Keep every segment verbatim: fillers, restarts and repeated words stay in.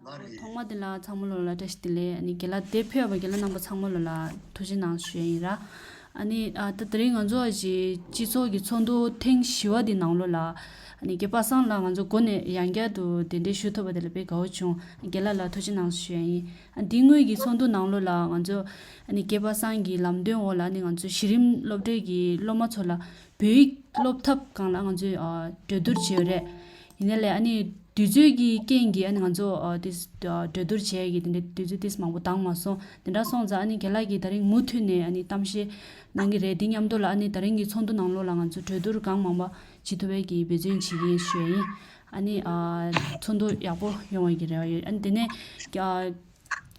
ལ་རེད། ཐོག་མ་དེ་ལ་ཚང་མ་ལོ་ལ་བཀྲ་ཤིས་བདེ་ལེགས། ཨ་ནི་རྒན་ལགས་དེབ་ཕུལ་བ་རྒན་ལགས་རྣམ་པ་ཚང་མ་ལོ་ལ་ཐུགས་རྗེ་གནང་ཞུ་ཡ་ཡིན་ར། ཨ་ནི་ཨ་ད་དེ་རིང་ང་ཚོ་ཨ་ཅི་སྤྱི་ཚོགས་ཀྱི་ཚོགས་འདུ་ཐེངས་བཞི་བ་དེ་ནང་ལོ་ལ་ཨ་ནི་རྒན་པ་སངས་ལགས་ང་ཚོ་འགོ་ནས་ཡང་བསྐྱར་དུ་གདན་འདྲེན་ཞུ་ཐུབ་པ་དེ་ལ་དཔེ་དགའ་བོ་བྱུང་། རྒན་ལགས་ལ་ཐུགས་རྗེ་གནང་ཞུ་ཡ་ཡིན། ཨ་འདི་སྔོན་གྱི་ཚོགས་འདུ་ནང་ལོ་ལ་ང་ཚོ་ཨ་ནི་རྒན་པ་སངས་ཀྱི་ལམ་སྟོན་འོག་ལ་ཨ་ནི་ང་ཚོ་གཞི་རིམ་སློབ་གྲྭའི་གི་སློབ་མ་ཚོ་ལ་བོད་ཡིག་སློབ་ཐབས་སྒང་ལ་ང་ཚོས་ཨ་གྲོས་བསྡུར་བྱས་ཡོད་རེད། ཡིན་ནའི་ལས་ཨ་ནི་དུས་ཚོད་ཀྱི་རྐྱེན་གྱིས་ཨ་ནི་ང་ཚོ་ཨ་དེ་ཨ་གྲོས་བསྡུར་བྱས་ཀྱི་དེ་འདྲའི་དུས་ཚོད་ཏིས་མང་པོ་འདང་མ་སོང་། དེ་འདྲ་སོང་ཙང་ཨ་ནི་རྒན་ལགས་ཀྱིས་ད་རིང་མུ་མཐུད་ནས་ཨ་ནི་གཏམ་བཤད་གནང་གི་རེད། དེ་མཉམ་དུ་ལ་ཨ་ནི་ད་རིང་གི་ཚོགས་འདུ་ནང་ལོགས་ལ་ང་ཚོ་གྲོས་བསྡུར་གང་མང་པོ་བྱེད་ཐུབ་པའི་གི་འབད་བརྩོན་བྱེད་ཀྱི་ཡིན་ཞུ་ཡ་ཡིན། ཨ་ནི་ཨ་ཚོགས་འདུ་ཡག་པོ་ཡོང་བའི་གི་རེ་བ་ཡོད། ཨ་ནི་དེ་ནས་ཨ་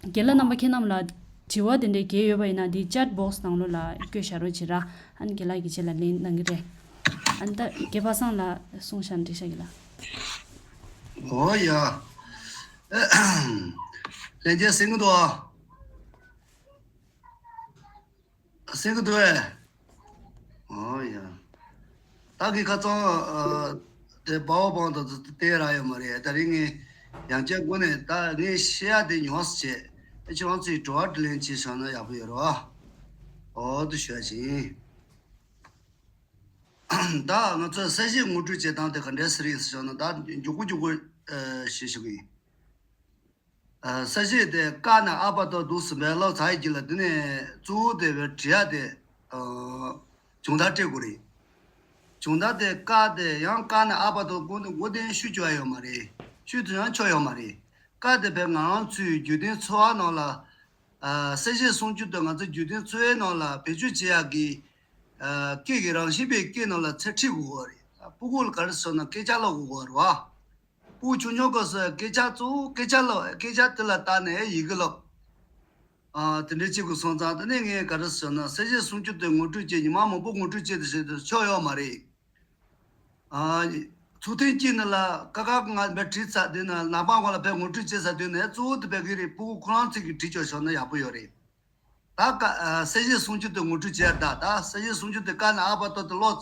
རྒན་ལགས་རྣམ་པ་ཁྱེད་རྣམས་ལ་དྲི་བ་དེ་འདྲའི་གལ་ཡོད་པ་ཡིན་ན་འདི་ཅེཊ་བོག་སི་ནང་ལོགས་ལ་བཀོད་བཞག་རོགས་བྱེད་ར། ཨ་ནི་རྒན་ལགས་ཀྱིས་རྗེས་ལ་ལན་གནང་གི་རེད། ཨ་ནི་ད་རྒན་པ་སངས་ལགས་གསུངས་བཞག་ན་འགྲིག་ཤག་གི་ལགས། ཨོ་ཡ། ལན་རྒྱས་ཟིན་གི་འདུག་ཨ། ཟིན་གི་འདུག་ཨེ། ཨོ་ཡ། ད་གི་ཁ་ཚང་ཨ་དེ་པ་ཝར་པོའིན་ཊི་དང་བལྟས་རག་ཡོད་མ་རེད། ད་རིང་ངས་ཡང་བསྐྱར་སྒོ་ནས་ད་ངས་བཤད་ཡ་དེ་ཉུང་ཙམ་བྱས། ཨེ་ཁྱེད་རང་ཚོས་དྲི་བ་དྲིས་ལན་བྱས་བཞག་ན་ཡག་པོ་ཡོད་རེད་བ། ཨོ་དེ་ཞུ་ཡ་བྱིན། ད་ང་ཚོས་གསལ་བཤད་ངོ་སྤྲོད་བྱེད་སྟངས་དེ་ག་འདྲས་སེ་རེད་ཟེར་བཞག་ན་ད་མགྱོགས་པོ་མགྱོགས་པོ་ཨ་ཞུས་ཞུ་གི་ཡིན། ཨ་གསལ་བཤད་དེ་ཀ་ནས་ཨ་བར་དུ་འདུག་སེ་བས་ཀློག་ཚར་ཡི་གི་ལ། དེ་ནས་གཙོ་བོ་དེ་བས་བྲིས་ཡ་དེ་ཨ་སྦྱོང་བརྡར་སྤྲད་དགོས་རེད། སྦྱོང་བརྡར་དེ་ཀ་དེ་ཡང་ཀ་ནས་ཨ་བར་དུ་མགོ་ནས་མགོ་བདེན་ཞུ་ཆོག་ཡ་ཡོད་མ་རེད། ཞུ་ཐུབ་ཡང་ཆོག་ཡོད་མ་རེད། ཀ་དེ་བས་ང་རང་ཚོའི་བརྒྱུད་ལྡན་འཚོ་བ་ནང་ལ་ཨ་གསལ་བཤད་གསུང་རྒྱུ་དེ་ང་ཚོ་བརྒྱུད་ལྡན་འཚོ་བའི་ནང་ལ་བེད་སྤྱོད་བྱེད་ཡ་གི་ཨ་སྐད་ཀྱི་རང་བཞིན་པའི་སྐད་ནང་ལ་ཚད་ཁྲིད་དགོས་པ་རེད། ཕྲུ་གུ་ལ་ག་རེ་ཟེར་ན་སྐད་ཆ་ཀློག་དགོས་པ་རེད་བ། ཕྲུ་གུ་ཆུང་ཆུང་སྐབས་སུ་སྐད་ཆ་གཙོ་བོ་སྐད་ཆ་ཀློག་སྐད་ཆ་དེ་ལ་བལྟས་ནས་ཡི་གེ་ཀློག་ཨ་དེ་འདྲའི་བྱེད་དགོས་སོང་ཙང་། དེ་ནས་ངས་ག་རེ་ཟེར་ན་གསལ་བཤད་གསུང་རྒྱུ་དེ་ངོ་སྤྲོད་བྱས་ཉི་མ་མང་པོ་ངོ་སྤྲོད་བྱས་ཏེ་བྱས་ཏེ་ཆོག་ཡོད་མ་རེད། ཨ་ཚུལ་ཐེངས་གཅིག་ནི་ལ་ཀ་ཁ་ང་བས་བྲིས་ཚར་དུས་ན་ནག་པང་ཁོ་ལ་བས་ངོ་སྤྲོད་བྱས་ཚར་དུས་ནས་གཙོ་བོ་དེ་བས་གི་རེད། ཕྲུ་གུ་ཁོ་རང་ཚིག་གིས་བྲིས་ཆོག་ཤོག་ན་ཡག་པོ་ཡོད་རེད། ད་ཀ་ཨ་གསལ་བཤད་གསུང་རྒྱུ་དེ་ངོ་སྤྲོད་བྱས་ད། ད་གསལ་བཤད་གསུང་རྒྱུ་དེ་ཀ་ནས་ཨ་བར་དུ་དེ་ཀློག་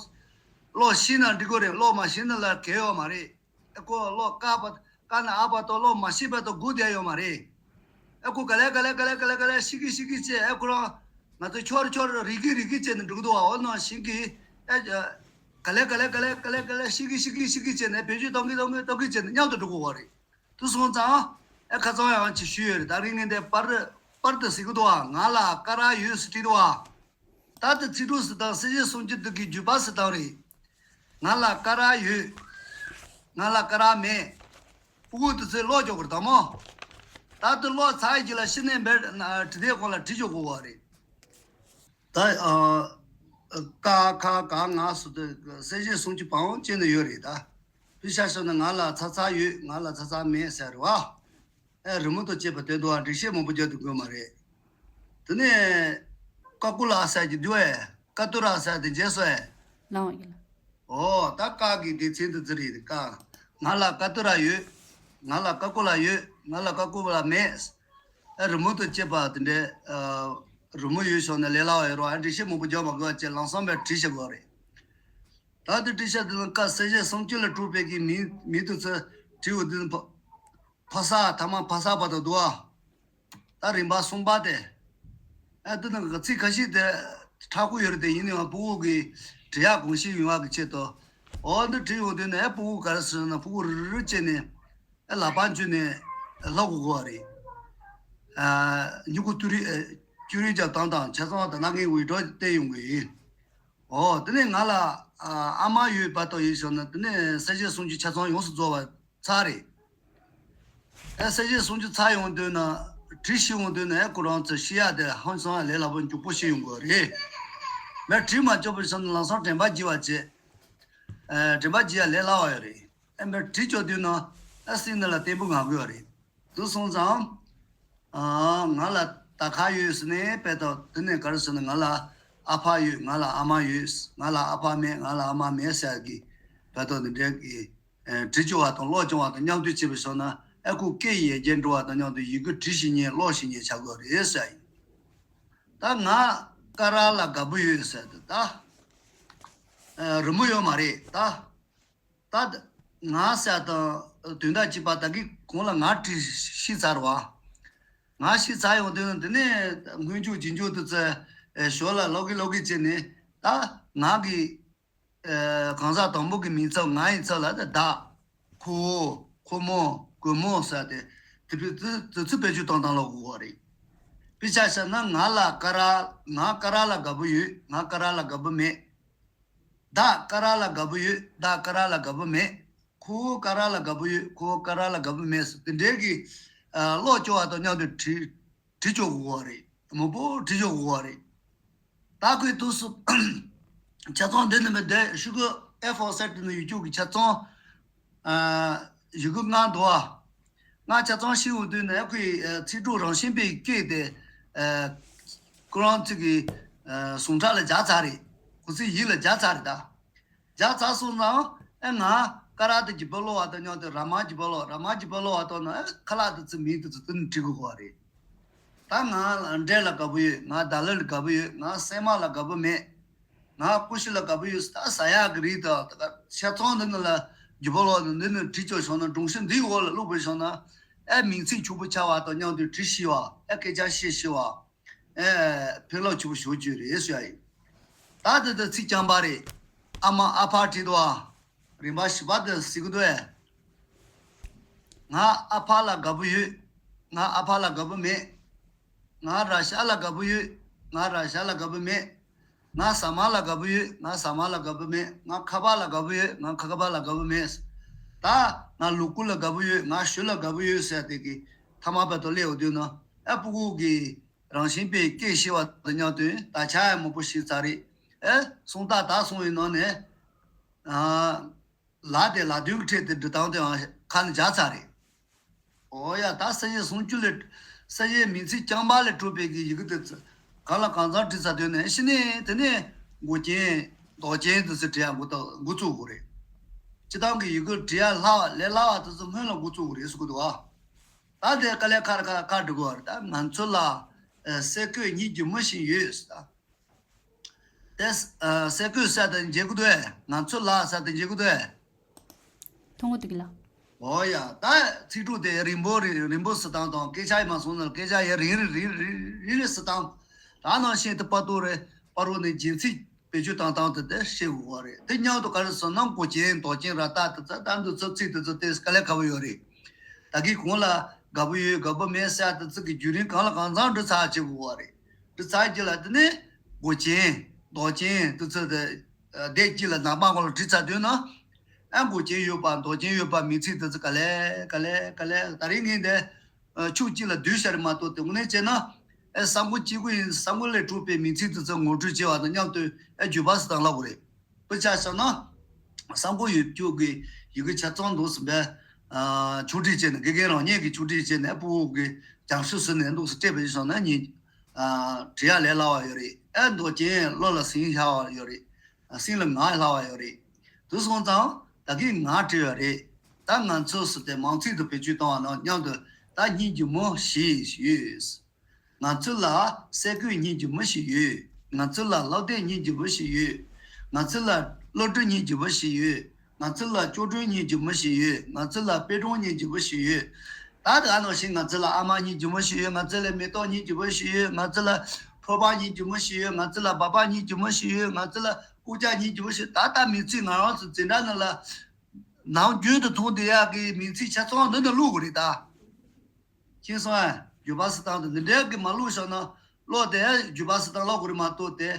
ཀློག་ཤེས་ན་འགྲིག་གི་རེད། ཀློག་མ་ཤེས་ན་ལ་གལ་ཡོད་མ་རེད། ཨེ་ཁོ་ཀློག་ཀ་བ་ཀ་ནས་ཨ་བར་དུ་ཀློག་མ་ཤེས་པ་དེ་སྒུག་བསྡད་ཡོད་མ་རེད། ཨེ་ཁོ་ག་ལེ་ག་ལེ་ག་ལེ་ག་ལེ་ག་ལེ་ཤེས་ཀི་ཤེས་ཀི་བྱས། ཨེ་ཁོ་རང་ང་ཚོ་ཁྱོར་ཁྱོར་རིག་གི་རིག་གི་བྱས་ནས་འགྲོ་གི་འདུག་བ། འོ་ནང་བཞིན་གི་ཨེ་ག་ལེ་ག་ལེ་ག་ལེ་ག་ལེ་ག་ལེ་ཤེས་ཀི་ཤེས་ཀི་ཤེས་ཀི་བྱས་ནས་བེད་སྤྱོད་གཏོང་གི་གཏོང་གི་གཏོང་གི་བྱས་ནས་མཉམ་དུ་འགྲོ་དགོས་པ་རེད། དེ་སོང་ཙང་ཨེ་ཁ་ཚང་ཡང་ཅིག་ཞུས་ཡོད་རེད། ད་རིང་ངས་འདི་པར་པར་དེ་གཟིགས་གི་འདུག་བ། ང་ལ་ཀ་ར་ཡོད་ཟེར་བྲིས་འདུག་བ། ད་དེ་ཚིག་གྲོགས་སུ་དང་གསལ་བཤད་གསུང་རྒྱུ་འདི་གི་བརྒྱུད་པ་སུ་དང་རེད། ང་ལ་ཀ་ར་ཡོད། ང་ལ་ཀ་ར་མེད། ཕྲུ་གུ་དེ་ཚོས་ཀློག་ཆོག་གི་རེད་དམ་མོ། ད་དེ་ཀློག་ཚར་ཡི་གི་ལ་ཕྱི་ནས་འབད་ན་བྲིས་དེབ་ཁོང་ལ་བྲིས་ཆོག་གི་བ་རེད། ད་ཨ་ཀ་ཁ་ག་ང་སུ་དེ་གསལ་བཤད་གསུང་རྒྱུ་བང་བང་ཅན་ནས་ཡོད་རེད་ད། དཔེ་ཆ་བཞག་ན་ང་ལ་ཚ་ཚ་ཡོད། ང་ལ་ཚ་ཚ་མེད་ཟེར་བ། ཨེ་རི་མོ་དང་བཅས་པ་དེ་འདུག་ཨ། འགྲེལ་བཤད་མང་པོ་རྒྱག་ཐུབ་དགོས་མ་རེད། དེ་ནས་ཀ་ཀུ་ལ་ཟེར་གྱི་འདུག་ཨེ། ཀ་ཏུ་ར་ཟེར་དེ་རྗེས་སུ་ཨེ། ལའང་ཡིན། ཨོ་ད་ཀ་གི་སྡེ་ཚན་དུ་ཙི་རེད་ཀ། ང་ལ་ཀ་ཏུ་ར་ཡོད། ང་ལ་ཀ་ཀུ་ལ་ཡོད། ང་ལ་ཀ་ཀུ་ལ་མེད། ཨེ་རི་མོ་དང་བཅས་པ་དེ་འདྲའི་ཨ་རི་མོ་ཡོད་ཤོག་ན་ལས་སླ་བ་ཡོད་རོགས། ཨ་འགྲེལ་བཤད་མང་པོ་རྒྱག་མ་དགོས་པ་བྱས་ལམ་སང་བས་བྲིས་བཞག་དགོས་རེད། ད་དེ་བྲིས་བཞག་དེ་ལ་ཀ་གསལ་བཤད་གསུང་རྒྱུ་ལ་གྲུབ་པའི་གི་མིང་མིང་དུ་ཚོས་བྲིས་འོ་དེ་ནི་ཕ་ཕ་ས་ཐ་མ་ཕ་ས་བ་དང་འདུག་ཨ། ད་རིམ་པ་གསུམ་པ་དེ། ཨ་དེ་ནང་གི་ཚིག་ཁ་ཤས་དེ་མཁྲེགས་པོ་ཡོད་རེད། དེ་ཡིན་ནའང་ཕྲུ་གུ་གི་འབྲི་ཡག་གོམས་གཤིས་ཡོང་བ་གི་ཆེད་དུ། འོ་འདི་བྲིས་འོ་དེ་ནི་ཨ་ཕྲུ་གུ་ག་རེ་ཟེར་ན་ཕྲུ་གུ་རུ་རུ་བྱས་ནས་ཨ་ལག་པ་འཇུས་ནས་ཨ་ཀློག་དགོས་པ་རེད། ཨ་མྱུ་གུ་ཏུ་རི་ཨ་ཅུ་རི་རྒྱབ་སྟངས་དང་ཆ་ཚང་བ་དང་ལ་ངའི་འུད་སྒྲོག་བསྟན་ཡོང་གི་ཡིན། ཨོ་དེ་ནས་ང་ལ་ཨ་ཨ་མ་ཡོད་པ་དང་ཡིན་ཞོར་ན་དེ་ནས་གསལ་བཤད་གསུང་རྒྱུ་ཆ་ཚང་ཡོངས་སུ་རྫོགས་པ་ཚར་རེད། ཨ་གསལ་བཤད་གསུང་རྒྱུ་ཚར་ཡོང་དུས་ན་བྲིས་ཤེས་ཡོང་དུས་ན་ཨ་ཁོ་རང་ཚོ་ཤེས་ཡ་དེ་ཧང་སང་ལས་སླ་པོ་མགྱོགས་པོ་ཤེས་ཡོང་དགོས་རེད། མ་བྲིས་མ་ཆོག་པའི་ས་ནས་ལམ་སང་དྲན་པ་བརྗེད་པ་བྱེད། ཨ་དྲན་པ་བརྗེད་ཡ་ལས་སླ་བ་ཡོད་རེད། ཨ་མ་བྲིས་ཆོག་དུས་ན་ཨ་སེམས་ནང་ལ་བརྟན་པོ་ངང་དགོས་པ་རེད། དེ་སོང་ཙང་། ཨ་ང་ལ་ད་ག་ཡོད་ཟེར་ནས་དཔེ་ད་དེ་ནས་ག་རེ་ཟེར་ན་ང་ལ་ཨ་ཕ་ཡོད། ང་ལ་ཨ་མ་ཡོད། ང་ལ་ཨ་ཕ་མེད། ང་ལ་ཨ་མ་མེད་ཟེར་གི་དཔེ་ད་འདི་འདྲའི་གི་ཨ་བྲིས་བཅུག་པ་དང་ཀློག་བཅུག་པ་དང་མཉམ་དུ་བྱས་པའི་ཕྱོགས་ན་ཨ་ཁུ་སྐད་ཡར་རྒྱས་འགྲོ་བ་དང་མཉམ་དུ་ཡི་གེ་བྲིས་ཤེས་མཁན་ཀློག་ཤེས་མཁན་ཆགས་དགོས་རེད་ཟེར་ཡིན། ད་ང་ཀ་ར་ལ་དགའ་པོ་ཡོད་ཟེར་དུས་ད་ཨ་རི་མོ་ཡོད་མ་རེད་ད། ད་ ང་ཟེར་དང་དོན་དག་གཅིག་པ་ད་གི་གོང་ལ་ང་བྲིས་ཤི་ཚར་བ། ང་ཤི་ཚར་ཡོང་དུས་ན་དེ་ནས་སྔོན་འཇུག་རྗེས་འཇུག་དུ་ཚེ་ཞོར་ལ་ལོག་གི་ལོག་གི་བྱས་ནས། ད་ང་གི་གང་ཟག་དང་པོ་གི་མིང་ཚབ་ང་ཡི་ཚབ་ལ་ད་བདག་ཁོ་བོ་ཁོ་མོ་ཁོ་མོ་ཟེར་ཏེ། དེ་བས་དེ་དེ་ཚོ་བེད་སྤྱོད་གཏོང་སྟངས་ལ་གོ་བ་རེད། དཔེ་ཆ་བཞག་ན་ང་ལ་ཀ་ར། ང་ཀ་ར་ལ་དགའ་པོ་ཡོད། ང་ཀ་ར་ལ་དགའ་པོ་མེད། བདག་ཀ་ར་ལ་དགའ་པོ་ཡོད། བདག་ཀ་ར་ལ་དགའ་པོ་མེད། ཁོ་བོ་ཀ་ར་ལ་དགའ་པོ་ཡོད། ཁོ་བོ་ཀ་ར་ལ་དགའ་པོ་མེད་ཟེར་དེ་འདྲའི་གི་ཀློག་སྐྱོར་བ་དང་མཉམ་དུ་བྲིས་བྲིས་ཆོག་གི་ཡོད་རེད། མང་པོ་བྲིས་ཆོག་གི་ཡོད་རེད། ད་ཁོས་དུས་སུ་ཆ་ཚང་འདི་ནི་མི་བདེ་ཤུ་གུ་ཨེ་ཕོར་སེ་ཊི་ནི་ཡུ་ཊུབ་གི་ཆ་ཚང་ཡི་གུ་ལྔ་འདུག་ཨ། ང་ཆ་ཚང་ཤེས་འོང་དུས་ནས་ཁོས་ཚིག་གྲོགས་རང་བཞིན་པས་སྐད་དེ་ཁོ་རང་ཚིག་གི་ཟུངས་ཁྲག་ལ་སྦྱར་ཚར་རེད། ཁོ་ཚོའི་ཡིད་ལ་སྦྱར་ཚར་རེད་ད། སྦྱར་ཚར་སོང་ཙང་ཨེ་ང་ཀ་ར་དེ་བརྗེ་པོ་ཀློག་པ་དང་མཉམ་དུ་ར་མ་བརྗེ་པོ་ཀློག་ར་མ་བརྗེ་པོ་ཀློག་པ་དང་ན་ཨེ་ཁ་ལག་དེ་ཚོའི་མིང་དེ་ཚོ་དེ་ནི་བྲི་དགོས་པ་རེད། ད་ང་འབྲས་ལ་དགའ་པོ་ཡོད། ང་ད་ལི་ལ་དགའ་པོ་ཡོད། ང་སྲན་མ་ལ་དགའ་པོ་མེད། ང་ཀུ་ཤུ་ལ་དགའ་པོ་ཡོད། ད་ཟ་ཡག་གི་རིགས་དང་ད་ཆ་ཚང་འདི་ནི་ལ་བརྗེ་པོ་ཀློག་ནི་འདི་ནི་བྲིས་ཆོག་བྱུང་ན་སྒྲུང་གཞི་འདིའི་འོག་ལ་བླུགས་པ་བྱུང་ན་ཨེ་མིང་ཚིག་ཕྱུག་པོ་ཆགས་པ་དང་མཉམ་དུ་བྲིས་ཤེས་པ། ཨེ་སྐད་ཆ་བཤད་ཤེས་པ། ཨེ་ཕན་ལོག་ཆེ་པོ་ཞུ་རྒྱུ་རེད་ཟེར་ཡ་ཡིན། ད་དེ་དེ་ཚིག་རྐྱང་པ་རེད། ཨ་མ་ཨ་ཕ་བྲིས་འདུག་ཨ། རིམ་པ་བཞི་པ་དེ་གཟིགས་འདུག་ཨེ། ང་ཨ་ཕ་ལ་དགའ་པོ་ཡོད། ང་ཨ་ཕ་ལ་དགའ་པོ་མེད། ང་ར་ཤ་ལ་དགའ་པོ་ཡོད། ང་ར་ཤ་ལ་དགའ་པོ་མེད། ང་ཟ་མ་ལ་དགའ་པོ་ཡོད། ང་ཟ་མ་ལ་དགའ་པོ་མེད། ང་ཁ་པར་ལ་དགའ་པོ་ཡོད། ང་ཁ་ཁ་པར་ལ་དགའ་པོ་མེད། ད་ང་ལུ་གུ་ལ་དགའ་པོ་ཡོད། ང་གཞུ་ལ་དགའ་པོ་ཡོད་ཟེར་དེ་གི་ཐ་མ་བར་དུ་སླེབས་ཡོང་དུས་ན་ཨ་སྤུ་གུ་གི་རང་བཞིན་པས་སྐད་ཤེས་པ་དང་མཉམ་དུ་ད་ཆ་ཡང་མང་པོ་ཤེས་ཚར་རེད། ཨེ་སུམ་རྟགས་དག་གསུམ་ཡི་ནང་ནས་ཨ་ལ་དེ་ལ་དོན་གྱི་ཕྲད་དེ་འབྲི་སྟངས་དེའང་ཁ་ནས་སྦྱར་ཚར་རེད། འོ་ཡ། ད་ས་གཞི་སུམ་ཅུ་ལས་ས་གཞིའི་མིང་ཚིག་རྐྱང་པ་ལས་གྲུབ་པའི་གི་ཡི་གེ་དེ་ཚོ་གང་ལ་གང་འཚམ་བྲིས་ཚར་དུས་ནས་ཕྱི་ནས་དེ་ནས་མགོ་ཅན་འདོགས་ཅན་དེ་ཚོ་བྲི་ཡ་འགོ་ད་འགོ་བཙུགས་དགོས་རེད། སྤྱི་བཏང་གི་ཡི་གེ་བྲི་ཡ་སླ་བ་ལས་སླ་བ་དེ་ཚོ་སྔོན་ལ་འགོ་བཙུགས་དགོས་རེད་ཟེར་གི་འདུག་ཨ། ད་དེ་དཀའ་ལས་ཁག་ཁག་ཁག་འབྲི་དགོས་པ་རེད། ད་ང་ཚོ་ལ་ཨ་སེ་གོལ་སྙེག་རྒྱུ་མི་ཞིག་ཡོད་ཟེར། ད་དེ་ཨ་སེ་གོལ་ཟེར་དེ་འཇལ་གི་འདུག་ཨེ། ང་ཚོ་ལ་ཟེར་དེ་འཇལ་གི་འདུག་ཨེ། མཐོང་གི་འདུག་གི་ལ། འོ་ཡ། ད་ཚིག་གྲོགས་དེ་རིང་པོ་རིང་རིང་པོ་ཟེར་སྟངས་དང་སྐད་ཆ་ཡི་མ་སོང་ན་སྐད་ཆ་ཡི་རིང་རིང་རིང་རིང་རིང་རིང་ཟེར་སྟངས། ད་ནང་བཞིན་དུ་པ་ཏོ་རེ་པ་རོ་ནས་རྒྱན་ཚིག་བེད་སྤྱོད་བཏང་སྟངས་དེ་དེ་ཤེས་དགོས་པ་རེད། དེ་མཉམ་དུ་ག་རེ་ཟེར་ན་མགོ་ཅན་འདོགས་ཅན་ར་ཏ་དེ་ཚོ་ད་འདི་ཚོ་ཚིག་དེ་ཚོ་དེ་དཀའ་ལས་ཁག་པོ་ཡོད་རེད། ད་གིན་གོང་ལ་དགའ་པོ་ཡོད་དགའ་པོ་མེད་ཟེར་དེ་ཚོ་གི་བརྒྱུད་རིམ་གང་ལ་གང་འཚམ་འགྲོ་ཚར་བྱེད་དགོས་པ་རེད། འགྲོ་ཚར་རྗེས་ལ་དེ་ནས་མགོ་ཅན་འདོགས་ཅན་དེ་ཚོ་དེ་སྡེབ་གཅིག་ལ་ནང་པ་གོང་ལ་བྲིས་ཚར་དུས་ན་ཨ་མགོ་ཅན་ཡོད་པ་འདོགས་ཅན་ཡོད་པ་མིང་ཚིག་དེ་ཚོ་ག་ལེ་ག་ལེ་ག་ལེ་ད་རིང་ངས་འདི། ཕྱོགས་གཅིག་ལ་བསྡུས་བཞག་རེད་མ་གཏོགས་དེ་དངོས་གནས་བྱས་ན། ཨེ་ས་མགོ་གཅིག་པུ་ཡིན། ས་མགོ་ལས་གྲུབ་པའི་མིང་ཚིག་དེ་ཚོ་ངོ་སྤྲོད་བྱས་པ་དང་མཉམ་དུ་ཨེ་བརྗོད་པ་ཟེར་སྟངས་ལབ་དགོས་རེད། དཔེར་ཆ་བཞག་ན། ས་མགོ་ཡོད་རྒྱུ་གི་ཡི་གེ་ཆ་ཚང་འདུག་ཟིན་པས། ཕྱོགས་སྒྲིག་བྱས་ནས་དགེ་རྒན་རང་ཉིད་ཀྱིས་ཕྱོགས་སྒྲིག་བྱས་ནས་ཕྲུ་གུ་གི་སྦྱང་ཤུགས་ཟིན་ནས་འདུག་སེ་སྤྲད་པ་ཡིན་སོང་ན་ཉིད། བྲི་ཡ་ལས་སླ་བ་ཡོད་རེད། ཨེ་འདོགས་ཅན་བློ་ལ་ཟིན་སླ་བ་ཡོད་རེད། སེམས་ལ་ངལ་སླ་བ་ཡོད་རེད། དེ་སོང་ཙང་ད་གིན་ང་བྲིས་པ་རེད། ད་ང་ཚོ་ཟེར་ཏེ་མང་ཚིག་ཏུ་བེད་སྤྱོད་བཏང་བ་དང་མཉམ་དུ་ད་སྙེག་རྒྱུ་མི་ཞིག་ཡོད། ང་ཚོ་ལ་སེ་གོལ་སྙེག་རྒྱུ་མི་ཞིག་ཡོད། ང་ཚོ་ལ་སློབ་དེབ་སྙེག་རྒྱུ་མི་ཞིག་ཡོད། ང་ཚོ་ལ་གློག་སྒྲོན་སྙེག་རྒྱུ་མི་ཞིག་ཡོད། ང་ཚོ་ལ་སྐྱོར་སྒྲོན་སྙེག་རྒྱུ་མི་ཞིག་ཡོད། ང་ཚོ་ལ་དཔེ་སྒྲོན་སྙེག་རྒྱུ་མི་ཞིག་ཡོད། ད་ད་ག་ནང་བཞིན་ང་ཚོ་ལ་ཨ་མ་སྙེག་རྒྱུ་མི་ཞིག་ཡོད། ང་ཚོ་ལ་མེ་ཏོག་སྙེག་རྒྱུ་མི་ཞིག་ཡོད། ང་ཚོ་ལ་ཕོར་པ་སྙེག་རྒྱུ་མི་ཞིག་ཡོད། ང་ཚོ་ལ་སྦག་སྦག་སྙེག་རྒྱུ་མི་ཞིག་ཡོད། ང་ཚོ་ལ་ཀུ་ཅག་སྙེག་རྒྱུ་མི་ཞིག་ད་ལྟ་མིང་ཚིག་ང་རང་ཚོ་འཛིན་གྲྭ་ནང་ལ་ནམ་རྒྱུན་དུ་མཐོང་བསྡད་ཡག་གི་མིང་ཚིག་ཆ་ཚང་འདི་ནང་བླུགས་དགོས་རེད་ད། མཁྱེན་སོང་ཨ། བརྗོད་པ་ཟེར་སྟངས་དེ་འདི་འདྲའི་གི་མ་བླུགས་བཞག་ན་བློ་དེ་བརྗོད་པ་ཟེར་སྟངས་བློ་གོ་རེ་མ་གཏོགས་དེ།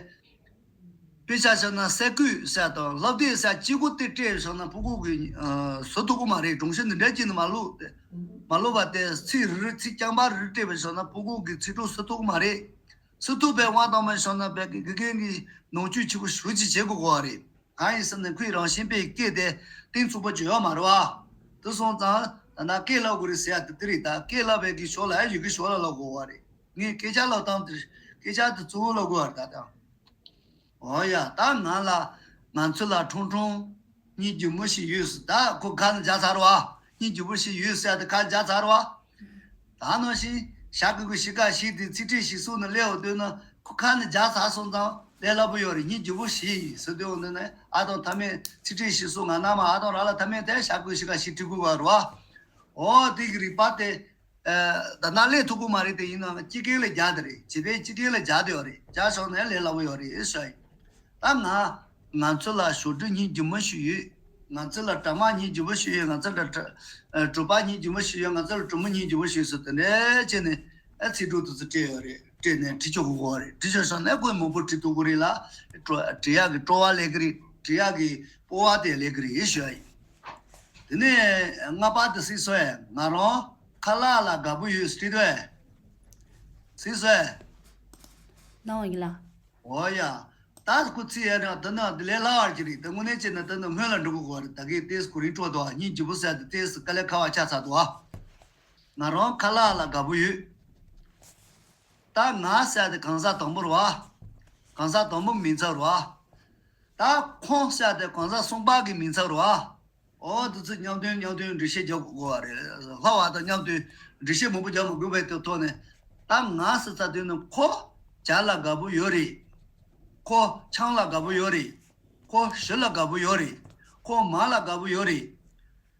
དཔེ་ཆ་བཞག་ན་སེ་གོལ་ཟེར་དང་སློབ་དེབ་ཟེར་གཅིག་པོ་དེ་སྤྲད་བཞག་ན་ཕྲུ་གུ་གི་ཨ་བཟོ་ཐུབ་ཀྱི་མ་རེད། སྒྲུང་གཞི་འདི་འདྲའི་གཅིག་ནི་མ་བླུགས་དེ། མ་བླུགས་པ་དེ་ཚིག་རེ་རེ་ཚིག་རྐྱང་པ་རེ་རེ་སྤྲད་བཞག་ན་ཕྲུ་གུ་གི་ཚིག་གྲོགས་བཟོ་ཐུབ་ཀྱི་མ་རེད། བཟོ་ཐུབ་པའི་དབང་དང་མ་བཞག་ན་བས་ཀྱི་དགེ་རྒན་གྱི་ནང་ཆོས་ཆེ་པོ་ཞུ་ཅིག་བྱེད་དགོས་གོ་བ་རེད། གང་ཡིན་ཟེར་ན་ཁོའི་རང་བཞིན་པའི་སྐད་དེ་གཏིང་ཚུགས་པོ་བརྗོད་ཡོད་མ་རེད་བ། དེ་སོང་ཙང་ད་ན་སྐད་ལབ་དགོས་རེད་ཟེར་ཡ་དེ་དེ་རེད། ད་སྐད་ལབ་པའི་གི་ཞོར་ལ་ཡ་ཡི་གེ་ཞོར་ལ་ལབ་དགོས་བ་རེད། ངས་སྐད་ཆ་ལབ་སྟངས་དེ་སྐད་ཆ་དེ་གཙོ་བོ་ལབ་དགོས་བ་རེད་ད་ད། འོ་ཡ། ད་ང་ལ་ང་ཚོ་ལ་ཁྲུང་ཁྲུང་སྙེག་རྒྱུ་མི་ཞིག་ཡོད་ཟེར། ད་ཁོ་ཁ་ནས་བརྒྱབ་ཚར་བ། སྙེག་རྒྱུ་མི་ཞིག་ཡོད་ཟེར་ཡ་དེ་ཁ་ནས་བརྒྱབ་ཚར་བ། ད་ནང་བཞིན་ཞྭ་གི་གུ་ཞིག་ག་ཞིག་དེ་ཚིག་ཕྲད་ཞིག་གསུངས་ནས་སླེབས་འོང་དུས་ན་ཁོ་ཁ་ནས་བརྒྱབ་ཚར་སོང་ཙང་ ལས་སླ་པོ་ཡོད་རེད། སྙིང་རྗེ་པོ་བྱེད་ཟེར་དུས་འོང་དུས་ནས་ཨ་དང་མཐའ་མེད་ཚིག་ཕྲད་བྱེད་སོང་ང་ན་མ་ཨ་དང་ར་ལ་མཐའ་མེད་དེ་ཞག་དགོས་ཤི་ཁ་ཤི་ཁྲི་དགོས་པ་རེད་བ། འོ་དེ་གི་རིག་པ་དེ། ད་ན་ལས་ཐུག་གི་མ་རེད་དེ་ཡིན་ནའང་སྤྱི་སྐད་ལ་རྒྱག་དེ་རེད། བྱིས་པའི་སྤྱི་སྐད་ལ་རྒྱག་དེ་ཡོད་རེད། རྒྱག་སོང་ནས་ལས་སླ་པོ་ཡོད་རེད་ཞུ་ཡིན། ད་ང་། ང་ཚོ་ལ་ཞོ་སྒྲུབ་སྙིང་རྗེ་མོ་ཞིག་ཡོད། ང་ཚོ་ལ་གྲྭ་མ་སྙིང་རྗེ་མོ་ཞིག་ཡོད། ང་ཚོ་ལ་གྲྭ་གྲྭ་པ་སྙིང་རྗེ་མོ་ཞིག་ཡོད། ང་ཚོ་ལ་གྲོགས་མོ་སྙིང་རྗེ་མོ་ཞིག་ཟེར་དེ་འདྲ་བྱས་ནས་ཨ་ཚིག་གྲོགས་དེ་ཚོ་སྤྲད་ཡོད་རེད། སྤྲད་ནས་བྲིས་ཆོག་གི་གོ་རེད། བྲིས་ཆོག་སོང་ནས་ཁོས་མང་པོ་བྲིས་ཐུབ་གི་རེད་ལ། བྲིས་ཡག་གི་སྤྲོ་བ་སླེབས་གི་རེད། བྲིས་ཡག་གི་སྤོབས་པ་དེ་སླེབས་གི་རེད་ཞུ་ཡ་ཡིན། དེ་ནས་ལྔ་པ་དེ་གཟིགས་སོང་ཨེ། ང་རང་ཁ་ལག་ལ་དགའ་པོ་ཡོད་ཟེར་དུས་ཨེ། གཟིགས་སོང་ཨེ། ལའོ་ཡིན་ལ། འོ་ཡ། ད་སྐུ་ཚེ་ཡ་ན་དེ་ན་དེ་ལས་སླ་བར་གྱི་རེད། དེ་དངོས་གནས་བྱས་ན་དེ་ནི་སྔོན་ལ་འགྲོ་དགོས་གོ་རེད། ད་གིན་ཏེས་གོ་རིན་སྤྲོད་དོ་སྙིང་རྗེ་པོ་ཟེར་དེ་ཏེས་དཀའ་ལས་ཁག་པ་ཆགས་ཚར་འདུག་ཨ། ང་རང་ཁ་ལག་ལ་དགའ་པོ་ཡོད། ད་ང་ཟེར་དེ་གང་ཟག་དང་པོ་རེད་བ། གང་ཟག་དང་པོ་མིང་ཚབ་རེད་བ། ད་ཁོང་ཟེར་དེ་གང་ཟག་གསུམ་པ་གི་མིང་ཚབ་རེད་བ། འོ་དེ་ཚོ་མཉམ་དོན་མཉམ་དོན་འགྲེལ་བཤད་རྒྱག་དགོས་པ་རེད། ལྷག་པར་དུ་མཉམ་དོན་འགྲེལ་བཤད་མང་པོ་རྒྱག་མི་དགོས་པའི་དེ་ཐོག་ནས། ད་ང་ཟེར་ཚ་དུས་ནི་ཁོ་ཇ་ལ་དགའ་པོ་ཡོད་རེད། ཁོ་ཆང་ལ་དགའ་པོ་ཡོད་རེད། ཁོ་ཞི་ལ་དགའ་པོ་ཡོད་རེད། ཁོ་མར་ལ་དགའ་པོ་ཡོད་རེད།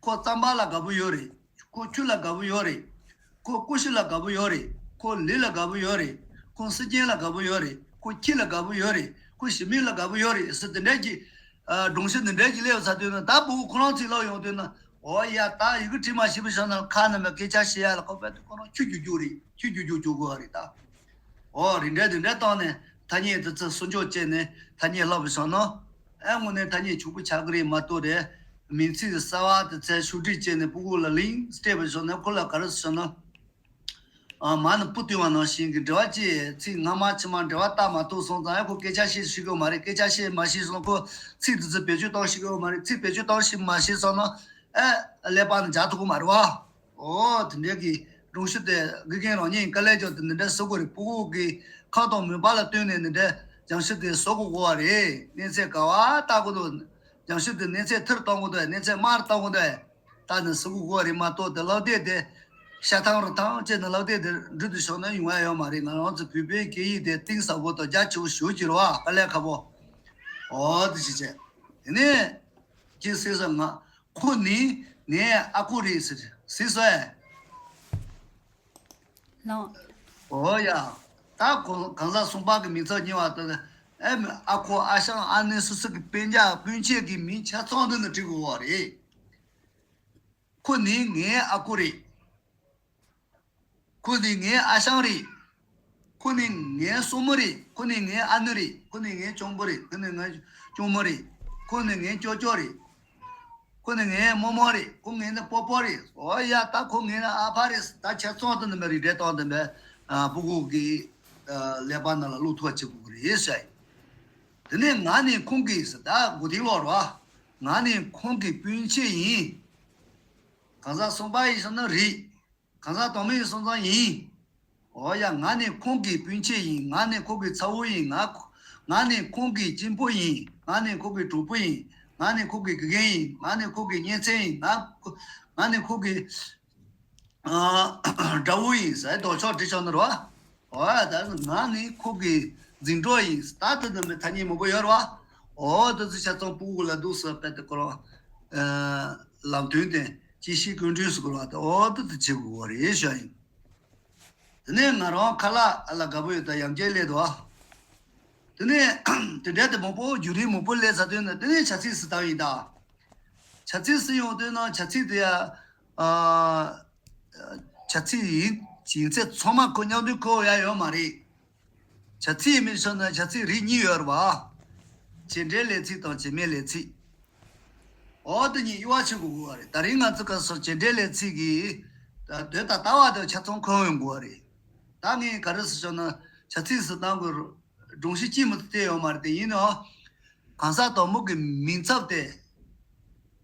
ཁོ་རྩམ་པ་ལ་དགའ་པོ་ཡོད་རེད། ཁོ་ཆུ་ལ་དགའ་པོ་ཡོད་རེད། ཁོ་ཀུ་ཤུ་ལ་དགའ་པོ་ཡོད་རེད། ཁོ་ལི་ལ་དགའ་པོ་ཡོད་རེད། ཁོ་སི་ཀྱན་ལ་དགའ་པོ་ཡོད་རེད། ཁོ་ཁྱི་ལ་དགའ་པོ་ཡོད་རེད། ཁོ་ཞི་མི་ལ་དགའ་པོ་ཡོད་རེད་ཟེར་དེ་འདྲའི་གི་སྒྲུང་གཞི་འདི་འདྲའི་གི་སླེབས་ཚར་དུས་ན། ད་ཕྲུ་གུ་ཁོ་རང་ཚོས་ལབ་ཡོང་དུས་ན། འོ་ཡ། ད་ཡི་གེ་བྲིས་མ་ཤེས་པ་བྱུང་ན་ཁ་ན་མ་སྐད་ཆ་བཤད་ཡ་ལ་ཁོ་པད་དུ་ཁོ་རང་ཆུ་རྒྱུག་རྒྱུག་རེད། ཆུ་རྒྱུག་རྒྱུག་རྒྱུག་དགོས་པ་རེད་ད། འོ་རེད་འདྲ་དེ་འདྲ་བཏང་ནས་ཐ་སྙད་དེ་ཚོ་སུ་འཇོག་བྱས་ནས་ཐ་སྙད་ལབ་པ་བྱུང་ན། ཨེ་དངོས་གནས་ཐ་སྙད་ཕྱུག་པོ་ཆགས་ཀྱི་རེད་མ་གཏོགས་རེད། མིང་ཚིག་གསར་བ་དེ་ཚོ་ཤུགས་སྒྲིལ་བྱས་ནས་ཕྲུ་གུ་ལ་ལིང་སྤྲད་པ་བྱུང་ན་ཁོ་ལ་ག་རེ་བྱུང་ན། ཨ་མ་ནི་སྤུ་བཏུལ་བ་ནང་བཞིན་གྱི་འགྲེལ་བ་བཅས་ཚིག་སྔ་མ་ཕྱི་མ་འགྲེལ་བ་བལྟ་མ་ཐུབ་སོང་ཙང་ཨེ་ཁོ་སྐད་ཆ་བཤད་ཤེས་ཀྱི་ཡོད་མ་རེད། སྐད་ཆ་བཤད་མ་ཤེས་སོང་ཁོ་ཚིག་དེ་ཚོ་བེད་སྤྱོད་གཏོང་ཤེས་ཀྱི་ཡོད་མ་རེད། ཚིག་བེད་སྤྱོད་གཏོང་ཤེས་མ་ཤེས་སོང་ན་ཨེ་ཀླད་པ་ནི་འཇགས་ཐུབ་ཀྱི་མ་རེད་བ། ཨོ་དེ་འདྲའི་གི་སྒྲུང་གཞི་དེ་དགེ་རྒན་རང་ཉིད་དཀའ་ལས་བརྒྱབ་སྟེ་འདི་འདྲ་བཟོ་དགོས་རེད། ཕྲུ་གུ་གི་ཁམས་དང་མོས་པ་ལ་བསྟུན་ནས་འདི་འདྲ་སྦྱང་གཞི་དེ་བཟོ་དགོས་དགོས་པ་རེད། གནས་ཚད་ག་བ་ལྟ་དགོས་འདུག་སྦྱང་གཞི་དེ་གནས་ཚད་མཐོ་རུ་གཏོང་དགོས་འདུག་གནས་ཚད་དམའ་རུ་གཏོང་དགོས་འདུག་ད་ནི་བཟོ་དགོས་དགོས་པ་རེད་མ་གཏོགས་དེ་ཀློག་དེབ་དེ་ཤ་ཐང་རུ་ཐང་བྱས་ནས་ཀློག་དེབ་དེ་འབྲི་དུ་ཤོག་ན་ཡོང་ཡ་ཡོད་མ་རེད། ང་རང་ཚོ་བོད་པའི་སྐད་ཡིག་དེ་གཏིང་ཟབ་པོ་དང་རྒྱ་ཆེ་བོ་ཞེ་པོ་ཅིག་རེད་བ། དཀའ་ལས་ཁག་པོ། ཨོ་དེ་ཅི་བྱས། དེ་ནས་ཅི་སྲིད་སོ་ང་། ཁོ་ནི་ངའི་ཨ་ཁུ་རེད་ཟེར་ཟེར་སོ་ཨེ། ལགས། ཨོ་ཡ། ད་ཁོ་གང་ཟག་གསུམ་པ་གི་མིང་ཚབ་གཉིས་པ་དེ་ཨེ་མི་ཨ་ཁུ་ཨ་ཞང་ཨ་ནེ་སོ་སོ་གི་སྤུན་ཀྱག་སྤུན་མཆེད་ཀྱི་མིང་ཆ་ཚང་འདི་ནི་བྲིས་དགོས་པ་རེད། ཁོ་ནི་ངའི་ཨ་ཁུ་རེད། ཁོ་ནི་ངའི་ཨ་ཞང་རེད། ཁོ་ནི་ངའི་སྲུ་མོ་རེད། ཁོ་ནི་ངའི་ཨ་ནུ་རེད། ཁོ་ནི་ངའི་གཅུང་པོ་རེད། ཁོ་ནི་ངའི་གཅུང་མོ་རེད། ཁོ་ནི་ངའི་ཅོ་ཅོ་རེད། ཁོ་ནི་ངའི་རྨོ་མོ་རེད། ཁོ་ངའི་ནི་སྤོ་སྤོ་རེད། འོ་ཡ། ད་ཁོ་ངའི་ནི་ཨ་ཕ་རེད། ད་ཆ་ཚང་དུ་ནི་མི་རིགས་འདྲེ་སྟོང་དུ་མི་ཕྲུ་གུ་གི་ཀླད་པ་ནང་ལ་བླུག་ཐུབ་པ་བྱེད་དགོས་ཀྱི་རེད་ཟེར། དེ་ནས་ང་ནི་ཁོང་གི་ཟེར། ད་མགོ་ཐིག་ལོག་རོ། ང་ནི་ཁོང་གི་སྤུན་མཆེད་ཡིན། གང་ཟག་གསུམ་པ་ཡིན་སོང་ན་རེད། གང་ཟག་དང་མོ་ཡིན་སོང་ཙང་ཡིན། འོ་ཡ། ང་ནི་ཁོང་གི་སྤུན་མཆེད་ཡིན། ང་ནི་ཁོང་གི་ཚ་བོ་ཡིན། ང་ང་ནི་ཁོང་གི་གཅེན་པོ་ཡིན། ང་ནི་ཁོང་གི་གྲོགས་པོ་ཡིན། ང་ནི་ཁོང་གི་དགེ་རྒན་ཡིན། ང་ནི་ཁོང་གི་གཉེན་ཚན་ཡིན། ང་ང་ནི་ཁོང་གི་ཨ་དགྲ་བོ་ཡིན་ཟེར་ལྡོག་ཕྱོགས་བྲིས་ཆོག་ནི་རེད་བ། འོ་ཡ། ད་ང་ནི་ཁོང་གི་འཛིང་གྲོགས་ཡིན། ད་དེ་ནི་མི་ཐ་སྙད་མང་པོ་ཡོད་རེད་བ། འོ་དེ་ཚོ་ཆ་ཚང་ཕྲུ་གུ་ལ་འདུག་ཟེར་བས་དེ་ཁོ་རང་ལམ་སྟོན་དེ་ཅི་ཞིག་ཀུན་འདུས་སུ་གོ་བ་དེ་འོ་དེ་དེ་བྱེད་དགོས་པ་རེད་ཤག་ཡིན། དེ་ནས་ང་རང་ཁ་ལག་ལ་དགའ་པོ་ཡོད། ད་ཡང་བསྐྱར་སླེབས་འདུག་ཨ། དེ་ནས་དེ་འདྲ་དེ་མང་པོ་བརྒྱུད་རིམ་མང་པོ་སླེབས་ཚར་དུས་ན་དེ་ནས་བྱ་ཚིག་སུ་བཏང་ཡིན་ད། བྱ་ཚིག་སུ་ཡོང་དུས་ན་བྱ་ཚིག་དེ་ཡ། བྱ་ཚིག་ཡིན་ཡིན་ཚད་ཚང་མ་ཁོ་མཉམ་དུ་ཁོ་ཡ་ཡོད་མ་རེད། བྱ་ཚིག་མིན་སོང་ན་བྱ་ཚིག་རིགས་གཉིས་ཡོད་རེད་བ། བྱེད་འབྲེལ་ལས་ཚིག་དང་བྱེད་མེད་ལས་ཚིག་འོ་དེ་གཉིས་དབྱེ་བ་ཕྱེ་དགོས་དགོས་པ་རེད། ད་རིང་ང་ཚོ་ག་སོ་བྱེད་འབྲེལ་ལས་ཚིག་གི་དོན་དང་ལྟ་བ་དེ་ཆ་ཚང་ཁོ་ཡོང་དགོས་པ་རེད། ད་ངས་ག་རེ་ཟེར་ཆོག་ན་བྱ་ཚིག་སུ་བཏང་དགོས་སྒྲུང་གཞི་གཅིག་མ་གཏོགས་བལྟས་ཡོད་མ་རེད་དེ། ཡིན་ནའང་གང་ཟག་དང་པོ་གི་མིང་ཚབ་དེ་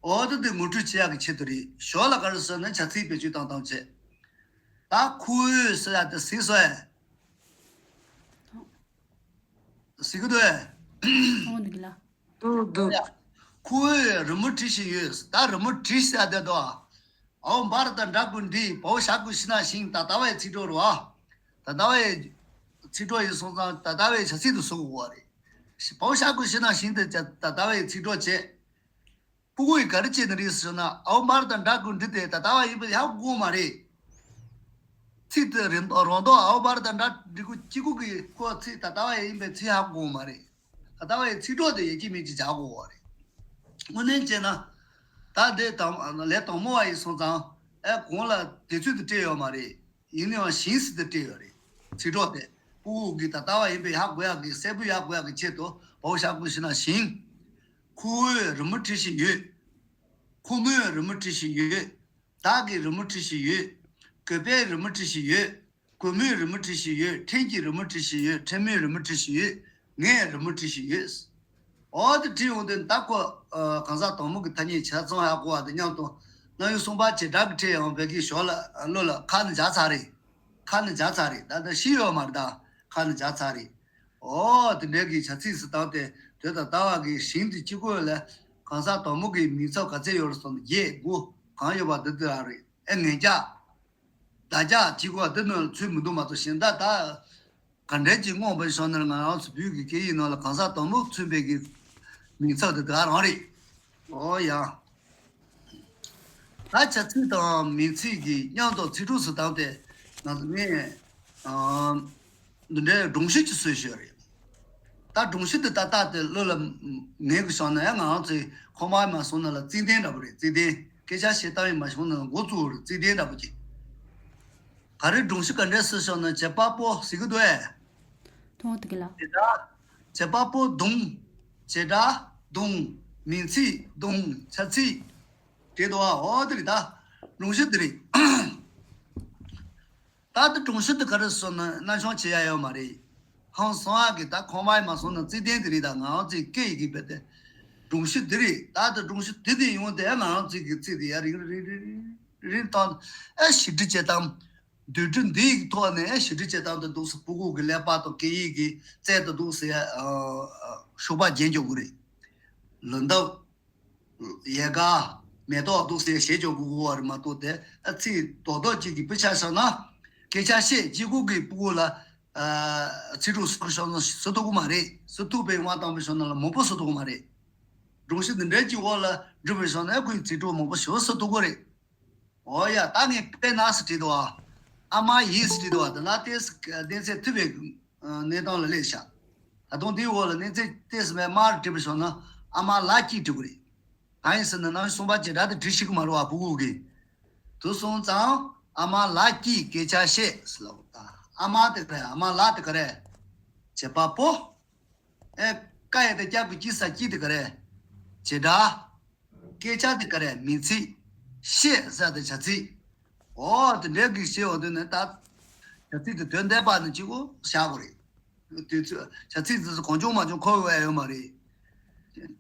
འོ་དེ་དེ་ངོ་སྤྲོད་བྱེད་ཡག་གི་ཆེད་དུ་རེད། ཞོར་ལ་ག་རེ་ཟེར་ན་བྱ་ཚིག་བེད་སྤྱོད་བཏང་སྟངས་བྱེད། ད་ཁོ་བོས་ཟེར་ཡག་དེ་གཟིགས་སོང་ཨེ། གཟིགས་ཀྱི་འདུག་ཨེ། འོང་འདུག་ལ། འདུག་འདུག་ཡ། ཁོ་བོས་རི་མོ་བྲིས་བཞིན་ཡོད། ད་རི་མོ་བྲིས་ཟེར་ཡག་དེ་དོ། འོ་འབར་དང་འདྲ་ཀུན་འདི་བའོ་ཞག་ཀུན་ཤི་ན་ཤིང་ད་ལྟ་བའི་ཚིག་གྲོགས་རེད་བ། ད་ལྟ་བའི་ཚིག་གྲོགས་ཡིན་སོང་ཙང་ད་ལྟ་བའི་བྱ་ཚིག་ཏུ་བཟོ་དགོས་པ་རེད། བའོ་ཞ་གོ་ཤི་ན་ཞིང་དེ་ད་ལྟ་བའི་ཚིག་གྲོགས་བྱེད། ཕྲུ་གུ་ཡིས་ག་རེ་བྱས་ནི་རེད་ཟེར་ན། འའོ་འབར་དང་འདྲ་དགོས་འདི་དེ་ད་ལྟ་བ་ཡིན་པས་ཧ་གོ་མ་རེད། ཚིག་དེ་རིང་རོང་དོ་འའོ་འབར་དང་འདྲ་འབྲི་གུ་གཅིག་གུ་གི་ཁོ་ཚིག་ད་ལྟ་བ་ཡིན་པས་ཚིག་ཧ་གོ་མ་རེད། ད་ལྟ་བའི་ཚིག་གྲོགས་དེ་ཡེ་གཅིག་མིན་གཅིག་བྱ་དགོས་པ་རེད། དངོས་གནས་བྱས་ན། ད་དེ་དང་ལས་དང་མོ་བ་ཡིན་སོང་ཙང་ཨེ་གོང་ལ་དུས་ཚོད་དུ་སྤྲད་ཡོད་མ་རེད། ཡིན་ནའང་ཞིང་སི་དུ་སྤྲད་ཡོད་རེད། ཚིག་གྲོགས་དེ་ཕྲུ་གུ་གི་ད་ལྟ་བ་ཡིན་པས་ཧ་གོ་ཡག་གི་གསལ་པོ་ཡག་གོ་ཡག་གི་ཆེད་དུ་བའོ་ཞ་གོ་ཤི་ན་ཞིང་། ཁོ་བོས་རི་མོ་བྲིས་བཞིན་ཡོད། ཁོ་མོས་རི་མོ་བྲིས་བཞིན་ཡོད། བདག་གིས་རི་མོ་བྲིས་བཞིན་ཡོད། གུས་པས་རི་མོ་བྲིས་བཞིན་ཡོད། གུས་མོས་རི་མོ་བྲིས་བཞིན་ཡོད། ཕྲན་གྱིས་རི་མོ་བྲིས་བཞིན་ཡོད། ཕྲན་མོས་རི་མོ་བྲིས་བཞིན་ཡོད། ངས་རི་མོ་བྲིས་བཞིན་ཡོད། འོ་དེ་བྲིས་ཡོང་དུས་ད་ཁོ་གང་ཟག་དང་མོ་གི་ཐ་སྙད་ཆ་ཚང་ཧ་གོ་བ་དང་མཉམ་དུ་རྣམ་དབྱེ་གསུམ་པ་བྱེད་སྒྲ་གི་ཕྲད་ཡང་བོད་སྐད་ཞོར་ལ་བློ་ལ་ཁ་ནས་འཇགས་ཚར་རེད། ཁ་ནས་འཇགས་ཚར་རེད། ད་ལྟ་ཤི་ཡོད་མ་རེད། ད་ཁ་ནས་འཇགས་ཚར་རེད། ཨོ་དེ་འདྲའི་གི་བྱ་ཚིག་སུ་བཏང་སྟེ་དོན་དང་ལྟ་བ་གི་ཞིང་དེ་གཅིག་པོ་ལ་གང་ཟག་དང་མོ་གི་མིང་ཚབ་ག་ཚད་ཡོད་རེད་སོང་བརྒྱད་དགུ་གང་ཡོད་པ་འདི་འདི་རང་རེད། ཨེ་ངན་རྒྱག་བདག་རྒྱག་གཅིག་པོ་འདི་ནང་ཚུད་མི་འདུག་མ་གཏོགས་གཞན་དག་ད་ག་འདྲའི་གི་མངོན་པ་ཞོར་ནས་ང་རང་ཚོ་བོད་ཀྱི་སྐད་ཡིག་ནང་ལ་གང་ཟག་དང་མོ་མཚོན་པའི་གི་མིང་ཚབ་དེ་དག་རང་རེད། ཨོ་ཡ། ད་བྱ་ཚིག་དང་མིང་ཚིག་གི་མཉམ་དུ་ཚིག་གྲོགས་སུ་བཏང་སྟེ་ང་ཚོ་ངས་འདི་འདྲའི་སྒྲུང་གཞི་ཅིག་བཟོས་ཤོད་རེད། ད་སྒྲུང་གཞི་འདི་ཏག་ཏག་དེ་བློ་ལ་ངེས་གི་བྱུང་ན་ཡང་ང་རང་ཚོའི་ཁོམ་པ་མ་སོང་ན་ལ་རྩིས་ལྡན་འདྲ་པོ་རེད། རྩིས་ལྡན་སྐད་ཆ་བཤད་སྟངས་ཡིན་མ་བྱུང་ན་འགོ་བཙུགས་རེད། རྩིས་ལྡན་འདྲ་པོ་ཅིག་ག་རེ་སྒྲུང་གཞི་ག་འདྲས་སུ་བྱུང་ན་བྱེད་པ་པོ་ཟེར་གི་འདུག་ཨེ། མཐོང་འདུག་གི་ལ། བྱེད་སྒྲ། བྱེད་པ་པོ་གདོང་། བྱེད་སྒྲ་གདོང་། མིང་ཚིག་གདོང་། བྱ་ཚིག་དེ་འདུག་ཨ། འོ་དེ་རེད། ད་སྒྲུང་གཞི་དེ་རེད། ད་ལྟ་སྒྲུང་གཞི་དེ་ག་རེ་སོང་ན་རྣ་མཆོང་བྱེད་ཡ་ཡོད་མ་རེད། ཧང་སང་ཨ་གི་ད་ཁོང་མ་ཡི་མ་སོང་ན་རྩིས་ལྡན་དེ་རེད། ད་ང་རང་ཚོའི་སྐད་ཡིག་གི་བེད་དེ་སྒྲུང་གཞི་དེ་རེད། ད་ལྟ་སྒྲུང་གཞི་དེ་དེ་ཡོང་དེ་ང་རང་ཚོའི་གི་ཚིག་དེ་ཡ་རིང་རིང་རིང་རིང་རིང་བཏང་ཨ་ཞིབ་འབྲི་བྱེད་དམ། བསྡུས་གྲུབ་འདི་ཡི་ཐོག་ནས་ཞིབ་འབྲི་བྱེད་སྟངས་དང་འདུག་སེ་ཕྲུ་གུ་གི་ཀླད་པ་དང་སྐད་ཡིག་གི་རྩལ་དང་འདུག་སེ་ཨ་ཤུགས་པ་རྒྱན་འཇོག་གི་རེད། ལོ་འདབ། ཡལ་ག། མེ་ཏོག་འདུག་སེ་ཞེས་འཇོག་དགོས་པ་རེད་མ་གཏོགས་དེ་ཨ་ཚིག་རྡོག་རྡོག་ཅིག་གི་དཔེ་ཆ་བཞག་ན་སྐད་ཆ་བཤད་གཅིག་པུ་གི་ཕྲུ་གུ་ལ་ཨ་ཚིག་གྲོགས་སུ་བཞག་ན་སུ་ཐུབ་ཀྱི་མ་རེད། སུ་ཐུབ་པའི་དབང་བཏང་བ་བཞག་ན་ལ་མང་པོ་སུ་ཐུབ་ཀྱི་མ་རེད། སྒྲུང་གཞི་འདི་འདྲའི་གཅིག་འོག་ལ་འགྲུབ་པ་བཞག་ན་ཁོའི་ཚིག་གྲོགས་མང་པོ་ཞིག་སུ་ཐུབ་ཀྱི་རེད། འོ་ཡ། ད་ངས་དཔེར་ན་ཟེར་བྲིས་འདུག་ཨ། ཨ་མ་ཡིས་ཟེར་བྲིས་འདུག་ཨ། དེ་ལ་ཏོག་ཙམ་གནས་ཚད་མཐོ་བའི་གནས་སྟངས་ལ་སླེབས་ཤག་ད་དུང་དེའི་འོག་ལ་གནས་ཚད་ཏོག་ཙམ་དམའ་རུ་བྲིས་པ་བྱུང་ན་ཨ་མ་ལགས་ཀྱིས་བྲིས་དགོས་རེད། གང་ཡིན་ཟེར་ན་རྣམ་གསུམ་པ་བྱེད་སྒྲ་དེ་བྲིས་ཤེས་ཀྱི་མ་རེད་བ། ཕྲུ་གུ་གིས། དེ་སོང་ཙང་ཨ་མ་ལགས་ཀྱིས་སྐད་ཆ་བཤད་ཟེར་ལབ། ད་ཨ་མ་དེ་ག་རེ། ཨ་མ་ལགས་དེ་ག་རེ། བྱེད་པ་པོ། ཨེ། ཀ་ཡ་བཏགས་ཀྱ་གི་ཀྱི་ས་ཀྱི་དེ་ག་རེ། བྱེད་སྒྲ། སྐད་ཆ་དེ་ག་རེ། མིང་ཚིག་བཤད་ཟེར་དེ་བྱ་ཚིག་འོ་དེ་འདྲའི་གི་བཤད་འོ་དེ་ནི་ད་བྱ་ཚིག་དེ་དོན་འདས་པ་ནི་གཅིག་པོ་བཞག་དགོས་རེད། དུས་ཚོད་བྱ་ཚིག་དེ་ཚོ་གང་བྱུང་མང་བྱུང་འཁོར་བའི་ཡོད་མ་རེད། བྱ་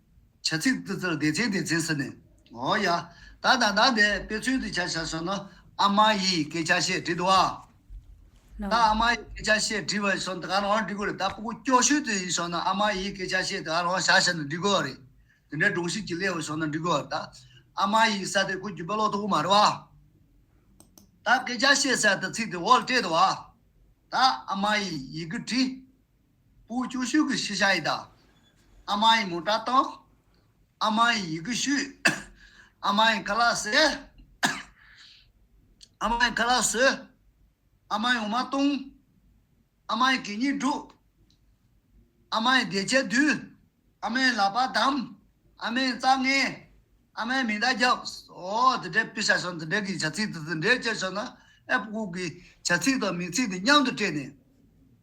ཚིག་དེ་ཚོར་སྡེ་ཚན་སྡེ་ཚན་ཟེར་ནས། འོ་ཡ། ད་ད་ད་དེ་དཔེ་མཚོན་དུ་ཆ་བཞག་སོང་ན་ཨ་མ་ཡིས་སྐད་ཆ་བཤད་བྲིས་འདུག་ཨ། ད་ཨ་མ་ཡིས་སྐད་ཆ་བཤད་བྲིས་པ་སོང་ད་ག་རང་འབྲི་དགོས་རེད། ད་ཕྲུ་གུ་སྐྱོ་ཤོས་དེ་ཡིན་སོང་ན་ཨ་མ་ཡིས་སྐད་ཆ་བཤད་ད་ག་རང་བཞག་བཞག་ན་འགྲིག་གི་རེད། དེ་འདྲའི་སྒྲུང་གཞི་གཅིག་སླེབས་པ་སོང་ན་འགྲིག་གི་རེད། ད་ཨ་མ་ཡིས་ཟེར་དེ་ཁོ་རྒྱུད་པ་ལོག་ཐུབ་ཀྱི་མ་རེད་བ། ད་སྐད་ཆ་བཤད་ཟེར་དེ་ཚིག་དེ་འོག་ལ་སྤྲད་འདུག་བ། ད་ཨ་མ་ཡིས་ཡི་གེ་བྲིས། ཕྲུ་གུ་སྐྱོ་ཤོས་ཀྱི་ཤེས་བྱ་ཡིན་ད། ཨ་མ་ཡིས་མོ་ཊ་བཏང་། ཨ་མ་ཡིས་ཡི་གེ་བཤུས། ཨ་མ་ཡིས་ཁ་ལག་བཟས། ཨ་མ་ཡིས་ཁ་ལག་བཟོས། ཨ་མ་ཡིས་འོ་མ་བཏུང་། ཨ་མ་ཡིས་གད་སྙིགས་སྒྲུག་ཨ་མ་ཡིས་སྡེར་ཆ་བསྡུས། ཨ་མ་ཡིས་ལག་པ་བསྡམས། ཨ་མ་ཡིས་རྩྭ་ངན། ཨ་མ་ཡིས་མེ་མདའ་བརྒྱབ། འོ་དེ་འདྲའི་དཔེ་ཆ་བཞག་དེ་འདྲའི་གི་བྱ་ཚིག་དེ་དེ་འདྲའི་བྱས་བཞག་ན་ཨེ་ཕྲུ་གུ་གི་བྱ་ཚིག་དང་མིང་ཚིག་དེ་མཉམ་དུ་སྤྲད་ནས་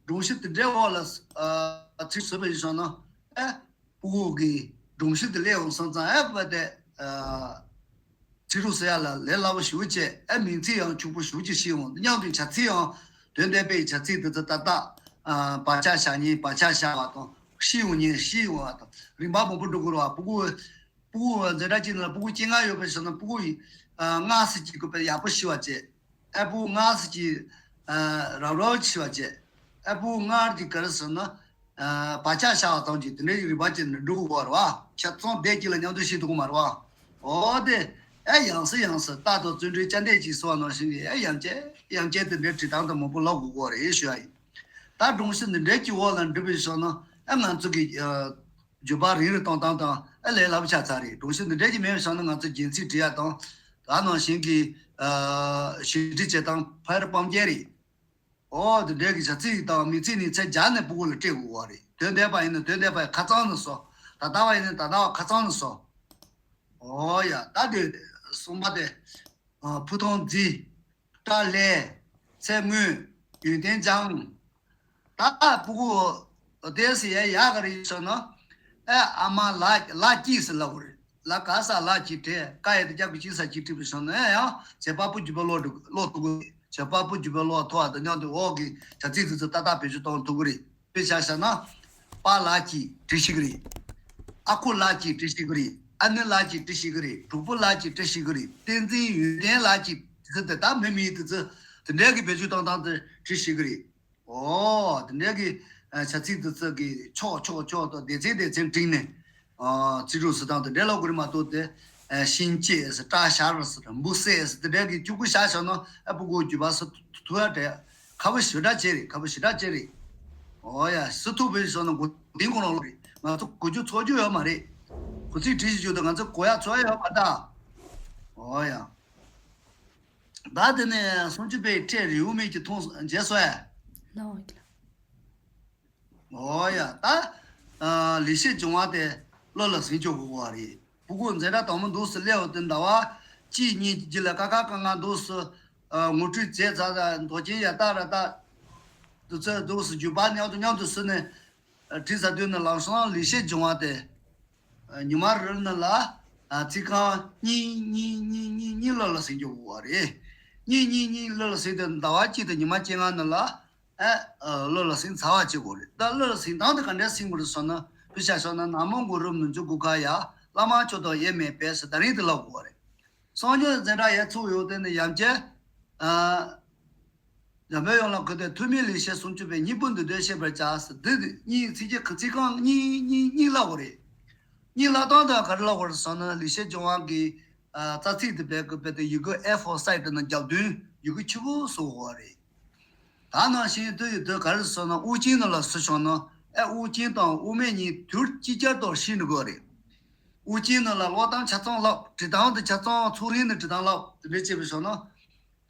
སྒྲུང་གཞི་དེ་འདྲའི་འོག་ལ་ཚིག་བཟོས་པ་ཡིན་བཞག་ན་ཨེ། ཕྲུ་གུ་གི་སྒྲུང་གཞི་དེ་སླེབས་འོང་སོང་ཙང་ཨེ་བ་དེ། ཚིག་གྲོགས་ཟེར་ཡ་ལ་ལས་སླ་པོ་ཞེ་པོ་བྱས་ཨེ་མིང་ཚིག་ཡང་ཕྱུག་པོ་ཞེ་པོ་ཅིག་ཤེས་འོང་། མཉམ་དུ་བྱ་ཚིག་ཡང་དོན་ལྡན་པའི་བྱ་ཚིག་དེ་ཚོ་ཏག་ཏག་བག་ཆགས་བཞག་མཁན་བག་ཆགས་བཞག་པ་དང་ཤེས་འོང་མཁན་ཤེས་འོང་བ་དང་རིམ་པ་མང་པོ་འགྲོ་དགོས་རེད་བ། ཕྲུ་གུ་ཕྲུ་གུ་འཛིན་གྲྭ་གཅིག་ནང་ལ་ཕྲུ་གུ་བཅོ་ལྔ་ཡོད་པའི་ཕྱིར་ན་ཕྲུ་གུ་ཡིས་སྔགས་སུ་ཅིག་དགོས་པའི་ཡག་པོ་ཤེས་པ་བྱས། ཨེ་ཕྲུ་གུ་སྔགས་སུ་ཅིག་རབ་རབ་ཤེས་པ་བྱས། ཨེ་ཕྲུ་གུ་སྔར་གྱི་ག་རེ་ཟེར་ན། བག་ཆགས་བཞག་པ་ཙམ་གྱིས་དེ་འདྲའི་རིག་པ་ཅན་ནི་འགྲོ་དགོས་པ་རེད་བ། ཆ་ཚང་བསྡད་ཀྱི་ལ་མཉམ་དུ་ཤེས་ཐུབ་ཀྱི་མ་རེད་བ། འོ་དེ། ཨེ་ཡང་སེ་ཡང་སེ་རྟག་ཏུ་བརྩོན་འགྲུས་བཅའ་འདེད་ཅིག་གསོལ་བ་ནང་བཞིན་གྱི་ཨེ་ཡང་བསྐྱར་ཡང་བསྐྱར་དེ་འདྲའི་བྲིས་སྟངས་དེ་མང་པོ་ལབ་དགོས་ཀྱི་རེད་ཞུ་ཡ་ཡིན། ད་སྒྲུང་གཞི་འདི་འདྲའི་གྱི་འོག་ལ་འབྲི་བའི་ཞོར་ན། ཨ་ང་ཚོ་གི་ཨ་བརྗོད་པ་རིང་རུ་གཏོང་སྟངས་དང་ཨ་ལས་སླ་པོ་ཆགས་ཚར་རེད། སྒྲོམ་གཞི་འདི་འདྲ་ཅིག་མེད་པ་བྱུང་ན་ང་ཚོ་རྒྱན་ཚིག་འབྲི་ཡ་དང་། ད་ནང་བཞིན་གྱི་ཨ་ཞིབ་འབྲི་བྱེད་སྟངས་ཕལ་པ་རྒྱལ་རེད། ཨོ་དེ་འདྲའི་གི་བྱ་ཚིག་དང་མིང་ཚིག་ནི་ཚད་སྦྱར་ནས་ཕྲུ་གུ་ལ་སྤྲད་དགོས་པ་རེད། དོན་འདས་པ་ཡིན་ན་དོན་འདས་པ་ཡི་ཁ་ཚང་ནས་སོ། ད་ལྟ་བ་ཡིན་ན་ད་ལྟ་བ་ཁ་ཚང་ནས་སོ། ཨོ་ཡ། ད་དེ་གསུམ་པ་དེ། ཨ་བུ་ཐོང་རྫི། སྐྲ་ལྷས། ཚེ་སྔོན། ཡོན་ཏན་འཇང་། ད་ཕྲུ་གུ་དེ་སི་ཡ་ཡག་ག་རེ་ཡིན་ཟེར་ན། ཨེ་ཨ་མ་ལ་ལ་སྐྱིད་ཟེར་ལབ་དགོས་རེད། ལ་ག་ས་ལ་གྱིས་སྤྲད། ཀ་ཡ་དེ་རྒྱབ་ཀྱི་ཅི་ས་གྱིས་བྲིས་པ་བྱུང་ན་ཡང་བྱེད་པ་པོ་བརྒྱུད་པ་ཀློག་འགྲོ་ཀློག་ཐུབ་ཀྱི་རེད། བྱེད་པ་པོ་བརྒྱུད་པ་ཀློག་ཐུབ་པ་དང་མཉམ་དུ་འོག་གི་བྱ་ཚིག་དེ་ཚོ་ཏག་ཏག་བེད་སྤྱོད་གཏོང་ཐུབ་ཀྱི་རེད། དཔེ་ཆ་བཞག་ན། པཱ་ལགས་ཀྱིས་བྲིས་ཤེས་ཀྱི་རེད། ཨ་ཁུ་ལགས་ཀྱིས་བྲིས་ཤེས་ཀྱི་རེད། ཨ་ནེ་ལགས་ཀྱིས་བྲིས་ཤེས་ཀྱི་རེད། གྲོགས་པོ་ལགས་ཀྱིས་བྲིས་ཤེས་ཀྱི་རེད། བསྟན་འཛིན་ཡོན་ཏན་ལགས་ཀྱིས་བྲིས་ཏེ། ད་མི་མིང་དེ་ཚོ་དེ་འདྲའི་གི་བེད་སྤྱོད་གཏོང་སྟངས་དེ་བྲིས་ཤེས་ཀྱི་རེད། ཨོ་དེ་འདྲའི་གི་ཨ་བྱ་ཚིག་དེ་ཚོ་གི་ཕྱོགས་ཕྱོགས་ཕྱོགས་དང་སྡེ་ཚན་སྡེ་ཚན་བསྒྲིགས་ནས། ཨ་ཚིག་གྲོགས་སུ་དང་དེ་འདྲའི་ལ་གོ་རིམ་མ་གཏོགས་ཏེ། ཨ་ཤིང་བཅད་ཟེར། སྐྲ་བཞར་ཟེར། འབུ་བསད་ཟེར། དེ་འདྲའི་གི་གཅིག་པུ་བཞག་བཞག་ན་ཨ་ཕྲུ་གུ་བརྒྱུད་པ་སུ་ཐུ་ཡ་དྲ་ཁ་བ་ཞེ་དྲག་བྱེད་རེད། ཁ་བ་ཞེ་དྲག་བྱེད་རེད། ཨོ་ཡ། སུ་ཐུག་པའི་བཞག་ན་གོ་དིང་གོ་ལོག་རེད། ང་ཚོ་གོ་རྒྱུ་ཚོར་རྒྱུ་ཡོད་མ་རེད། གོ་ཚིག་བྲིས་ཞིག་རྒྱུ་དང་ང་ཚོ་གོ་ཡ་ཚོར་ཡ་ཡོད་མ་རེད། ཨོ་ཡ། ད་དེ་ནས་སུམ་ཅུ་པའི་ཕྲད་རེའུ་མིག་གི་མཐོང་མཇལ་སོང་ཨེ། ལོ་ཡིན་ལ། ཨོ་ཡ། ད་ཨ་ལེགས་བཤད་ལྗོན་དབང་དེ་བློ་ལ་ཟིན་ཆོག་དགོས་པ་རེད། ཕྲུ་གུ་འཛིན་གྲྭ་དང་པོ་འདུག་སེ་སླེབས་པ་དེ་ཟླ་བ་གཅིག་གཉིས་ཀྱི་རྗེས་ལ་ཀ་ཁ་ཀ་ང་འདུག་སེ་ཨ་ངོ་སྤྲོད་བྱས་ཚར། ད་མདོ་ཆེན་ཡ་ཏ་ར་ཏ་དུ་ཚོད་འདུག་སེ་བརྗོད་པ་མཉམ་དུ་མཉམ་དུ་ཟེར་ནས་ཨ་བྲིས་ཚར་དུས་ནས། ལམ་སང་ལེགས་བཤད་ལྗོན་དབང་དེ་ཨ་ཉི་མ་རེ་ནང་ལ་ཨ་ཚིག་རྐང་གཉིས་གཉིས་གཉིས་གཉིས་གཉིས་བློ་ལ་ཟིན་རྒྱུ་དགོས་པ་རེད། གཉིས་གཉིས་གཉིས་བློ་ལ་ཟིན་ཏེ་ཟླ་བ་གཅིག་དང་ཉི་མ་བཅོ་ལྔ་ནང་ལ་ཨ་ཨ་བློ་ལ་ཟིན་ཚར་བ་བྱེད་དགོས་རེད། ད་བློ་ལ་ཟིན་སྟངས་དེ་ག་འདྲས་ཟིན་དགོས་རེད་ཟེར་ན། དཔེ་ཆ་བཞག་ན། ནག་མོ་མགོ་རུམ་ནུ་ཆུ་དགུ་ཁ་ཡ། བླ་མ་མཆོག་དང་དབྱེར་མེད་པས་ཟེར་ད་རིང་དེ་ལབ་དགོས་པ་རེད། སངས་རྒྱས་འཛིན་གྲྭ་ཡར་ཚུགས་ཡོང་དུས་ནས་ཡང་བསྐྱར་ཨ་འཇམ་དཔལ་དབྱངས་ལགས་ཁོ་ཚོས་ཐོགས་མེད་ལེགས་བཤད་སུམ་ཅུ་པའི་སྙིང་པོ་འདི་དོན་བཤད་པར་བྱ་ཟེར། འདི་གཉིས་ཚིག་གཅིག་གི་ཚིག་རྐང་གཉིས་གཉིས་གཉིས་བླངས་པ་རེད། གཉིས་བླངས་སྟངས་དེ་ག་རེ་བླངས་པ་རེད་ཟེར་ན། ལེགས་བཤད་ལྗོན་དབང་གི་ཨ་རྩ་ཚིག་དེ་བེད་ཀི་བེད་དེ་ཡི་གེ་ཨེ་ཕོར་སའི་ཌི་ནང་རྒྱབ་མདུན་ཡི་གེ་ཆེན་པོ་བཟོ་དགོས་པ་རེད། ད་ནང་བཞིན་དུ་ཡི་དོན་ག་རེ་ཟེར་ན། དབུ་ཅན་ནང་ལ་ཟེར་བྱུང་ན་ཨེ་དབུ་ཅན་དང་དབུ་མེད་གཉིས་དུས་ཅིག་ཅར་དུ་ཤེས་འགྲོ་དགོས་པ་རེད། དབུ་ཅན་ནང་ལ་ཀློག་སྟངས་ཆ་ཚང་ལབ། འབྲི་སྟངས་དེ་ཆ་ཚང་ཚུགས་རིང་ནས་འབྲི་སྟངས་ལབ། དེ་འདྲ་བྱས་པ་བྱུང་ན།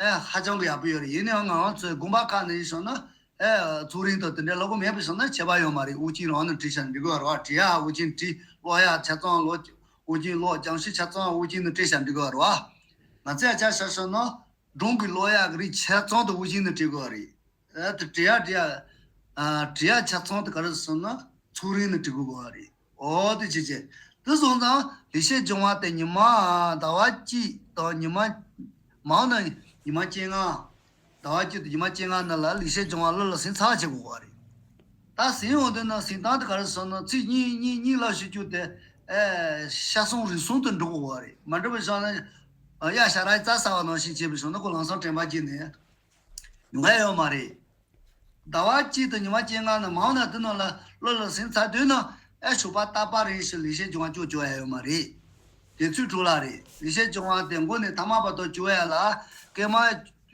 ཨེ་ཧ་ཅང་གི་ཡག་པོ་ཡོད་རེད། ཡིན་ནའང་ང་རང་ཚོའི་དགོན་པ་ཁག་ནས་ཡིན་སོང་ན། ཨེ་ཚུགས་རིང་དང་དེ་འདྲའི་ལབ་གོ་མེད་པ་སོང་ན་ཁྱད་པར་ཡོད་མ་རེད། དབུ་ཅན་རང་ནས་བྲིས་བཞག་འབྲི་དགོས་རེད་བ། འབྲི་ཡ་དབུ་ཅན་བྲིས། ཀློག་ཡ་ཆ་ཚང་ཀློག་དབུ་ཅན་ཀློག་སྦྱང་གཞི་ཆ་ཚང་དབུ་ཅན་ནས་བྲིས་བཞག་འབྲི་དགོས་རེད་བ། ང་ཚོས་ཆ་བཞག་སོང་ན་སྒྲུང་གི་ཀློག་ཡ་གི་རིགས་ཆ་ཚང་དུ་དབུ་ཅན་ནས་བྲིས་དགོས་རེད། ཨེ་དེ་བྲིས་ཡ་བྲིས་ཡ། ཨ་བྲིས་ཡ་ཆ་ཚང་དེ་ག་རེ་ཟེར་ན་ཚུགས་རིང་ནས་བྲིས་དགོས་པ་རེད། ཨོ་དེ་བྱས་བྱས། དེ་སོང་ཙང་ལེགས་བཤད་ལྗོན་དབང་དེ་ཉི་མ་ཟླ་བ་གཅིག་དང་ཉི་མ་མང་ན་ཉི་མ་བཅོ་ལྔ། ཟླ་བ་གཅིག་དང་ཉི་མ་བཅོ་ལྔ་ནང་ལ་ལེགས་བཤད་ལྗོན་དབང་བློ་ལ་ཟིན་ཚར་བྱེད་དགོས་པ་རེད། ད་ཟིན་འོང་དུས་ན་ཟིན་སྟངས་དེ་ག་རེ་ཟེར་ན། ཚིག་གཉིས་གཉིས་གཉིས་ལ་ཞུ་རྒྱུ་དེ་ཨེ་ཤ་གསུམ་རིགས་གསུམ་དུ་འགྲོ་དགོས་པ་རེད། མ་འགྲོ་བ་བྱུང་ན་ཨ་གཡག་ཞ་ར་རྩྭ་ཟ་བ་ནང་བཞིན་བྱས་པ་བྱུང་ན་ཁོ་ལམ་སང་དྲན་པ་བརྗེད་ནས་ཡོང་ཡ་ཡོད་མ་རེད། ཟླ་བ་གཅིག་དང་ཉི་མ་བཅོ་ལྔ་ནས་མང་ན་དེ་ནང་ལ་བློ་ལ་ཟིན་ཚར་དུས་ན་ཨེ་ཞོགས་པ་རྟག་པར་རེ་བཞིན་ལེགས་བཤད་ལྗོན་དབང་ཅོག་ཅོག་ཡ་ཡོད་མ་རེད། དེ་ཚོའི་གྲས་ལ་རེད། ལེགས་བཤད་ལྗོན་དབང་དེ་མགོ་ནས་ཐ་མ་བར་དུ་ཅོག་ཡ་ལ་སྐར་མ་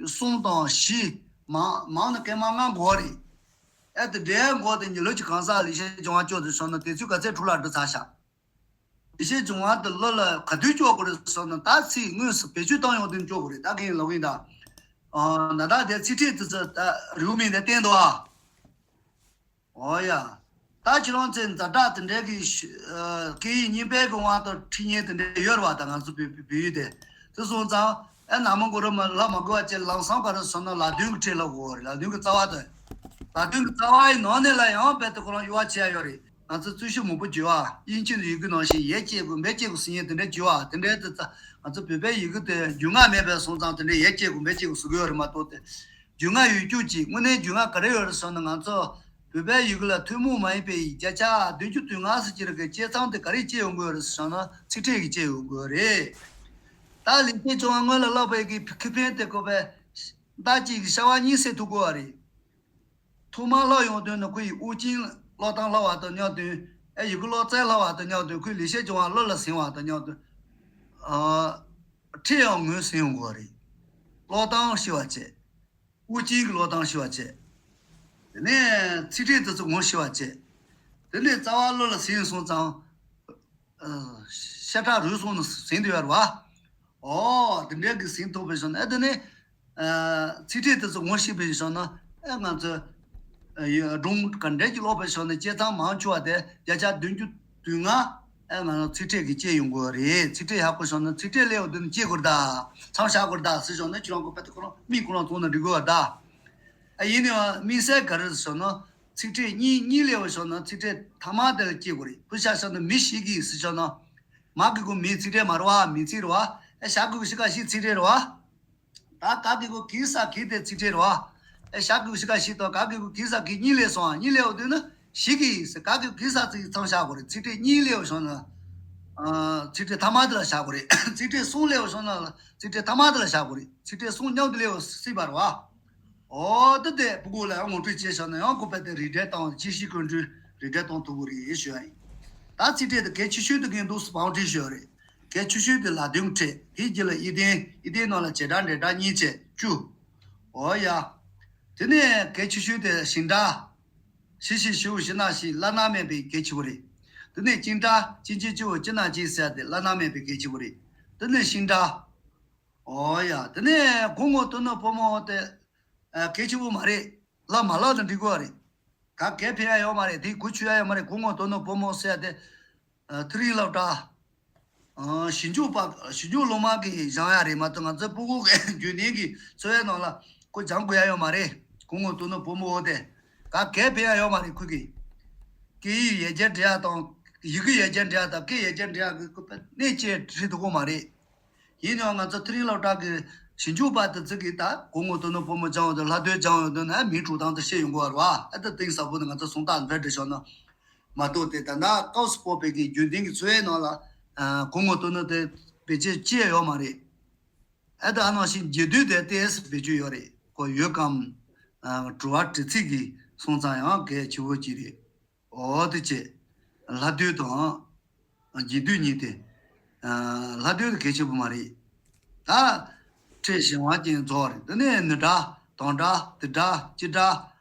གསུམ་དང་བཞི། མང་མང་ན་སྐར་མ་ལྔ་འགོར་རེད། ཨེ་དེ་འདྲའི་འགོར་དེ་ཉི་ལོ་གཅིག་གང་ཟག་ལེགས་བཤད་ལྗོན་དབང་ཅོག་དེ་སོང་ན་དེ་ཚོའི་ག་ཚད་གྲས་ལ་འགྲོ་ཚར་ཤག་ལེགས་བཤད་ལྗོན་དབང་དེ་བློ་ལ་ག་དུས་ཅོག་དགོས་རེད་ཟེར་ན། ད་ཚིག་དངོས་སུ་བེད་སྤྱོད་བཏང་ཡོང་དུས་ཅོག་དགོས་རེད། ད་གིན་ལབ་ཡིན་ད། ཨ་ན་ད་དེ་ཚིག་ཕྲད་དེ་ཚོ་ད་རེའུ་མིག་དེ་བསྟན་འདུག་ཨ། ཨོ་ཡ། ད་ཁྱེད་རང་ཚོའི་ཛ་དྲག་དེ་འདྲའི་གི་ཤ་ཨ་སྐད་ཡིག་རྙིང་པའི་གི་དབང་དུ་ཁྲིད་མཁན་དེ་འདྲ་ཡོད་རེད་བ། ད་ང་ཚོ་བོད་བོད་ཡིག་དེ། དེ་སོང་ཙང་ཨེ་ན་མོ་མགོ་རུ་མ་ལ་མ་དགོས་པ་བྱས། ལམ་སང་ག་རེ་ཟེར་ན་ལ་དོན་གྱི་ཕྲད་ལ་གོ་རེད། ལ་དོན་གྱི་རྩ་བ་དང་། ལ་དོན་གྱི་རྩ་བ་ཡི་ནང་ནས་ལ་ཡང་རྦད་དེ་ཁོ་རང་གཡོ་བ་བྱེད་ཡ་ཡོད་རེད། ང་ཚོ་རྩོད་གཞི་མང་པོ་བརྗོད་ཨ། དབྱིན་ཇི་ཡི་གེ་ནང་བཞིན་ཡས་བཅད་དགོས་མས་བཅད་དགོས་ཟེར་མཁན་དེ་འདྲ་བརྗོད་ཨ། དེ་འདྲའི་དེ་ཚ་ང་ཚོ་བོད་པའི་ཡི་གེ་དེ་རྒྱུས་མངའ་མེད་པའི་སོང་ཙང་དེ་འདྲའི་ཡས་བཅད་དགོས་མས་བཅད་དགོས་ཟེར་གི་ཡོད་རེད་མ་གཏོགས་དེ། རྒྱུས་མངའ་ཡོད་རྒྱུ་ཅིག་དངོས་གནས་རྒྱུས་མངའ་ག་རེ་ཡོད་རེད་ཟེར་ན། ང་ཚོ་བོད་པའི་ཡི་གེ་ལ་ཐུན་མོང་མ་ཡིན་པའི་བརྒྱ་ཆ་བདུན་ཅུ་དོན་ལྔ་ཟེར་གྱི་རེད་གི་བཅད་མཚམས་དེ་ག་རེ་བཅད་ཡོང་གི་ཡོད་རེད་ཟེར་ན། ཚིག་ཕྲད་ཀྱིས་བཅད་ཡོང་གི་ཡོད་རེད། ད་ལེགས་བཤད་ལྗོན་དབང་སྔོན་ལ་བསླབས་པའི་གི་ཁེ་ཕན་དེ་ཁོ་པས་ཟླ་གཅིག་གི་ཤ་བ་གཉིས་བསྲེག་ཐུབ་དགོས་པ་རེད། ཐོག་མར་བསླབས་ཡོང་དུས་ནི་ཁོ་ཡི་དབུ་ཅན་ཀློག་སྟངས་བསླབས་པ་དང་མཉམ་དུ། ཨེ་ཡི་གེ་ཀློག་རྩལ་བསླབས་པ་དང་མཉམ་དུ་ཁོའི་ལེགས་བཤད་ལྗོན་དབང་བློ་ལ་ཟིན་པ་དང་མཉམ་དུ། ཨ་ཕྲད་ཡང་ངོས་ཟིན་ཡོང་དགོས་པ་རེད། ཀློག་སྟངས་ཤེས་པ་བྱས། དབུ་ཅན་གྱི་ཀློག་སྟངས་ཤེས་པ་བྱས། དེ་ནས་ཚིག་ཕྲད་དེ་ཚོ་ངོ་ཤེས་པ་བྱས། དེ་ནས་རྩ་བ་བློ་ལ་ཟིན་སོང་ཙང་། ཨ། ཤ་ཁྲག་རུལ་སོང་ནས་ཟིན་དུ་ཡོད་རེད་བ། ཨོ། དེ་འདྲའི་གི་ཟིན་ཐུབ་པའི་ཞོར་ན། ཨ། དེ་ནས། ཨ། ཚིག་ཕྲད་དེ་ཚོ་ངོ་ཤེས་པའི་ཞོར་ན། ཨ། ང་ཚོ། ཨ། ཡ། སྒྲུང་ག་འདྲ་ཅིག་ཀློག་པའི་ཞོར་ན་བྱས་ཙང་མང་ཆེ་བ་དེ་བརྒྱ་ཆ་བདུན་ཅུ་དོན་ལྔ། ཨ། ང་ཚོ་ཚིག་ཕྲད་ཀྱིས་བཅད་ཡོང་གི་རེད། ཚིག་ཕྲད་ཡག་པོ་ཤོར་ན་ཚིག་ཕྲད་སླེབས་པ་དེ་ནས་བཅད་དགོས་རེད་ད། མཚམས་བཞག་དགོས་རེད་ད་ཟེར་ཞོར་ན། ཁྱེད་རང་གི་དཔེ་དེ་ཁོ་རང་མིང་ཁོ་རང་བཙོང་ན་འགྲིག་གི་རེད་ད། ཨ། ཡིན་ནའང་དམིགས་བསལ་ག་རེ་ཟེར་ན། ཚིག་ཕྲད་གཉིས་གཉིས་སླེབས་པ་ཤོར་ན་ཚིག་ཕྲད་ཐ་མ་དེ་ལ་བཅད་དགོས་རེད། བུ་ཤ་ཤ་ན་མི་ཞིག་གིས་ཟེར་ཤོར་ན། མ་གི་གུ་མི་ཚིག་ཕྲད་མ་རེད་བ། མི་ཚིག་རེད་བ། ཨ། ཤ་གི་གུ་ཤི་ག་ཤི་ཚིག་ཕྲད་རེད་བ། ད་ག་གི་གུ་གི་ས་གི་དེ་ཚིག་ཕྲད་རེད་བ། ཨ། ཤ་གི་གུ་ཤི་ག་ཤི་དང་ག་གི་གུ་གི་ས་གི་གཉིས་སླེབས་སོང་། གཉིས་སླེབས་པ་དེ་ནས་ཞིག་གིས་ཟེར། ག་གི་གུ་གི་ས་ཚིག་མཚམས་བཞག་དགོས་རེད། ཚིག་ཕྲད་གཉིས་སླེབས་པ་ཤོར་ན། ཨ། ཚིག་ཕྲད་ཐ་མ་དེ་ལ་བཞག་དགོས་རེད། ཚིག་ཕྲད་གསུམ་སླེབས་པ་ཤོར་ན་ཚིག་ཕྲད་ཐ་མ་དེ་ལ་བཞག་དགོས་རེད། ཚིག་ཕྲད་གསུམ་མཉམ་དུ་སླེབས་པ་སྲིད་པ་རེད་བ། ཨོ། དེ་དེ་ཕྲུ་གུ་ལ་ཡང་ངོ་སྤྲོད་བྱས་བཞག་ན་ཡང་ཁོ་པས་དེ་རིགས་འགྲེ་བཏང་། ཅི་ཞིག་ཀུན་འདུས་རིགས་འགྲེ་གཏོང་ཐུབ་ཀྱི་རེད་ཞུ་ཡ་ཡིན། ད་ཚིག་ཕྲད་དེ་གལ་ཆེ་ཤོས་དེ་ངས་འདུག་སེ་བང་བསྒྲིགས་ཞུ་ཡ་རེད། གལ་ཆེ་ཤོས་དེ་ལ་དོན་ཕྲད། དེའི་རྗེས་ལ་ཡིག་དོན། ཡིག་དོན་ནང་ལ་བྱེད་སྒྲ་འབྲེལ་སྒྲ་གཉིས་བྱས་བཅུ། ཨོ་ཡ། དེ་ནས་གལ་ཆེ་ཤོས་དེ་བྱིངས་སྒྲ། ཞི་ཞིག་ཞི་བོ་ཞི་ན་ཞི། བླ་ན་མེད་པའི་གལ་ཆེ་བོ་རེད། དེ་ནས་བཅིངས་སྒྲ། ཅི་མཆིས་ཅི་བོ་ཅི་ན་ཅི་ཟེར་ཏེ་བླ་ན་མེད་པའི་གལ་ཆེ་བོ་རེད། དེ་ནས་བྱིངས་སྒྲ། ཨོ་ཡ། དེ་ནས་གོང་ངོ་དོན་ནོ་བུ་མོ་དེ། ཨ། གལ་ཆེ་བོ་མ་རེད། ལབ་མ་ལབ་ན་འགྲིག་གི་རེད། ག་གས་ཕན་ཡ་ཡོད་མ་རེད། དེ་གོ་ཆོད་ཡ་ཡོད་མ་རེད། གོང་ངོ་དོན་ནོ་བུ་མོ་ཟེར་ཡ་དེ། ཨ། ཐག་རིང་སློབ་གྲྭ། ཨ། ཞིབ་འཇུག་པ། ཞིབ་འཇུག་སློབ་མ་གིས་སྦྱང་ཡ་རེད་མ་གཏོགས། ང་ཚོའི་ཕྲུ་གུ་གི་རྒྱུན་ལྡན་གྱི་འཚོ་བའི་ནང་ལ་ཁོ་སྦྱང་དགོས་ཡ་ཡོད་མ་རེད། གོང་ངོ་དོན་ནོ་བུ་མོ་དེ་ག་གས་ཕན་ཡ་ཡོད་མ་རེད། ཁོ་གིས་སྐད་ཡིག་ཡར་རྒྱས་འགྲོ་ཡ་དང་། ཡི་གེ་ཡར་རྒྱས་འགྲོ་ཡ་དང་སྐད་ཡར་རྒྱས་འགྲོ་ཡ་གི་སྐོར་དཔེ་གནད་ཆེ་བྲིས་འདུག་གོ་མ་རེད། ཡིན་ཡང་ང་ཚོ་ཐག་རིང་སློབ་གྲྭ་གི་ཞིབ་འཇུག་པ་དེ་ཚོ་གིས་ད་གོང་ངོ་དོན་ནོ་བུ་མོ་སྦྱང་བ་དང་ལྷ་སྡོད་སྦྱང་བ་དང་ན་མིའི་དཀྲུག་སྟངས་དེ་ཤེས་ཡོང་གི་རེད་བ། ཨ། ད་གཏིང་ཟབ་པོ་ནས་ང་ཚོ་སུམ་རྟགས་འདི་འདྲ་བྱུང་ན་མ་གཏོགས། དེ་ད་ལྟ་སྐབས་སུ་བབས་པའི་གི་རྒྱུན་ལྡན་གྱི་འཚོ་བའི་ནང་ལ། ཨ། གོང་ངོ་དོན་ནོ་དེ་བེད་སྤྱོད་བྱས་ཡོད་མ་རེད། ཨ། ད་ཨ་ནང་བཞིན་རྒྱས་བསྡུས་དེ་ཏོག་ཙམ་བེད་སྤྱོད་ཡོད་རེད། ཁོ་ཡོད་གམ། ཨ། དྲི་བ་དྲི་ཚིག་གི་སོང་ཙང་ཡང་གལ་ཆེ་བོ་ཅིག་རེད། འོ་དེ་བྱས། ལྷ་སྡོད་དང་། རྒྱས་བསྡུས་གཉིས་དེ། ཨ། ལྷ་སྡོད་དེ་གལ་ཆེ་བོ་མ་རེད། ད་ཕྲད་གཞན་དབང་ཅན་རྫོགས་རེད། དེ་ནས་ནི་སྒྲ། དང་སྒྲ། དི་སྒྲ། ཅི་སྒྲ།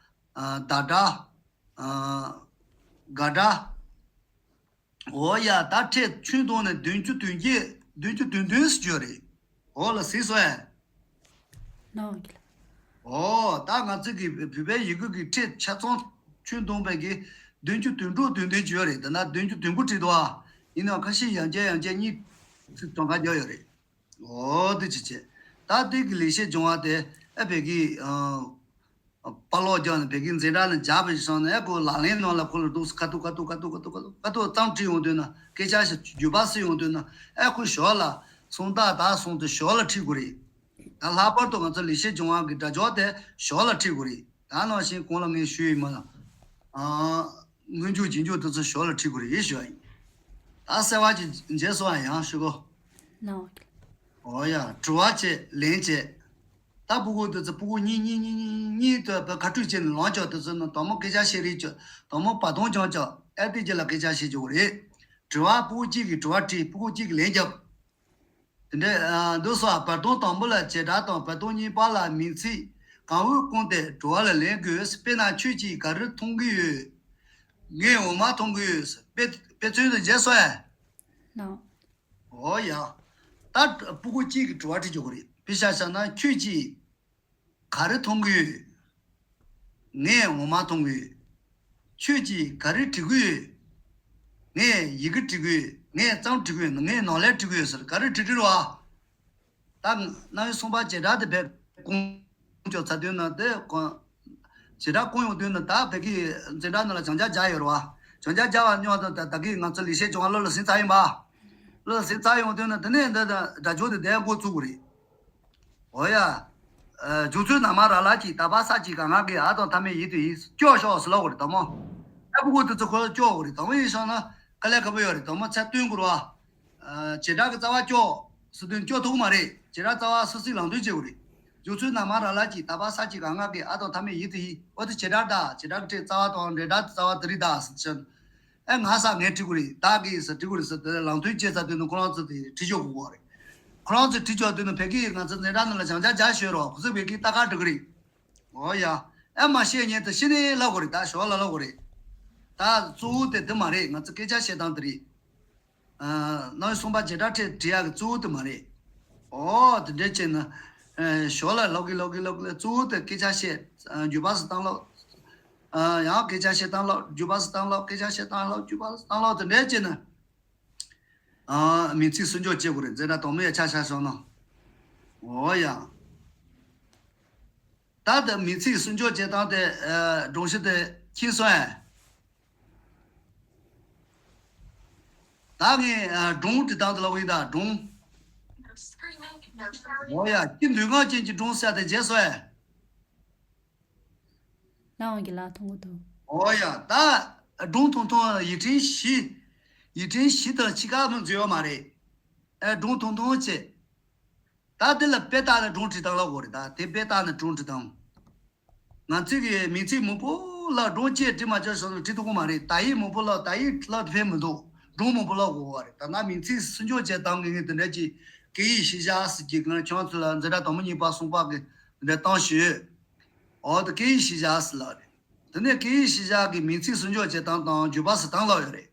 ཨ། ད་སྒྲ། ཨ། ག་སྒྲ། འོ་ཡ། ད་ཕྲད་ཁྱོན་བསྡོམས་ནས་བདུན་ཅུ་དོན་བརྒྱད། བདུན་ཅུ་དོན་བདུན་ཟེར་གྱི་ཡོད་རེད། འོ་ལ་གཟིགས་སོང་ཨེ། ནོ་གི་ལ། ཨོ། ད་ང་ཚོ་གི་བོད་པའི་ཡི་གེ་གི་ཕྲད་ཆ་ཚང་ཁྱོན་བསྡོམས་པའི་གི་བདུན་ཅུ་དོན་དྲུག་དོན་བདུན་ཅིག་ཡོད་རེད། ད་ན་བདུན་ཅུ་དོན་དགུ་བྲིས་འདུག་ཨ། ཡིན་ནའང་ཁ་ཤས་ཡང་བསྐྱར་ཡང་བསྐྱར་གཉིས་ཚིག་གྲངས་ཀ་རྒྱག་ཡོད་རེད། ཨོ་དེ་ཅི་བྱེད། ད་དེ་གི་ལེགས་བཤད་ལྗོན་དབང་དེ་ཨ་བོད་ཀྱི། ཨ། དཔར་ཀློག་རྒྱག་ནས་བོད་ཀྱི་འཛིན་གྲྭ་ནས་སྦྱངས་པའི་སོང་ནས་ཨ་ཁོ་ལག་ལེན་ནང་ལ་ཁོ་ལ་འདུག་སེ་ཁ་ཐུག་ཁ་ཐུག་ཁ་ཐུག་ཁ་ཐུག་ཁ་ཐུག་ཁ་ཐུག་ཙམ་བྲིས་ཡོང་དུས་ན། སྐད་ཆ་ཞིག་བརྗོད་པ་སུ་ཡོང་དུས་ན། ཨ་ཁོ་ཞོར་ལ་སུམ་རྟགས་དག་སོང་དུས་ཞོར་ལ་བྲིས་དགོས་རེད། ད་ལྷག་པར་དུ་ང་ཚོ་ལེགས་བཤད་ལྗོན་དབང་གི་སྒྲ་སྦྱོར་དེ་ཞོར་ལ་བྲིས་དགོས་རེད། ད་ནང་བཞིན་གོང་ལ་ངས་ཞུས་ཡིན་མ་ལ། ཨ། སྔོན་འཇུག་རྗེས་འཇུག་དེ་ཚོ་ཞོར་ལ་བྲིས་དགོས་རེད་ཞུ་བ་ཡིན། ད་གསལ་བ་ཅིག་མཇལ་སོང་བ་ཡང་ཞུ་གོ། ནོ། འོ་ཡ། དྲི་བ་བྱེད། ལན་བྱེད། ད་ཕྲུ་གུ་དེ་ཚོ་ཕྲུ་གུ་གཉིས་གཉིས་གཉིས་གཉིས་གཉིས་དུ་ཁ་ཁྲུས་བྱས་ནས་ལངས་ཀྱང་། དེ་ཚོ་ནི་དང་པོ་སྐད་ཆ་བཤད་རེས་ཀྱང་། དང་པོ་བར་སྟོང་སྦྱང་ཀྱང་། ཨ་དེ་རྗེས་ལ་སྐད་ཆ་བཤད་ཀྱི་ཡོད་རེད། དྲི་བ། ཕྲུ་གུ་གཅིག་གིས་དྲི་བ་དྲིས། ཕྲུ་གུ་གཅིག་གིས་ལན་བརྒྱབ། དེ་འདྲ། ཨ། འདུག་སེ་བར་སྟོང་དང་པོ་ལ་བྱེད་སྒྲ་དང་། བར་སྟོང་གཉིས་པ་ལ་མིང་ཚིག་གང་འོས་བསྐུངས་ཏེ་དྲི་བ་ལ་ལན་དགོས། དཔེར་ན། ཁྱོད་ཀྱིས་ག་རེ་མཐོང་གི་ཡོད། ངས་འོ་མ་མཐོང་གི་ཡོད། དཔེ་དཔེ་མཚོན་དུ་མཇལ་སོང་ཨེ། ནོ། འོ་ཡ། ད་ཕྲུ་གུ་གཅིག་གིས་དྲི་བ་དྲི་རྒྱུ་རེད། དཔེ་ཆ་བཞག་ན། ཁྱོད་ཀྱིས་ག་རེ་མཐོང་གི་ཡོད། ངས་ངོ་མ་མཐོང་གི་ཡོད། ཁྱོད་ཀྱིས་ག་རེ་བྲིས་ཀྱི་ཡོད། ངས་ཡི་གེ་བྲིས་ཀྱི་ཡོད། ངས་རྩོམ་བྲིས་ཀྱི་ཡོད། ངས་ནང་ལས་བྲིས་ཀྱི་ཡོད་ཟེར། ག་རེ་བྲིས་བྲིས་རེད་བ། ད་རྣམ་དབྱེ་གསུམ་པ་བྱེད་སྒྲ་དེ་བས་ཀུན་སྤྱོད་ཚ་དོན་ན་དེ་གོ། བྱེད་སྒྲ་ཀུན་ཡོང་དུས་ན། ད་བོད་ཀྱི་འཛིན་གྲྭ་ནང་ལ་སྦྱང་བྱ་བརྒྱབ་ཡོད་རེད་བ། སྦྱང་བྱ་བརྒྱབ་པ་སྔོན་དུ་ད་ད་གིན་ང་ཚོ་ལེགས་བཤད་ལྗོན་དབང་བློ་ལ་ཟིན་ཚར་ཡིན་པ། བློ་ལ་ཟིན་ཚར་ཡོང་དུས་ན། དེ་ནས་འདི་ད་སྒྲ་སྦྱོར་དེ་འདི་འགོ་བཙུགས་དགོས་རེད། འོ་ཡ། ཨ། རྒྱུ་མཚན་ན་མ་ར་ལ་ཅི། ད་བ་ས་ཅི་ག་ང་གི་ཨ་དང་མཐའ་མེད་ཡིད་དུ་ཡིས། སྐྱོ་ཤོག་ཟེར་ལབ་དགོས་རེད་དང་མོ། ཨ་ཕྲུ་གུ་དེ་ཚོ་ཁོ་ལ་སྐྱོ་དགོས་རེད་དང་མོ། ཡིན་སོང་ན་དཀའ་ལས་ཁག་པོ་ཡོད་རེད་དང་མོ། ཚད་སྟོན་དགོས་རེད་བ། ཨ། བྱེད་སྒྲ་གི་རྩ་བ་སྐྱོ་ཟེར་དུས་སྐྱོ་ཐུབ་མ་རེད། བྱེད་སྒྲ་རྩ་བ་སི་སི་ལང་དོན་བྱེད་དགོས་རེད། རྒྱུ་མཚན་ན་མ་ར་ལ་ཅི། ད་བ་ས་ཅི་ག་ང་གི་ཨ་དང་མཐའ་མེད་ཡིད་དུ་ཡིས། འོ་དེ་བྱེད་སྒྲ་ད། བྱེད་སྒྲ་གི་ཕྲད་རྩ་བ་དང་འབྲེལ་སྒྲ་རྩ་བ་དེ་རིགས་ད་ཟེར་ཕྱིན། ཨེ་ང་ས་ངས་བྲིས་དགོས་རེད། བདག་གིས་ཟེར་བྲིས་དགོས་རེད་ཟེར། དེ་ལ་ལང་དོན་བྱས་ཚར་དུས་ནི་ཁོ་རང་ཚོ་དེ་བྲིས་ཆོག་དགོས་རེད། ཁོ་རང་ཚོས་བྲིས་ཆོག་དུས་ནི་བོད་ཀྱི་ང་ཚོ་འཛིན་གྲྭ་ནང་ལ་སྦྱང་བྱ་བརྒྱབ་ཡོད་རེད་བ། ཁོ་ཚོས་བོད་ཀྱི་ལྟ་ག་འགྲོ་གི་རེད། འོ་ཡ། ཨེ་མ་ཤེས་མཁན་དེ་ཤི་ནས་ལབ་དགོས་རེད། ད་ཞོར་ལ་ལབ་དགོས་རེད། ད་གཙོ་བོ་དེ་དེ་མ་རེད། ང་ཚོ་སྐད་ཆ་བཤད་སྟངས་དེ་རེད། ཨ། རྣམ་དབྱེ་གསུམ་པ་བྱེ་བྲག་ཕྲད་བྲི་ཡག་གི་གཙོ་བོ་དེ་མ་རེད། ཨོ་དེ་འདྲས་བྱས་ན། ཨ། ཞོར་ལ་ལོག་གི་ལོག་གི་ལོག་གི་ལོག་གཙོ་བོ་དེ་སྐད་ཆ་བཤད། ཨ། བརྗོད་པ་སུ་བཏང་ལོག་ཨ། ཡང་སྐད་ཆ་བཤད་སྟངས་ལོག་བརྗོད་པ་སུ་བཏང་ལོག་སྐད་ཆ་བཤད་སྟངས་ལོག་བརྗོད་པ་སུ་བཏང་ལོག་དེ་འདྲས་བྱས་ན། ཨ། མིང་ཚིག་སུན་འཇོག་བྱེད་དགོས་རེད། འཛིན་གྲྭ་དང་པོ་ཡ་ཆ་བཞག་སོང་ན། འོ་ཡ། ད་ལྟ་མིང་ཚིག་སུན་འཇོག་བྱེད་སྟངས་དེ། ཨ། སྒྲོམ་གཞི་དེ་མཁྱེན་སོང་ཨེ། ད་ངས། ཨ། སྒྲུང་འབྲི་སྟངས་དེ་ལབ་ཡིན་ད། སྒྲུང་། འོ་ཡ། ཁྱི་འདོད་རྔམ་ཅན་གྱི་སྒྲུང་ཟེར་དེ་མཇལ་སོང་ཨེ། ལགས་འོང་གི་ལགས། མཐོང་གི་འདུག་འོ་ཡ། ད་སྒྲུང་ཐུང་ཐུང་ཡིག་ཕྲེང་བཞི། ཡིག་ཕྲེང་བཞི་དང་ཕྱེད་ཀ་མ་འཛོལ་ཡོད་མ་རེད། ཨེ། སྒྲུང་ཐུང་ཐུང་བྱས། ད་དེ་ལ་དཔེ་བལྟས་ནས་སྒྲུང་བྲིས་སྟངས་ལབ་དགོས་རེད། ད་དེ་དཔེ་བལྟས་ནས་སྒྲུང་བྲིས་སྟངས། ང་ཚོས་ཀྱི་མིང་ཚིག་མང་པོ་ལ་སྒྲུང་བཅས་བྲིས་མ་བཅུག་སོང་ན་བྲིས་ཐུབ་ཀྱི་མ་རེད། དག་ཡིག་མང་པོ་ལ། དག་ཡིག་ལབ་དེ་ཕན་མི་འདུག་སྒྲུང་མང་པོ་ལབ་དགོས་པ་རེད། ད་ནི་མིང་ཚིག་སུན་འཇོག་བྱེད་སྟངས་ཀྱི་ངས་དེ་འདྲ་ཅིག་སྐད་ཡིག་ཤེས་བྱ་ཟེར་གྱི་གང་ཁྱོད་ཚོ་ལ་འཛིན་གྲྭ་དང་པོ་གཉིས་པ་གསུམ་པ་གི་དེ་འདྲ་བཏང་ཞུས། འོ་དེ་སྐད་ཡིག་ཤེས་བྱ་ཟེར་ལབ་རེད། དེ་ནས་སྐད་ཡིག་ཤེས་བྱ་གི་མིང་ཚིག་སུན་འཇོག་བྱེད་སྟངས་དང་བརྗོད་པ་ཟེར་སྟངས་ལབ་ཡོད་རེད།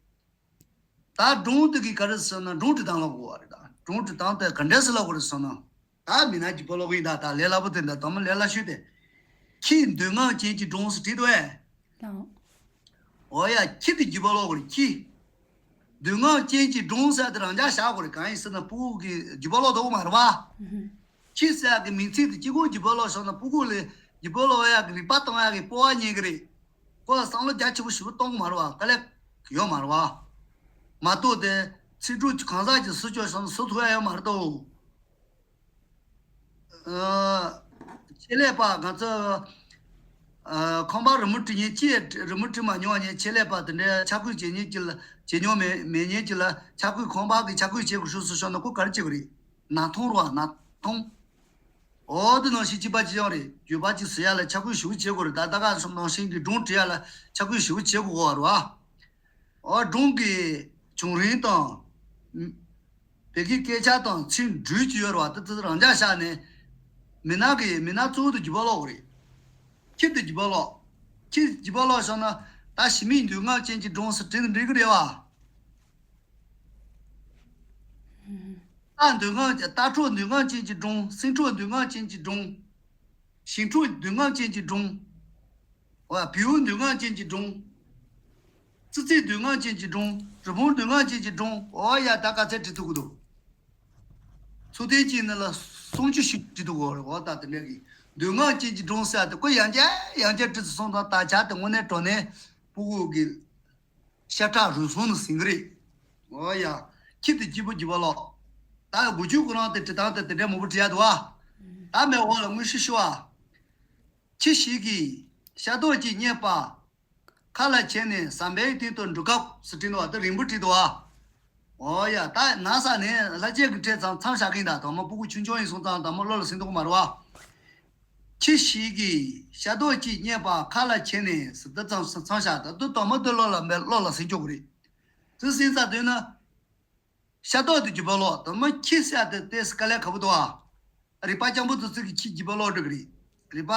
ད་སྒྲུང་དེ་གི་ག་རེ་ཟེར་ན་སྒྲུང་འབྲི་སྟངས་ལ་གོ་བ་རེད། ད་སྒྲུང་འབྲི་སྟངས་དེ་ག་འདྲས་སེ་ལབ་དགོས་རེད་ཟེར་ན། ད་མི་ནག་གི་བརྗོད་པ་ལོག་གི་ཡིན། ད་ད་ལས་སླ་པོ་དེ་འདྲ། དང་མ་ལས་སླ་ཤོས་དེ། ཁྱི་འདོད་རྔམ་ཅན་གྱི་སྒྲུང་ཟེར་བྲིས་འདུག་ཨེ། ལགས། འོ་ཡ། ཁྱི་དེ་བརྗོད་པ་ལོག་དགོས་རེད། ཁྱི། འདོད་རྔམ་ཅན་གྱི་སྒྲུང་ཟེར་དེ་རང་འཇགས་བཞག་དགོས་རེད། གང་ཡིན་ཟེར་ན་སྤུ་གུ་གི་བརྗོད་པ་ལོག་འདུག་མ་རེད་པ། ཨུ་ཧུ། ཁྱི་ཟེར་ཡག་གི་མིང་ཚིག་དེ་གཅིག་པོ་བརྗོད་པ་ལོག་སོང་ན་སྤུ་གུ་ལ་བརྗོད་པ་ལོག་ཡག་གི་རིག་པ་གཏོང་ཡག་གི་སྤོབས་པ་རྙེད་ཀྱི་རེད། ཁོ་ལ་བསམ་བློ་རྒྱ་ཆེ་པོ་ཞེ་པོ་གཏོང་གི་མ་རེད་པ། དཀའ་ལས་ཡོད་མ་རེད་པ། མ་གཏོགས་དེ་ཚིག་གྲོགས་ཀྱི་གང་ཟག་ཅིག་སུ་སྐྱོ་སོང་ན་སུ་ཐུག་ཡག་ཡོད་མ་རེད་དོ། ཨ། ཆེད་ལས་པ་ང་ཚོ། ཨ། ཁང་པ་རི་མོ་བྲིས་མཁན་གྱིས། རི་མོ་བྲིས་མ་མྱོང་བ་ནས་ཆེད་ལས་པ་དེ་འདྲའི་ཕྱག་བཀོད་བྱེད་མཁན་གྱི་ལ་བྱེད་མྱོང་མེད་མེད་མཁན་གྱི་ལ་ཕྱག་བཀོད། ཁང་པ་གི་ཕྱག་བཀོད་བྱེད་དགོས་ཤོག་ཟེར་ཤོག་ན་ཁོ་ག་རེ་བྱེད་དགོས་རེད། ནག་ཐུང་རེད་པ། ནག་ཐུང་། འོ་དེ་ནང་བཞིན་གཅིག་པ་གཅིག་རྐྱང་རེད། བརྗོད་པ་གཅིག་ཟེར་ཡག་ལ་ཕྱག་བཀོད་ཞེ་པོ་བྱེད་དགོས་རེད། ད་ད་ག་ནང་བཞིན་གྱི་སྒྲུང་འབྲི་ཡག་ལ་ཕྱག་བཀོད་ཞེ་པོ་བྱེད་དགོས་པ་རེད་པ། འོ་སྒྲུང་གི་བྱུང་རིམ་དང་། བོད་སྐད་སྐད་ཆ་དང་ཚིག་འབྲུ་གཅིག་ཡོད་རེད་པ། དེ་དེ་རང་འཇགས་བཞག་ནས། མི་ནག་གི་མི་ནག་གཙོ་བོ་དེ་བརྗོད་པ་ལོག་དགོས་རེད། ཁྱི་དེ་བརྗོད་པ་ལོག་ཁྱི་བརྗོད་པ་ལོག་སོང་ན་ད་ཞི་མིའི་འདོད་རྔམ་ཅན་གྱི་སྒྲུང་ཟེར་བྲིས་ན་འགྲིག་གི་རེད་པ། ཨུ་ཧུ། རྟ་འདོད་རྔམ། རྟ་ཁྲོད་འདོད་རྔམ་ཅན་གྱི་སྒྲུང་། སེང་ཕྲུག་འདོད་རྔམ་ཅན་གྱི་སྒྲུང་། ཞིང་ཕྲུག་འདོད་རྔམ་ཅན་གྱི་སྒྲུང་། འོ་ཡ། བེའུ་འདོད་རྔམ་ཅན་གྱི་སྒྲུང་། ཙི་ཙི་འདོད་རྔམ་ཅན་གྱི་སྒྲུང་། རི་བོང་འདོད་རྔམ་ཅན་གྱི་སྒྲུང་། འོ་ཡ། ད་ག་ཚད་བྲིས་ཐུབ་ཀྱི་འདུག་ཚུལ་ལྡན་གྱིས་ནི་ལ་སུམ་ཅུ་ཞིག་བྲིས་འདུག་གོ། འོ་ད་དེ་འདྲ་གི་འདོད་རྔམ་ཅན་གྱི་སྒྲུང་ཟེར་ཡག་དེ་ཁོ་ཡང་བསྐྱར་ཡང་བསྐྱར་བྲིས་སུ་སོང་ཙང་དག་ཆ་དེ་དངོས་གནས་དྲང་གནས་སྤུ་གུ་གི་ཤ་ཁྲག་རུས་ཟུངས་ནང་ཟིན་གྱི་རེད། འོ་ཡ། ཁྱི་དེ་གཅིག་པོ་བརྗོད་པ་ལོག་ད་དགུ་བཅུ་གོ་རང་དེ་བྲིས་སྟངས་དེ་དེ་འདྲའི་མང་པོ་བྲིས་ཡག་འདུག་པ། ད་མའི་འོག་ལ་དངོས་གཞི་ཞུ་བ། ཁྱི་ཞིག་གིས་ཤ་རྡོག་ཅིག་རྙེད་པ། ཁ་ལ་ཁྱེར་ནས་ཟམ་པའི་སྟེང་དུ་འགྲོ་སྐབས་ཟེར་བྲིས་འདུག་པ། དེ་རིང་པོ་བྲིས་འདུག་པ། འོ་ཡ། ད་ན་ས་ནས་ལྷ་རྗེ་གི་ཁྲིད་ཙམ་མཚམས་བཞག་གི་ཡིན། ད་དང་མ་སྤུ་གུ་ཆུང་ཆུང་ཡིན་སོང་ཙང་དང་མ་བློ་ལ་ཟིན་ཐུབ་ཀྱི་མ་རེད་པ། ཁྱི་ཞིག་གིས་ཤ་རྡོག་ཅིག་རྙེད་པ། ཁ་ལ་ཁྱེར་ནས་ཟེར་དེ་ཙམ་མཚམས་བཞག་ད་དུང་དང་མ་དེ་བློ་ལ་མེད། བློ་ལ་ཟིན་ཆོག་གི་རེད། དེ་ཟིན་ཙང་དོན་ན། ཤ་རྡོག་དེ་བརྗོད་པ་ལོག་དང་མ་ཁྱི་ཟེར་ཡག་དེ་ཏོག་ཙམ་དཀའ་ལས་ཁག་པོ་འདུག་པ། རིག་པ་སྤྱང་པོ་དེ་ཚོ་གིས་ཁྱི་བརྗོད་པ་ལོག་འགྲོ་གི་རེད། རིག་པ་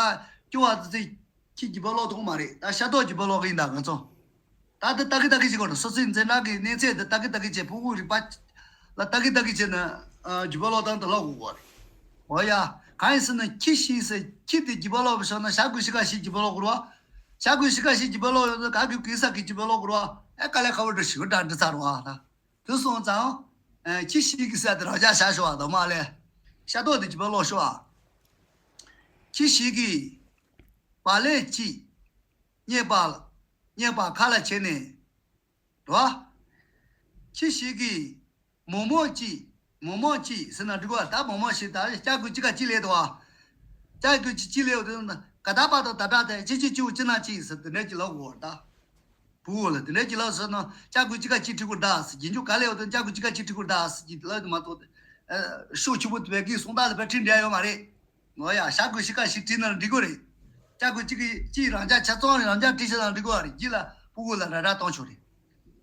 སྐྱོ་བ་དེ་ཚོས་ཁྱི་བརྗོད་པ་ལོག་ཐུབ་ཀྱི་མ་རེད། ད་ཤ་རྡོག་བརྗོད་པ་ལོག་གི་ཡིན། ད་ང་ཚོ་ད་དེ་ལྟ་གི་ལྟ་གི་བྱེད་དགོས་རེད། སོ་སོའི་འཛིན་གྲྭ་གི་གནས་ཚད་དེ་ལྟ་གི་ལྟ་གི་བྱས། སྤུ་གུ་རིག་པ་ལ་ལྟ་གི་ལྟ་གི་བྱས་ན། ཨ། བརྗོད་པ་ལོག་སྟངས་དེ་ལབ་དགོས་རེད། འོ་ཡ། གང་ཡིན་ཟེར་ན་ཁྱི་ཞིག་ཟེར། ཁྱི་དེ་བརྗོད་པ་ལོག་པ་སོང་ན་བྱ་རྒོད་ཤི་ཁ་ཤི་བརྗོད་པ་ལོག་དགོས་རེད་པ། བྱ་རྒོད་ཤི་ཁ་ཤི་བརྗོད་པ་ལོག་ཡོད་ན་ག་གི་གི་ས་གི་བརྗོད་པ་ལོག་དགོས་རེད་པ། ཨེ། དཀའ་ལས་ཁག་པོ་འདྲ་ཞིག་འདྲ་འདྲི་ཚར་བ་ད། དེ་སོང་ཙང་། ཨ། ཁྱི་ཞིག་གིས་ཟེར་དེ་རང་འཇགས་བཞག་ཤོག་པ། དང་མ་ལས། ཤ་རྡོག་དེ་བརྗོད་པ་ལོག་ཤོག་པ། ཁྱི་ཞིག་གིས་བག་ལེབ་ཅིག་རྙེད་པ། རྙེད་པ་ཁ་ལ་ཁྱེར་ནས། རེད་པ། ཁྱི་ཞིག་གིས་མོག་མོག་ཅིག་མོག་མོག་ཅིག་ཟེར་ན་འགྲིག་གོ། ད་མོག་མོག་ཞིག་ད་ལྕགས་སྐུད་ཅི་ག་ཅི་ལས་འདུག་པ། ལྕགས་སྐུད་ཅི་ཅི་ལས་འདུག་ན་ག་ད་པ་དང་ད་དྲག་དེ་ཅི་ཅི་ཅིའུ་ཅི་ན་ཅི་ཟེར་དེ་འདྲ་ཅིག་ལབ་དགོས་པ་རེད་ད། བུ་བོ་ལ་དེ་འདྲ་ཅིག་ལབ་སོང་ན་ལྕགས་སྐུད་ཅི་ག་ཅི་བྲིས་དགོས་ད་ཟེར། རྗེས་འཇུག་ག་ལས་འདུག་ན་ལྕགས་སྐུད་ཅི་ག་ཅི་བྲིས་དགོས་ད་ཟེར་གྱི་ལབ་དེ་མ་གཏོགས། ཨ། ཤོག་ཆུ་བོ་དེ་བས་ཀྱི་སོང་ད་ལ་བས་བྲིས་འདྲ་ཡོད་མ་རེད། འོ་ཡ། ཤ་རྒོད་ཤི་ཁ་ཤི་བྲིས་ན་འགྲིག་གོ་རེད། ལྕགས་སྐུད་ཅིག་གིས་ཅིག་རང་འཇགས་ཆ་ཚང་རང་འཇགས་བྲིས་ཤག་ན་འགྲིག་གོ་རེད། རྗེས་ལ་སྤུ་གུ་ལ་ར་ར་བཏང་ཆོག་རེད།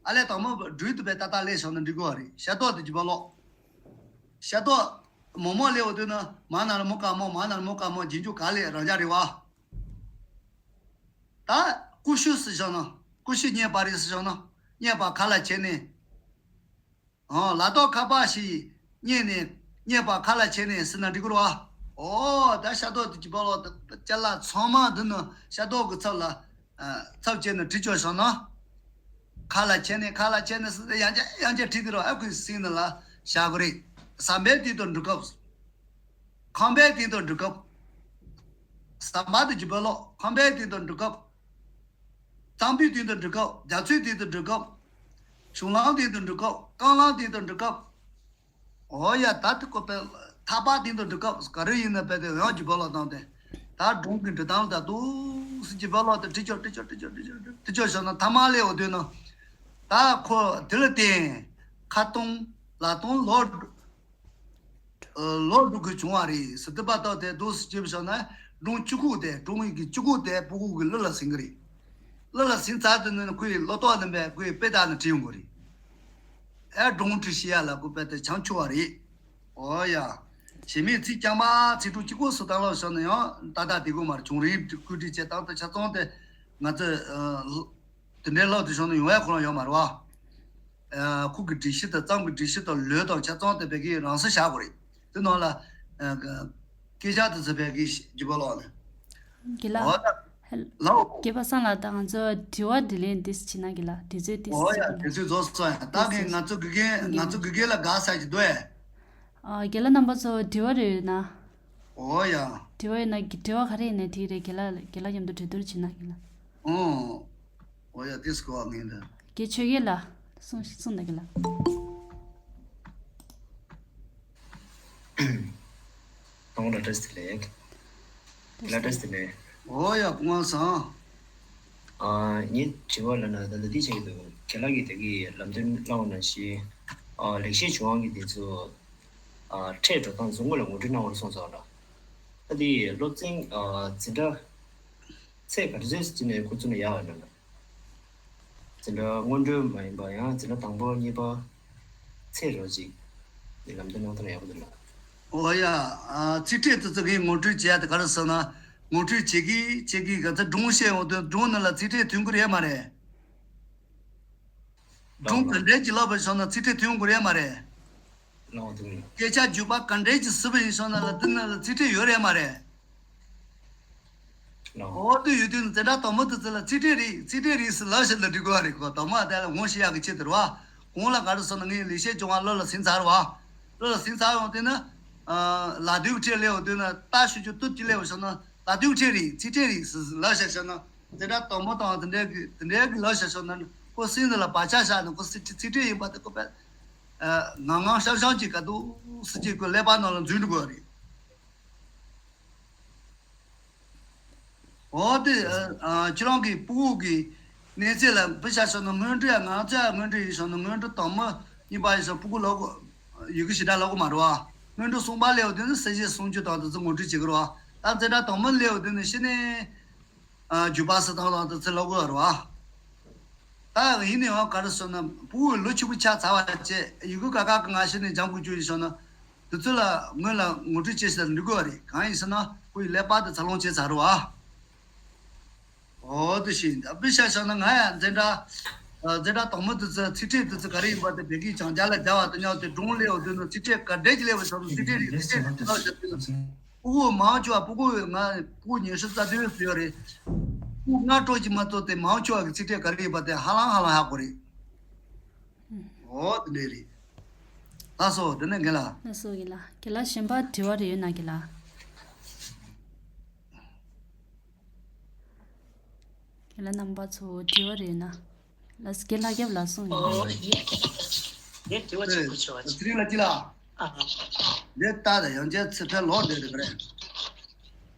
ཨ་ལས། དང་མ་སྦྲུལ་དེ་བས་ཏག་ཏག་ལས་བྱུང་ན་འགྲིག་གོ་རེད། ཤ་རྡོག་དེ་བརྗོད་པ་ལོག་ཤ་རྡོག་མོག་མོག་ལས་འདུག་ན་མ་ན་ར་མོ་དཀར་མོ། མ་ན་ར་མོ་དཀར་མོ། རྗེས་འཇུག་ག་ལས་རང་འཇགས་རེད་པ། ད་ཀུ་ཤུ་ཟེར་བཞག་ན། ཀུ་ཤུ་རྙེད་པ་རེད་ཟེར་བྱུང་ན། རྙེད་པ་ག་ལ་བྱས་ནས། ཨོ། ལ་ཏོག་ཁ་པ་ཞིག་རྙེད་ནས། རྙེད་པ་ག་ལ་བྱས་ནས་ཟེར་ན་འགྲིག་གི་རེད་བ། ཨོ། ད་ཤ་རྡོག་དེ་གྱི་བ་ལོག་ཏུ་ཅ་ལག་ཚང་མ་འདི་ནི་ཤ་རྡོག་གི་ཚབ་ལ། ཨ། ཚབ་བྱས་ནས་བྲིས་ཆོག་བྱུང་ན། ག་ལ་བྱས་ནས། ག་ལ་བྱས་ནས་ཟེར་ཏེ་ཡང་བསྐྱར་ཡང་བསྐྱར་བྲིས་དེ་རུ་ཨ་ཁུའི་སེམས་ནང་ལ་བཞག་གི་རེད། ཟམ་པའི་སྟེང་དུ་འགྲོ་སྐབས། ཁང་པའི་སྟེང་དུ་འགྲོ་སྐབས། ཟམ་པ་དེ་གྱི་བ་ལོག་ཁང་པའི་སྟེང་དུ་འགྲོ་སྐབས། གཙང་པོའི་སྟེང་དུ་འགྲོ་སྐབས། རྒྱ་མཚོའི་སྟེང་དུ་འགྲོ་སྐབས། གཞུང་ལམ་སྟེང་དུ་འགྲོ་སྐབས། རྐང་ལམ་སྟེང་དུ་འགྲོ་སྐབས། ཨོ་ཡ། ད་དེ་ཀོ་པའི་ཐག་པ་སྟེང་དུ་འགྲོ་སྐབས་ག་རེ་ཡིན་ན་བས་དེ་ཡང་གྱི་བ་ལོག་བཏང་སྟེ། ད་སྒྲུང་གི་འབྲི་སྟངས་ད་འདུག་སེ་གྱི་བ་ལོག་ཏུ་བྲིས་ཆོག་བྲིས་ཆོག་བྲིས་ཆོག་བྲིས་ཆོག་བྲིས་ཆོག་བྱུང་ན། ཐ་མ་ལས་འོ་དུས་ན། ད་ཁོ་དེ་ལ་བརྟེན་ཁ་སྟོང་ལག་སྟོང་ལོག་ལོག་འགྲོ་དགོས་བྱུང་བ་རེད་ཟེར། དེ་བར་ཐག་དེ་འདུག་སེ་བྱས་བྱུང་ན། སྒྲུང་བཅུ་དགུ་དེ། སྒྲུང་ཡིག་གི་བཅུ་དགུ་དེ་སྤུ་གུ་གི་གླུ་ལ་ཟིན་གི་རེད། གླུ་ལ་ཟིན་ཚར་དུས་ནི་ཁོའི་བློ་ལྡོག་ལྡན་པས་ཁོའི་དཔེ་དག་ནི་བྲིས་ཡོང་གི་རེད། ཨེ། སྒྲུང་བྲིས་ཤེས་ཡ་ལ་ཁོ་དཔེ་དེ་བྱང་ཆུབ་པ་རེད། ཨོ་ཡ། གཞན་མའི་ཚིག་རྐྱང་པ་ཚིག་གྲུབ་གཅིག་པོ་སུ་བཏང་ལོག་བྱུང་ན་ཡང་ཏག་ཏག་བསྡད་དགོས་མ་རེད། བྱུང་རིམ་བཀོད་སྒྲིག་བྱེད་སྟངས་དང་ཆ་ཚང་དེ་ང་ཚོས། ཨ། དེ་འདྲའི་ལོག་དེ་བྱུང་ན་ཡོང་ཡ་ཁོ་རང་ཡོད་མ་རེད་བ། ཨ། ཁོ་གི་སྒྲིག་གཞི་དང་། གཙང་གི་སྒྲིག་གཞི་དང་ལུགས་དང་ཆ་ཚང་དེ་བས་ཀྱི་རང་སོ་བཞག་དགོས་རེད། དེ་ནང་ལ། ཨ། སྐད་ཆ་དེ་ཚོ་བས་ཀྱི་རྒྱུད་པ་ལོག་ནས། རྒན་ལགས། འོ་ད། ལའོ། སྐལ་པ་བཟང་ལགས། ད་ང་ཚོ་དྲི་བ་དྲིས་ལན་འདི་བྱེད་ན། རྒན་ལགས། དུས་ཚོད་འདི་འོ་ཡ། བྱེད་ན། དུས་ཚོད་རྫོགས་སོང་ཡ། ད་གིན་ང་ཚོ་དགེ་རྒན། ང་ཚོ་དགེ་རྒན་ལ་དགའ་ས་ཅིག་འདུག་ཨེ། ཨ། རྒན་ལགས་རྣམ་པ་ཚོ་དྲི་བ་རེ་ཡོད་ན། འོ་ཡ། དྲི་བ་ཡོད་ན། དྲི་བ་ག་རེ་ཡིན་ནའི་འགྲིག་རེད། རྒན་ལགས། རྒན་ལགས་མཉམ་དུ་གྲོས་བསྡུར་བྱེད་ན། རྒན་ལགས། ཨོ། འོ་ཡ། དེ་སྐོར་བ་ངེས་འདྲ། རྒན་ཆོས་རྒྱལ་ལགས། གསུངས་གསུངས་དང་། རྒན་ལགས། ཐོག་མར་བཀྲ་ཤིས་བདེ་ལེགས། བཀྲ་ཤིས་བདེ་ལེགས། འོ་ཡ། སྐུ་ངོ་བཟང་། ཨ། ངའི་དྲི་བ་ལབ་ན་ད་ལྟ་འདི་ཆགས་ཀྱི་འདུག་རྒན་ལགས་ཀྱིས་ད་གིན་ལམ་སྟོན་གནང་བ་ནང་བཞིན། ཨ། ལེགས་བཤད་ལྗོན་དབང་གི་འདི་ཚོ། ཨ། ཕྲད་འགྲོ་སྟངས་ཚོ་སྔོན་ལ་ངོ་སྤྲོད་གནང་བར་གསུངས་ཚར་ལ། ད་དེ་སློབ་ཚན། ཨ། འཛིན་གྲྭ་ཚད་ག་ཚོད་ཅིག་ནས་འགོ་བཙུགས་ན་ཡག་ཡོད་ན། འཛིན་གྲྭ་སྔོན་འགྲོ་མ་ཡིན་པ་ཡང་འཛིན་གྲྭ་དང་པོ་གཉིས་པ་ཚད་རོ་ཅིག་ནས་ལམ་སྟོན་གནང་ཐུབ་ན་ཡག་པོ་འདུག་ལ། ཨོ་ཡ། ཨ། ཚིག་ཕྲད་དེ་ཚོ་གིས་ངོ་སྤྲོད་བྱེད་ཡ་དེ་ག་རེ་ཟེར་ན། ངོ་སྤྲོད་བྱེད་ཀྱི་བྱེད་ཀྱི་ག་ཚོད་སྒྲུང་བཤད་འོང་དུས་སྒྲུང་ནང་ལ་ཚིག་ཕྲད་ཐོན་གི་རེད་མ་རེད། སྒྲུང་ག་འདྲས་ཀྱི་ལབ་པ་བྱུང་ན་ཚིག་ཕྲད་ཐོན་དགོས་རེད་མ་རེད། ལའོ་དུ་མི། སྐད་ཆ་བརྗོད་པ་ག་འདྲས་ཀྱི་ཟེར་བ་ཡིན་བྱུང་ན་ལ་དེ་ནང་ལ་ཚིག་ཕྲད་ཡོད་རེད་མ་རེད། ལའོ། འོ་དེ་ཡོད་དུས་འཛིན་གྲྭ་དང་པོ་དེ་ཚོ་ལ་ཚིག་ཕྲད་རེད། ཚིག་ཕྲད་རེད་ཟེར་ལབ་བཞག་ན་འགྲིག་གི་རེད། ཁོ་དང་པོ་དེ་ལ་ངོ་ཤེས་ཡག་གི་ཆེད་དུ་རེད་བ། གོང་ལ་ག་རེ་ཟེར་ན་ངས་ལེགས་བཤད་ལྗོན་དབང་བློ་ལ་ཟིན་ཚར་བ། བློ་ལ་ཟིན་ཚར་ཡོང་དུས་ན། ཨ། ལ་དུས་ཕྲད་སླེབས་ཡོང་དུས་ན་ད་ཞུ་རྒྱུ་སྟོབས་ཀྱིས་སླེབས་བྱུང་ན། ལ་དུས་ཕྲད་རེད། ཚིག་ཕྲད་རེད་ཟེར་ལབ་བཞག་བྱུང་ན། དེ་འདྲ་དང་པོ་དང་དེ་འདྲའི་གི་དེ་འདྲའི་གི་ལབ་བཞག་བྱུང་ན། ཁོ་སེམས་ནང་ལ་བག་ཆགས་བཞག་ནས་ཁོ་ཚིག་ཕྲད་ཡིན་པ་དེ་ཁོ་དཔེ། ཨ། ངང་ངང་ཤང་ཤང་གཅིག་ག་འདུག་སེ་གཅིག་ཁོ་ཀླད་པ་ནང་ལ་འཛུལ་འགྲོ་གི་རེད། འོ་དེ། ཨ། ཨ། ཁྱེད་རང་གི་སྤུ་གུ་གི་གནས་ཚད་ལ་དཔེ་བཞག་བྱུང་ན། སྔོན་འགྲོ་ཡ། ང་ཚོ་ཡ་སྔོན་འགྲོ་ཡིན་བྱུང་ན། སྔོན་འགྲོ་དང་པོ་གཉིས་པ་ཡིན་བྱུང་ན་སྤུ་གུ་ལོག་ཡི་གེ་ཞེ་དྲག་ལོག་གི་མ་རེད་བ། སྔོན་འགྲོ་གསུམ་པ་སླེབས་ཡོང་དུས་ནི་གསལ་བཤད་གསུང་ཆོས་དང་དེ་ཚོ་ངོ་སྤྲོད་བྱེད་ཀྱི་རེད་བ། ད་འཛིན་གྲྭ་དང་པོ་སླེབས་ཡོང་དུས་ནི་གཞི་ནས། ཨ། བརྗོད་པ་ཟེར་སྟངས་དང་དེ་ཚོ་ལབ་དགོས་རེད་བ། ད་ཡིན་ནའང་ག་རེ་ཟེར་ན། སྤུ་གུ་ལོ་ཆེན་པོ་ཆགས་ཚར་བ་བྱས། ཡི་གེ་ཀ་ཁ་གི་ང་གཞི་ནས་སྦྱང་དགོས་རྒྱུ་ཡིན་བྱུང་ན། དེ་ཚོ་ལ་སྔོན་ལ་ངོ་སྤྲོད་བྱེད་ཟེར་འགྲིག་གི་རེད། གང་ཡིན་ཟེར་ན་ཁོ་ཡི་ཀླད་པ་དེ་འཚར་ལོངས་བྱས་ཚར་རེད་བ། འོ་དེ་བཞིན་ད་དཔེ་བཞག་བཞག་ན། ང་ཡང་འཛིན་གྲྭ། ཨ། འཛིན་གྲྭ་དང་པོ་དེ་ཚོ་ཚིག་ཕྲད་དེ་ཚོ་ག་རེ་ཡིན་པ་དེ་བོད་སྐད་སྦྱང་བྱ་ལ་སྦྱར་བ་དང་མཉམ་དུ། སྒྲུང་སླེབས་ཡོང་དུས་ནི་ཚིག་ཕྲད་ག་འདྲས་ཀྱི་སླེབས་པ་བྱུང་ན། ཚིག་ཕྲད་རེད། ཚིག་ཕྲད་རེད་ལབ་བཞག་དུས། སྤུ་གུ་མང་ཆེ་བ། སྤུ་གུ་ང་སྤུ་གུ་ཉི་ཤུ་རྩ་བདུན་ཙམ་ཡོད་རེད། སྤུ་གུ་ལྔ་དྲུག་ཅིག་མ་གཏོགས་དེ་མང་ཆེ་བ་གི་ཚིག་ཕྲད་ག་རེ་ཡིན་པ་དེ་ཧ་ལམ་ཧ་ལམ་ཧ་གོ་རེད། འོ་དེ་འདྲས་རེད། ལགས་སོ། དེ་ནས་རྒན་ལགས། ལགས་སོ། རྒན་ལགས། རྒན་ལགས་གཞན་པ་དྲི་བ་རེ་ཡོད་ན། རྒན་ལགས། རྒན་ལགས་རྣམ་པ་ཚོ་དྲི་བ་རེ་ཡོད་ན། ལགས། རྒན་ལྷ་སྐྱབས་ལགས་གསུངས་ཡོད། ཨོ། ངས་དྲི་བ་གཅིག་ཕུལ་ཆོག་པ་ཅིག་ཚེ་རིང་ལགས་ཀྱིས་ལ། ཨ། འདི་ལྟ་དང་། ཡང་བསྐྱར་ཚེ་ཕན་ལོག་འདི་རེད་པ་རེད།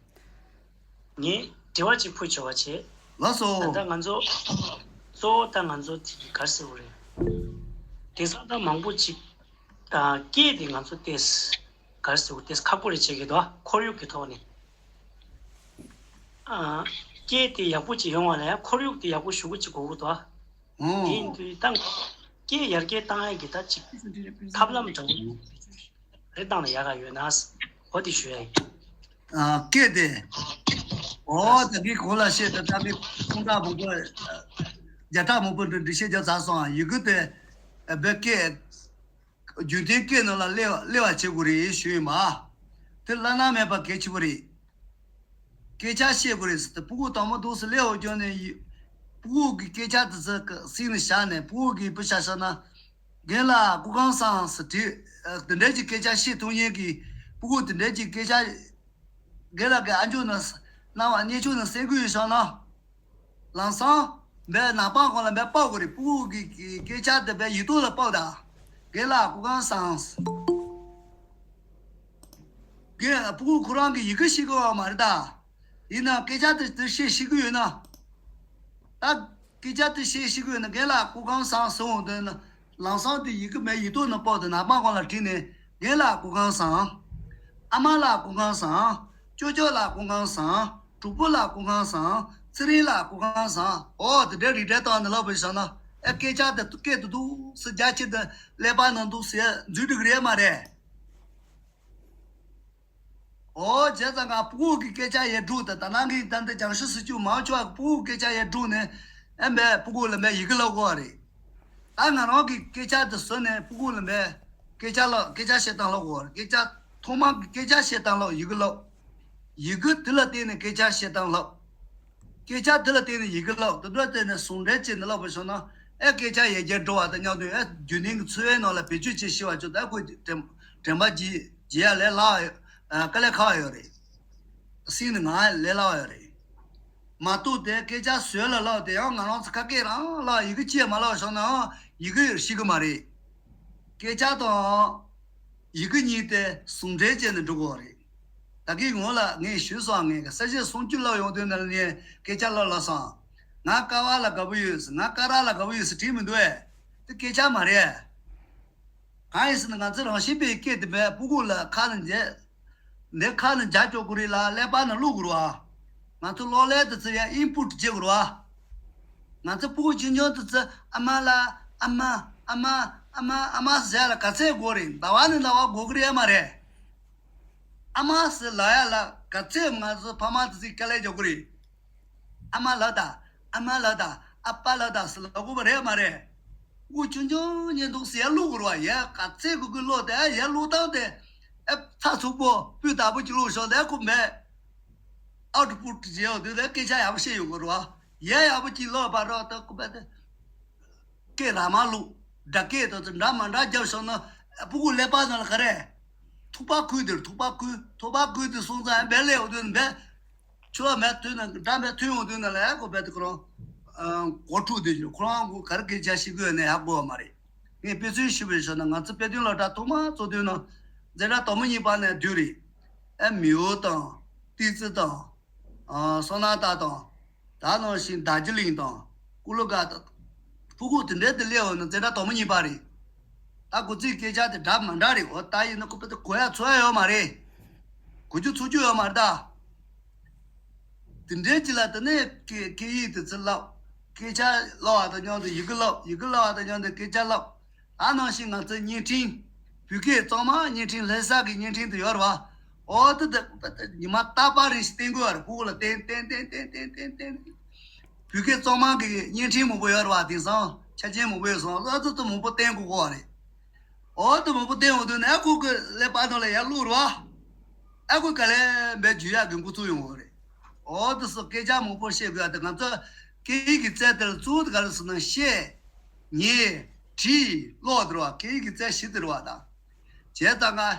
ངས་དྲི་བ་གཅིག་ཕུལ་ཆོག་པ་བྱེད། ལགས་སོ། ད་ལྟ་ང་ཚོ་གཙོ་བོ་ད་ང་ཚོ་དེ་ག་རེ་ཟེར་དགོས་རེད། དེང་སང་ད་མང་པོ་ཅིག་ཨ། སྐད་དེ་ང་ཚོ་ཏོག་ཙམ་ག་རེ་ཟེར་དགོས། ཏོག་ཙམ་ཁག་པོ་རེད་བྱེད་ཀྱི་འདུག་ཁོར་ཡུག་གི་ཐོག་ནས། ཨ། སྐད་དེ་ཡག་པོ་ཅིག་ཡོང་བ་ལ་ཡང་ཁོར་ཡུག་དེ་ཡག་པོ་ཞེ་པོ་ཅིག་དགོས་ཀྱི་འདུག་ཨོ། དེ་ཡིན་དུས་ད་སྐད་ཡར་རྒྱས་བཏང་ཡག་གི་ད་ཅིག་ཐབས་ལམ་འདྲ་བོ་རེ་བཏང་ན་ཡག་ག་ཡོད་ན། འོ་དེ་ཞུ་ཡ་ཡིན། ཨ། སྐད་དེ། ཨོ། ད་གིན་གོང་ལ་བཤད་དེ། ད་གིན་ཁོང་ཁྲ་བུ་གོ། ཨ། བརྒྱ་ཕྲག་མང་པོ་འདི་འགྲེལ་བཤད་རྒྱབ་ཚར་སོང་། ཡི་གེ་དེ་བོད་སྐད་རྒྱུན་མཐའི་སྐད་ནང་ལ་སླེབས་སླེབས་པ་བྱེད་དགོས་རེད་ཞུས་ཡིན་པ། དེ་བླ་ན་མེད་པ་གལ་ཆེ་པོ་རེད། སྐད་ཆ་བཤད་དགོས་རེད་ཟེར་ཏེ། སྤུ་གུ་དང་པོ་འདུག་སེ་སླེབས་འོང་རྒྱུ་ནས་ཡི་སྤུ་གུ་གི་སྐད་ཆ་དེ་ཚོ་གི་གསེང་ནས་བཞག་ནས། སྤུ་གུ་གིས་བུ་ཤ་ཤ་ན། རྒན་ལགས་སྐུ་ཁམས་བཟང་ཟེར་དྲིས། ཨ། དེ་འདྲའི་གི་སྐད་ཆ་བཤད་ཐུབ་མཁན་གྱི་སྤུ་གུ་དེ་འདྲའི་གི་སྐད་ཆ། རྒན་ལགས་ཀྱི་ཨ་མཆོག་ནང་སྣང་བ་གནས་མཆོག་ནང་གསན་གྱི་ཡོད་ཤག་ན། ལམ་སང་བས་ནག་པང་སྒང་ལ་བས་ཕབ་དགོས་རེད། སྤུ་གུ་གི་གི་སྐད་ཆ་དེ་བས་ཡིག་ཐོག་ལ་ཕབ་དང་། རྒན་ལགས་སྐུ་ཁམས་བཟང་། རྒན། སྤུ་གུ་ཁོ་རང་གི་ཡི་གེ་ཤེས་ཀྱི་ཡོད་མ་རེད་ད། ཡིན་ནའང་སྐད་ཆ་དེ་དེ་བཤད་ཤེས་ཀྱི་ཡོད་ན། ད་སྐད་ཆ་དེ་བཤད་ཤེས་ཀྱི་ཡོད་ན། རྒན་ལགས་སྐུ་ཁམས་བཟང་ཟེར་འོང་དུས་ན། ལམ་སང་དེ་ཡི་གེ་མེད། ཡིག་ཐོག་ནང་ཕབ་དང་། ནག་པང་སྒང་ལ་བྲིས་ནས། རྒན་ལགས་སྐུ་ཁམས་བཟང་། ཨ་མ་ལགས་སྐུ་ཁམས་བཟང་། ཅོ་ཅོ་ལགས་སྐུ་ཁམས་བཟང་། གྲོགས་པོ་ལགས་སྐུ་ཁམས་བཟང་། ཚེ་རིང་ལགས་སྐུ་ཁམས་བཟང་། འོ་དེ་འདྲའི་རིགས་འདྲ་བཏང་ནས་ལབ་པ་བྱས་ན། ཨེ། སྐད་ཆ་དེ་སྐད་དེ་འདུག་སེ་རྒྱ་ཆེ་དེ་ཀླད་པ་ནང་འདུག་སེ་འཛུལ་འགྲོ་གི་རེད་མ་རེད། འོ་བྱས་ཙང་ང་སྤུ་གུ་གི་སྐད་ཆ་ཡར་སྒྲུག་དང་། ད་ནང་གི་ད་འདི་སྦྱང་ཤོག་ཟེར་རྒྱུ་མང་ཆེ་བ་སྤུ་གུ་སྐད་ཆ་ཡར་སྒྲུག་ནས། ཨེ་འབད། སྤུ་གུ་ལ་འབད་ཡི་གེ་བསླབ་དགོས་པ་རེད། ད་ང་རང་གི་སྐད་ཆ་དེ་བཟོས་ནས་སྤུ་གུ་ལ་འབད་སྐད་ཆ་ལ་སྐད་ཆ་བཤད་སྟངས་བསླབ་དགོས་པ་རེད། སྐད་ཆ་ཐོག་མ་གི་སྐད་ཆ་བཤད་སྟངས་བསླབ། ཡི་གེ་བསླབ། ཡི་གེ་དེ་ལ་བརྟེན་ནས་སྐད་ཆ་བཤད་སྟངས་བསླབ། སྐད་ཆ་དེ་ལ་བརྟེན་ནས་ཡི་གེ་བསླབ། དེ་འདྲ་བརྟེན་ནས་ཟུང་འབྲེལ་བྱས་ནས་བསླབ་པ་བྱུང་ན། ཨེ། སྐད་ཆ་ཡར་རྒྱས་འགྲོ་བ་དང་མཉམ་དུ། ཨེ། རྒྱུན་ལྡན་གྱི་འཚོ་བའི་ནང་ལ་བེད་སྤྱོད་བྱེད་ཤེས་པ་བྱུང་ན། ཨེ། ཁོ་དྲན་དྲན་པ་བརྗེད་བརྗེད་ཡ་ལས་སླ་བ་ཡོད། ཨ། དཀའ་ལས་ཁག་པ་ཡོད་རེད། སེམས་ནི་ང་ལས་སླ་བ་ཡོད་རེད། མ་གཏོགས་དེ་སྐད་ཆ་བཟོས་ལ་བསླབ་དེ་ཡང་ང་རང་ཚོ་ཁ་སྐད་རང་བསླབ། ཡི་གེ་ཅིག་མ་བསླབ་སོང་ནའང་ཡི་གེ་ཤེས་ཀྱི་མ་རེད། སྐད་ཆ་དང་ཡི་གེ་གཉིས་དེ་ཟུང་འབྲེལ་བྱས་ནས་འགྲོ་དགོས་པ་རེད། ད་གིན་ངོ་ལ་ངས་ཞུས་སོང་། ངས་ས་བཅད་སུམ་ཅུ་བསླབ་ཡོང་དུས་ནས་ངས་སྐད་ཆ་བསླབ་བསླབ་སོང་། ང་ཀ་བ་ལ་དགའ་པོ་ཡོད་ཟེར། ང་ཀ་ར་ལ་དགའ་པོ་ཡོད་ཟེར་བྲིས་མི་འདུག་ཨེ། དེ་སྐད་ཆ་མ་རེད། གང་ཡིན་ཟེར་ན། ང་ཚོ་རང་བཞིན་པའི་སྐད་དེ་འབད་སྤུ་གུ་ལ་ཁ་ནས་འཇལ། འདི་ཁ་ནས་འཇལ་འཇོག་དགོས་རེད་ལ། ཀླད་པ་ནང་བླུག་དགོས་རེད་པ། ང་ཚོ་གློག་ཀླད་དེ་ཚོ་ཡར་ཨིན་པུཊ་བྱེད་དགོས་རེད་པ། ང་ཚོ་སྤུ་གུ་ཆུང་ཆུང་དེ་ཚོ་ཨ་མ་ལགས། ཨ་མ། ཨ་མ། ཨ་མ། ཨ་མ་ཟེར་ཡ་ལ་ག་ཚད་དགོས་རེད། ཟླ་བ་ནས་ཟླ་བ་དགོས་ཀྱི་རེད་མ་རེད། ཨ་མ་ཟེར་ལབ་ཡ་ལ་ག་ཚད་ང་ཚོ་ཕ་མ་དེ་ཚོས་དཀའ་ལས་རྒྱག་གི་རེད། ཨ་མ་ལགས་དང་། ཨ་མ་ལགས་དང་། ཨ་ཕ་ལགས་དང་ཟེར་ལབ་དགོས་པ་རེད་མ་རེད། སྤུ་གུ་ཆུང་ཆུང་ཉིད་འདུག་སེ་ཡར་བླུག་དགོས་རེད་པ། ཡར་ག་ཚད་དགོས་དགོས་བླུག་དེ། ཡར་བླུག་སྟངས་དེ། ཨེ། ཚགས་ཚུད་པོ་སྤུས་དག་པོ་ཅིག་བླུག་ཤོག་དེ། ཁོ་མེད། ཨའུཊ་པུཊ་བྱེད་ཡོང་དུས་དེ་སྐད་ཆ་ཡག་པོ་བཤད་ཡོང་དགོས་རེད་པ། ཡར་ཡག་པོ་ཅིག་བླུག་པ་རོགས། དེ་ཁོ་མེད་དེ། སྐད་ར་མ་བླུག་སྒྲ་སྐད་དེ་ཚོ་འདྲ་མ་འདྲ་རྒྱབ་སོང་ན། སྤུ་གུ་ཀླད་པ་ནང་ལ་ག་རེ། ཐུག་པ་ཁུར་དེ། ཐུག་པ་ཁུར། ཐུག་པ་ཁུར་དེ་སོང་ཙང་འབད་སླེབས་འོང་དུས་འབད། ཆུ་བ་མེད་དུས་ན་འདྲ་མེད་ཐོན་འོང་དུས་ན་ལས་ཁོ་འབད་དེ་ཁོ་རང་། ཨ། མགོ་འཁྲུགས་དེ་ཁོ་རང་གིས་ག་རེ་སྐད་ཆ་བཤད་ཀྱི་ཡོད་ན་ཡག་པོ་མ་རེད། ངས་དཔེ་མཚོན་ཞུས་པ་ཡིན་ན། ང་ཚོ་དཔེ་སྟོན་སློབ་གྲྭ་ཐོག་མ་བཙུགས་དུས་ན་འཛིན་གྲྭ་དང་པོ་གཉིས་པ་ནས་བསྡུས་རེད། ཨེ། མིའུ་དང་། ཏི་ཙི་དང་། ཨ། བསོད་ནམས་སྟག་དང་། ད་ནང་བཞིན་ཟླ་རྒྱ་གླིང་དང་། ཀུ་ལུ་ག་དང་། སྤུ་གུ་དེ་འདྲ་དེ་སླེབས་འོང་ན་འཛིན་གྲྭ་དང་པོ་གཉིས་པ་རེད། ད་ཁོ་ཚོའི་སྐད་ཆ་དེ་འདྲ་མ་འདྲ་རེད། འོ་ད་ཡིན་ན་ཁོ་པ་དེ་གོ་ཡ་ཚོར་ཡ་ཡོད་མ་རེད། གོ་རྒྱུ་ཚོར་རྒྱུ་ཡོད་མ་རེད་ད། དེ་འདྲའི་ཅིག་ལ་དེ་ནས་སྐད་སྐད་ཡིག་དེ་ཚོ་བསླབ། སྐད་ཆ་བསླབ་པ་དང་མཉམ་དུ་ཡི་གེ་བསླབ། ཡི་གེ་བསླབ་པ་དང་མཉམ་དུ་སྐད་ཆ་བསླབ། ད་ནང་བཞིན་ང་ཚོའི་བརྙན་འཕྲིན། བོད་སྐད་གཙང་མ་བརྙན་འཕྲིན། ལྷ་ས་གི་བརྙན་འཕྲིན་དེ་ཡོད་རེད་པ། འོ་དེ་དེ་ཉི་མ་རྟག་པར་རེ་བཞིན་བསྟན་དགོས་པ་རེད། སྤུ་གུ་ལ་བསྟན་བསྟན་བསྟན། བོད་སྐད་གཙང་མ་གི་བརྙན་འཕྲིན་མང་པོ་ཡོད་རེད་པ། དེང་སང་ཆ་རྐྱེན་མང་པོ་ཡོད་སོང་། ཨ་ཙི་ཙི་མང་པོ་བསྟན་དགོས་ཀྱི་རེད། འོ་དེ་མང་པོ་བསྟན་འོང་དུས་ན་ཨ་ཁུ་གི་ཀླད་པ་ནང་ལ་ཡར་བླུག་རེད་པ། ཨ་ཁུ་ག་ལེ་འབད་འཇུ་ཡག་གི་འགོ་ཚུགས་ཡོང་གི་རེད། འོ་དེ་སོགས་སྐད་ཆ་མང་པོ་བཤད་དགོས་ཡ་དེ། ང་ཚོ་སྐད་ཡིག་གི་རྩལ་དེ་ལ་གཙོ་བོ་དེ་ག་རེ་ཟེར་ན། བཤད། ཉན། བྲིས། ཀློག་དེ་རེད་པ། སྐད་ཡིག་གི་རྩལ་བཞི་དེ་རེད་པ་ད། བྱས་ཙང་ང་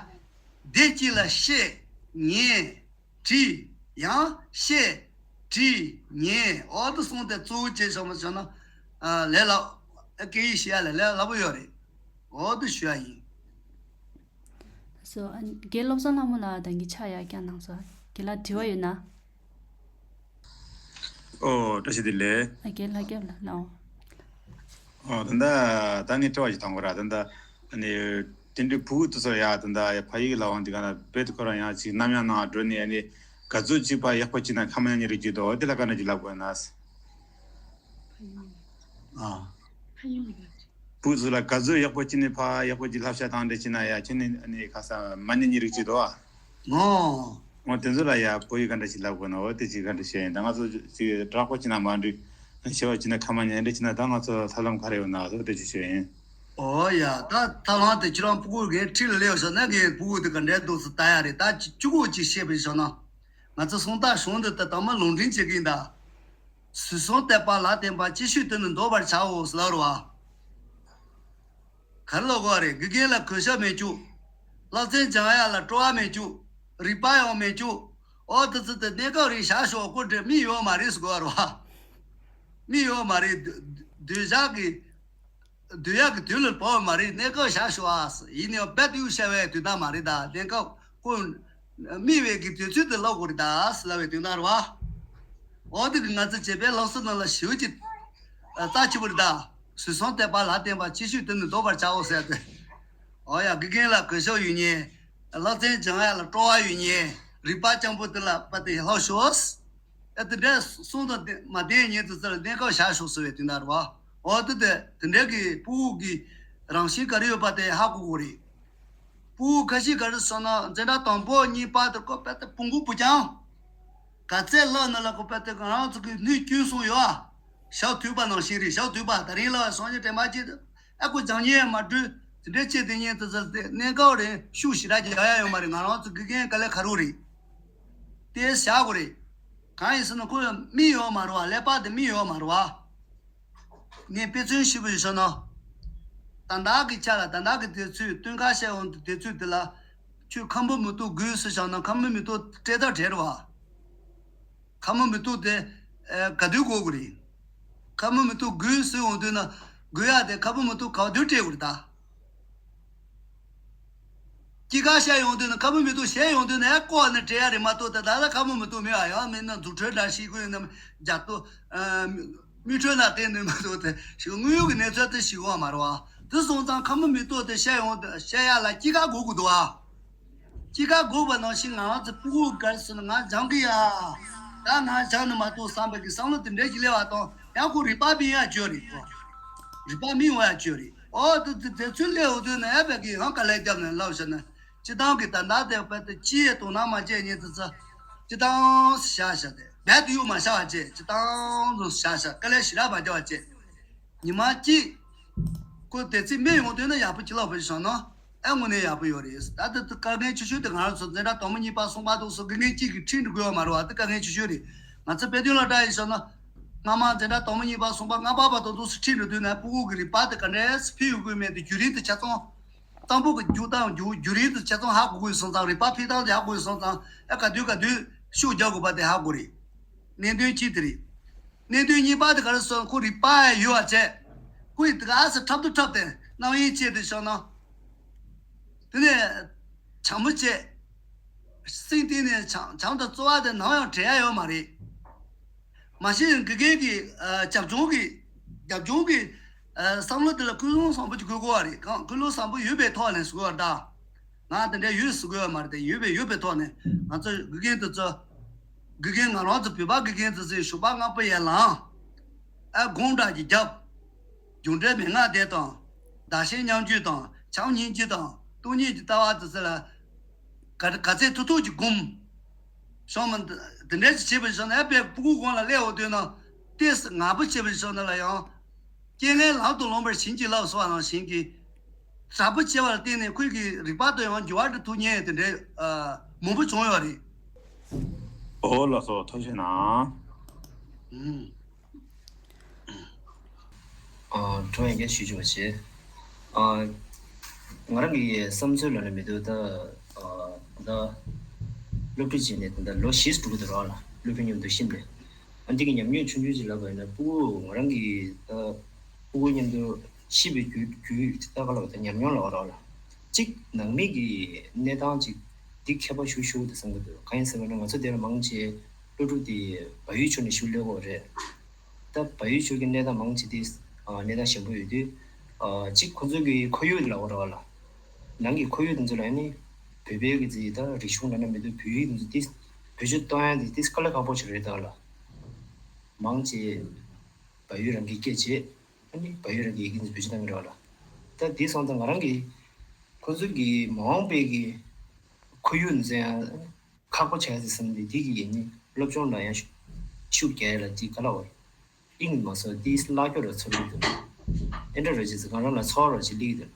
བདེ་སྐྱིད་ལ་བཤད། ཉན། བྲིས། ཡང་བཤད། བྲིས། ཉན། འོ་དེ་གསུམ་དེ་གཙོ་བོ་བྱས་བྱུང་བ་བྱུང་ན། ཨ། ལས་སླ། སྐད་ཡིག་ཤེས་ཡ་ལ་ལས་སླ་པོ་ཡོད་རེད། འོ་དེ་ཞུ་ཡ་ཡིན། སོ། ཨ། རྒན་བློ་བཟང་ལྷ་མོ་ལགས་ད་གིན་ཕྱག་ཡར་བསྐྱངས་གནང་སོང་། རྒན་ལགས་དྲི་བ་ཡོད་ན། ཨོ། བཀྲ་ཤིས་བདེ་ལེགས། ཨ། རྒན་ལྷ་སྐྱབས་ལགས་ལའོ། ཨོ། ད་ལྟ་ད་ངས་དྲི་བ་ཞིག་བཏང་དགོས་ར། ད་ལྟ་ཨ་ནི་དེ་འདྲའི་ཕྲུ་གུ་དེ་ཚོ་ཡ་ད་ལྟ་ཕ་ཡིག་ལབ་དབང་དེ་ག་ན་རྦད་དེ་ཁོ་རང་ཡང་ཅིག་གནམ་ཡང་ནང་འགྲོ་ནས། ཨ་ནི་ག་ཚོད་ཅིག་ཕར་ཡག་པོ་བྱས་ན་ཁ་མ་ཉན་ནི་རིགས་ཅིག་འདུག། དེ་ལ་ག་འདྲ་ཅིག་ལབ་དགོས་ན། ཨ། ཕྲུ་གུ་ཚོ་ལ་ག་ཚོད་ཡག་པོ་བྱས་ནས་ཕར་ཡག་པོ་ཅིག་བསླབ་བྱ་བཏང་བསྡད་བྱས་ན་ཡ། ཁྱེད་ནི་ཨ་ནི་ཁ་སང་མ་ཉན་ནི་རིགས་ཅིག་འདུག་ཨ། ཨོ། འོ་དེ་ཚོ་ལ་ཡ་བོད་ཡིག་ག་འདྲ་ཞིག་ལབ་དགོས་ན། འོ་དེ་ཅིག་ག་འདྲ་བཤད་ཡིན། ད་ང་ཚོ་ཅིག་དྲག་པོ་བྱས་ན་མ་འགྲིག། ཞེས་པ་བྱས་ན། ཁ་མ་ཉན་འདྲ་བྱས་ན། ད་ང་ཚོ་ཐབས་ལམ་ག་རེ་ཡོད་ན་ཟེར་དེ་ཅིག་ཞུ་ཡིན། ཨོ་ཡ། ད་ཐབས་ལམ་དེ་ཁྱེད་རང་ཕྲུ་གུ་གི་ཁྲིད་ལ་སླེབས་སོང་ན། ངས་ཕྲུ་གུ་དེ་ག་འདྲའི་འདུག་ཟེར་ལྟ་ཡ་རེད། ད་ཅི་ཅི་གོ་ཅིག་བཤད་པའི་ཞོར་ན། ང་ཚོ་སུམ་རྟགས་གཞུང་འདི་ད་དང་མ་ལུང་འདྲེན་བྱེད་ཀྱི་ཡིན་ད། ཟོལ་གསུམ་གཏད་པ་ལ་བརྟེན་པ། ཅིག་ཤོས་དེ་ནི་འདོར་བར་བྱའོ་ཟེར་ལབ་རེད་བ། ག་རེ་ལབ་དགོས་རེད། དགེ་རྒན་ལ་གུས་ཞབས་མེད་རྒྱུ། སློབ་ཚན་སྦྱང་ཡ་ལ་སྤྲོ་བ་མེད་རྒྱུ། རིག་པ་ཡང་མེད་རྒྱུ། ཨོ་དེ་ཚོ་དེ་གནས་སྐབས་རིང་བཞག་ཤོག་ཁོ་འདྲ་མི་ཡོད་མ་རེད་ཟེར་དགོས་རེད་བ། མི་ཡོད་མ་རེད། སྡོད་བཞག་གི་སྡོད་ཡག་གི་དུས་ལ་བབ་མ་རེད། གནས་སྐབས་བཞག་ཤོག་ཨ། ཡིན་ནའང་རྦད་དེ་གཡུག་བཞག་པའི་དུས་ད་མ་རེད་ད། གནས་སྐབས་ཁོ་དམིགས་པའི་གི་དུས་ཚོད་དེ་ལབ་དགོས་རེད་ད་ཟེར་ལབ་པའི་དོན་དག་རེད་བ། འོ་དེ་གི་ང་ཚོ་བྱེད་པའི་ལམ་སྲོལ་ནང་ལ་ཞེ་པོ་ཅིག་རྩ་ཆེ་པོ་རེད་ད། ཟོལ་གསུམ་གཏད་པ་ལ་བརྟེན་པ། ཅིག་ཤོས་དེ་ནི་འདོར་བར་བྱའོ་ཟེར་ཏེ། འོ་ཡ། དགེ་རྒན་ལ་གུས་ཞབས་ཡོད་མཁན། སློབ་ཚན་སྦྱང་ཡ་ལ་སྤྲོ་བ་ཡོད་མཁན། རིག་པ་སྤྱང་པོ་དེ་ལ་རྦད་དེ་ལྷག་ཤོག་ཨ། དེ་འདྲ་གསུམ་དང་མ་ལྡན་མཁན་དེ་ཚོ་ལ་གནས་སྐབས་བཞག་ཤོག་ཟེར་བའི་དོན་དག་རེད་བ། འོ་དེ་དེ་དེ་འདྲ་གི་ཕྲུ་གུ་གི་རང་བཞིན་ག་རེ་ཡོད་པ་དེ་ཧ་གོ་དགོས་རེད། ཕྲུ་གུ་ཁ་ཤས་ག་རེ་སོང་ན་འཛིན་གྲྭ་དང་པོ་གཉིས་པ་དེ་ཁོ་རྦད་དེ་བོང་གུ་བུ་རྐྱང་། ག་ཚད་བསླབས་ན་ལ་ཁོ་རྦད་དེ་ང་རང་ཚོ་གི་སྣོད་སྐྱོན་སོང་ཡོད་ཨ། ཞག་དུས་པ་ནང་བཞིན་རེད། ཞག་དུས་པ་ད་རིང་ལ་སང་ཉིན་དྲན་པ་ཅིག་ཨ་ཁོ་སྦྱང་ཉན་མ་འགྲོ། དེ་འདྲ་བྱས་དེ་ཉིན་དེ་ཚོ་དེ་གནས་སྐབས་རིང་ཤུགས་ཞེ་དྲག་རྒྱག་ཡ་ཡོད་མ་རེད། ང་རང་ཚོ་དགེ་རྒན་དཀའ་ལས་ཁག་པོ་རེད། དེ་བཞག་དགོས་རེད། གང་ཡིན་ཟེར་ན་ཁོ་མི་ཡོད་མ་རེད་བ། ཀླད་པ་དེ་མི་ཡོད་མ་རེད་བ། ངས་དཔེ་མཚོན་ཞིབ་པོ་ཞིག་བཤད་ན། ད་ལྟ་གི་ཆ་ལ་ད་ལྟ་གི་དུས་ཚོད་སྟོན་ཁ་བཤད་འོང་དུས་དུས་ཚོད་དེ་ལ། ཁྱོད་ཁམ་བུ་མེ་ཏོག་དགོས་ཟེར་བཞག་ན་ཁམ་བུ་མེ་ཏོག་སྤྲད་ཐག་བྲལ་རེད་བ། ཁམ་བུ་མེ་ཏོག་དེ་ཨ་ག་དུས་དགོས་དགོས་རེད། ཁམ་བུ་མེ་ཏོག་དགོས་ཟེར་འོང་དུས་ན་དགོས་ཡ་དེ་ཁམ་བུ་མེ་ཏོག་ག་དུས་སྤྲད་དགོས་རེད་ད། སྐྱེས་སྐར་བཤད་ཡོང་དུས་ན་ཁམ་བུ་མེ་ཏོག་བཤད་ཡོང་དུས་ན་ཡང་ལྐོག་ནས་སྤྲད་ཡ་རེད་མ་གཏོགས། ད་ད་ལྟ་ཁམ་བུ་མེ་ཏོག་མེད་པ་ཡང་མིན་ན་རྫུ་འཕྲུལ་འདྲ་ཞིག་དགོས་ན་རྒྱ་ཏོ། མིག་འཕྲུལ་ལ་བརྟེན་ནས་མ་གཏོགས་དེ་ཞིག་དངོས་ཡོད་ཀྱི་གནས་ཚུལ་དེ་ཞིག་ཡོད་མ་རེད་བ། དེ་སོང་ཙང་ཁམ་བུ་མེ་ཏོག་དེ་བཤད་ཡོང་དུས་བཤད་ཡ་ལ་སྐྱེས་སྐར་དགོས་ཀྱི་འདུག་ཨ། སྐྱེས་སྐར་དགོས་པ་ནང་བཞིན་ང་རང་ཚོ་ཕྲུ་གུ་ག་རེ་ཟེར་ན་ང་སྦྱང་གི་ཡ། ད་ང་སྦྱང་ནི་མ་གཏོགས་བསམ་པའི་གི་བསམ་བློ་དེ་འདྲ་ཞིག་སླེབས་པ་དང་ཡང་ཁོ་རིག་པ་སྨིན་ཡ་བྱོས་རེད་ཁོ། རིག་པ་སྨིན་འོང་ཡ་བྱོས་རེད། ཨོ་དེ་དེ་དེ་ཚོའི་སླེབས་འོང་དུས་ན་ཡ་བས་གི་ཡང་དཀའ་ལས་བརྒྱབ་ནས་ལབ་བྱས་ན། སྤྱི་བཏང་གི་ད་ལྟ་དེ་བས་དེ་སྤྱི་ཡི་དོ་སྣང་མ་བྱས་ཉིན་དེ་ཚོ། སྤྱི་བཏང་བཞག་བཞག་དེ་རྦད་དེ་གཡུག་མ་བཞག་པ་བྱས། སྤྱི་བཏང་དུ་བཞག་བཞག་དཀའ་ལས་ཞེ་དྲག་མ་བརྒྱབ་པ་བྱས། ཉི་མ་གཅིག་ཁོ་དེ་ཚིག་སྨྲས་ཡོང་དུས་ན་ཡག་པོ་ཅིག་ལབ་པ་ཞིག་བྱུང་ན། ཨེ་དངོས་གནས་ཡག་པོ་ཡོད་རེད། ད་ལྟ་དཀའ་ངལ་ཆེ་ཤོས་དེ་ང་རང་ཚོ་འཛིན་གྲྭ་དང་པོ་གཉིས་པ་གསུམ་པ་དུ་སོ་དགེ་རྒན་གཅིག་གིས་ཁྲིད་འགྲོ་དགོས་པ་མ་རེད་བ། དེ་དཀའ་ངལ་ཆེ་ཤོས་རེད། ང་ཚོ་དཔེ་སྟོན་ལ་བལྟ་ཡིན་ཟེར་ན། སྔ་མ་འཛིན་གྲྭ་དང་པོ་གཉིས་པ་གསུམ་པ་ལྔ་པ་བར་དུ་དུ་སུ་ཁྲིད་འགྲོ་དུས་ན་ཕྲུ་གུ་གི་རིག་པ་དེ་ག་འདྲས་སུ་ཕུལ་ཡོང་གི་མེད་དེ་བརྒྱུད་རིམ་དེ་ཆ་ཚང་། གཙང་པོ་གི་རྒྱུག་སྟངས་རྒྱུག་རྒྱུག་རིང་དུ་ཆ་ཚང་ཧ་གོ་དགོས་སོང་ཙང་། རིག་པ་ཕུལ་སྟངས་དེ་ཧ་གོ་དགོས་སོང་ཙང་། ཨ་ག་དུས་ག་དུས་ཤུགས་རྒྱག་དགོས་པ་དེ་ཧ་གོ་རེད། གནད་དོན་གཅིག་དེ་རེད། གནད་དོན་གཉིས་པ་དེ་ག་རེ་སོང་ཁོ་རིག་པ་ཡོད་པ་བྱས། ཁོ་ཡི་དེ་ག་ཨ་སི་འཁྲབ་ཏུ་འཁྲབ་སྟེ་རྣམ་གཡེང་བྱས་ཏེ་བཞག་ན། དེ་ནས་བྱམས་པོ་བྱས། སེམས་གཏིང་ནས་བྱམས་བྱམས་དང་བརྩེ་བ་དེ་ནམ་ཡང་བྲལ་ཡ་ཡོད་མ་རེད། མ་གཞི་དགེ་རྒན་གྱི་ཨ་རྒྱབ་ལྗོངས་ཀྱི་རྒྱབ་ལྗོངས་ཀྱི་ཨ་བསམ་བློ་དེ་ལ་ཀུན་སློང་བཟང་པོ་ཅིག་དགོས་དགོས་པ་རེད། གང་ཀུན་སློང་བཟང་པོ་ཡོད་པའི་ཐོག་ནས་ཟེར་དགོས་པ་རེད་ད། ང་དེ་འདྲ་ཡོད་ཟེར་དགོས་པ་མ་རེད་དེ། ཡོད་པའི་ཡོད་པའི་ཐོག་ནས་ང་ཚོ་དགེ་རྒན་དེ་ཚོ། དགེ་རྒན་ང་རང་ཚོ་བོད་པ་དགེ་རྒན་དེ་ཚོས་ཞོགས་པ་སྔ་པོ་ཡར་ལངས། ཨ་སྒོམ་འདྲ་ཅིག་བརྒྱབ། རྒྱུ་འབྲས་མན་ངག་དེ་དང་། བདག་གཞན་མཉམ་བརྗོད་དང་། བྱམས་སྙིང་རྗེ་དང་སྟོང་ཉིད་ཀྱི་ལྟ་བ་དེ་ཚོ་ལ། ག་ག་ཚད་ཐུབ་ཐུབ་ཀྱིས་སྒོམ། སོང་མ་འདི་འདྲ་ཞིག་བྱེད་པ་ཞིག་ན་ཨ་པའི་སྤུ་གུ་གོང་ལ་སླེབས་འོང་དུས་ན། ཏོག་ཙམ་ངར་པོ་བྱེད་པ་ཞིག་ན་ལ་ཡང་། རྐྱེན་ངན་ལམ་དུ་ལོངས་པར་བྱིན་གྱིས་བརླབས་ཟེར་བ་ནང་བཞིན་གྱི། དྲག་པོ་བྱེད་པ་ལ་བརྟེན་ནས་ཁོས་ཀྱི་རིག་པ་དང་ཡང་འགྱུར་བ་འགྲོ་ཐུབ་མཁན་དེ་འདྲའི་ཨ་མང་པོ་བྱུང་ཡོད་རེད། ཨོ་ལགས་སོ། ཐུགས་རྗེ་གནང་། ཨུམ། ཨ། དྲི་བ་ཡང་བསྐྱར་ཞུ་ཆོག་པ་བྱེད། ཨ། ང་རང་གི་བསམ་ཚུལ་ལ་ནི་མི་འདུག་ད་ཨ་ད་སློབ་ཁྲིད་བྱས་ནས་ད་ལོ་བཞི་འགྲོ་གི་འདུག་ར་ལ། སློབ་ཕྲུག་མཉམ་དུ་ཤི་ནས། ཨ་འདི་གི་ཉམས་མྱོང་ཆུང་ཆུང་ཅིག་ལབ་པ་ཡིན་ན། ཕྲུ་གུ་ང་རང་གི་ད་ཕྲུ་གུ་མཉམ་དུ་ཤི་བའི་རྒྱུ་རྒྱུ་ད་ག་ལབ་ད་ཉམས་མྱོང་ལབ་ར་ལ། གཅིག་ནང་མི་གི་གནས་སྟངས་གཅིག་འདི་ཁྱད་པར་ཞེ་པོ་ཞིག་འདུག་བསམ་གྱི་འདུག་གང་ཡིན་ཟེར་བ་ན་ང་ཚོ་དེ་ལ་མང་ཆེ་སློབ་ཕྲུག་དེ་བལ་ཡུལ་ཕྱོགས་ནས་ཞིག་སླེབས་ཡོད་རེད། ད་བལ་ཡུལ་ཕྱོགས་ཀྱི་གནས་སྟངས་མང་ཆེ་དེ་ཨ་གནས་སྟངས་ཞན་པོ་ཡོད་དུས། ཨ་གཅིག་ཁོ་ཚོ་གི་ཁོར་ཡུག་ལབ་དགོས་རེད་བ་ལ། ནང་གི་ཁོར་ཡུག་དེ་ཚོ་ལ་ནི་བོད་པའི་གི་ཅིག་ད་རིག་གཞུང་ལབ་ན་མི་འདུག་བོད་ཡིག་དེ་ཚོ་དེ་བེད་སྤྱོད་གཏོང་ཡ་དེ་དེ་དཀའ་ལས་ཁག་པོ་ཞིག་རེད་ད་ལ། མང་ཆེ་བལ་ཡུལ་རང་གི་སྐད་བྱེད། ཨ་ནི་བལ་ཡུལ་རང་གི་ཡི་གེ་དེ་ཚོ་བེད་སྤྱོད་གཏོང་གི་རེད་བ་ལ། ད་དེ་སོང་ཙང་ང་རང་གི་ཁོ་ཚོ་གི་མ་འོངས་པའི་གི་ཁོར་ཡུག་དེ་ཚོ་ཡང་ཁག་པོ་ཆགས་ཡ་ཟེར་བསམ་སྟེ། དེ་གི་ཡིན་ནི་སློབ་སྦྱོང་ལ་ཡང་ཤུགས་རྒྱག་ཡ་ལ་དེ་ག་ལ་བ་རེད། ཨིན་མ་སོང་དེའི་བསླབ་སྐྱོར་ར་ཚོར་གྱི་འདུག་ཨེ་འདྲ་ར་ཅིག་ང་རང་ལ་ཚོར་བ་ར་ཅིག་སླེབས་ཀྱི་འདུག་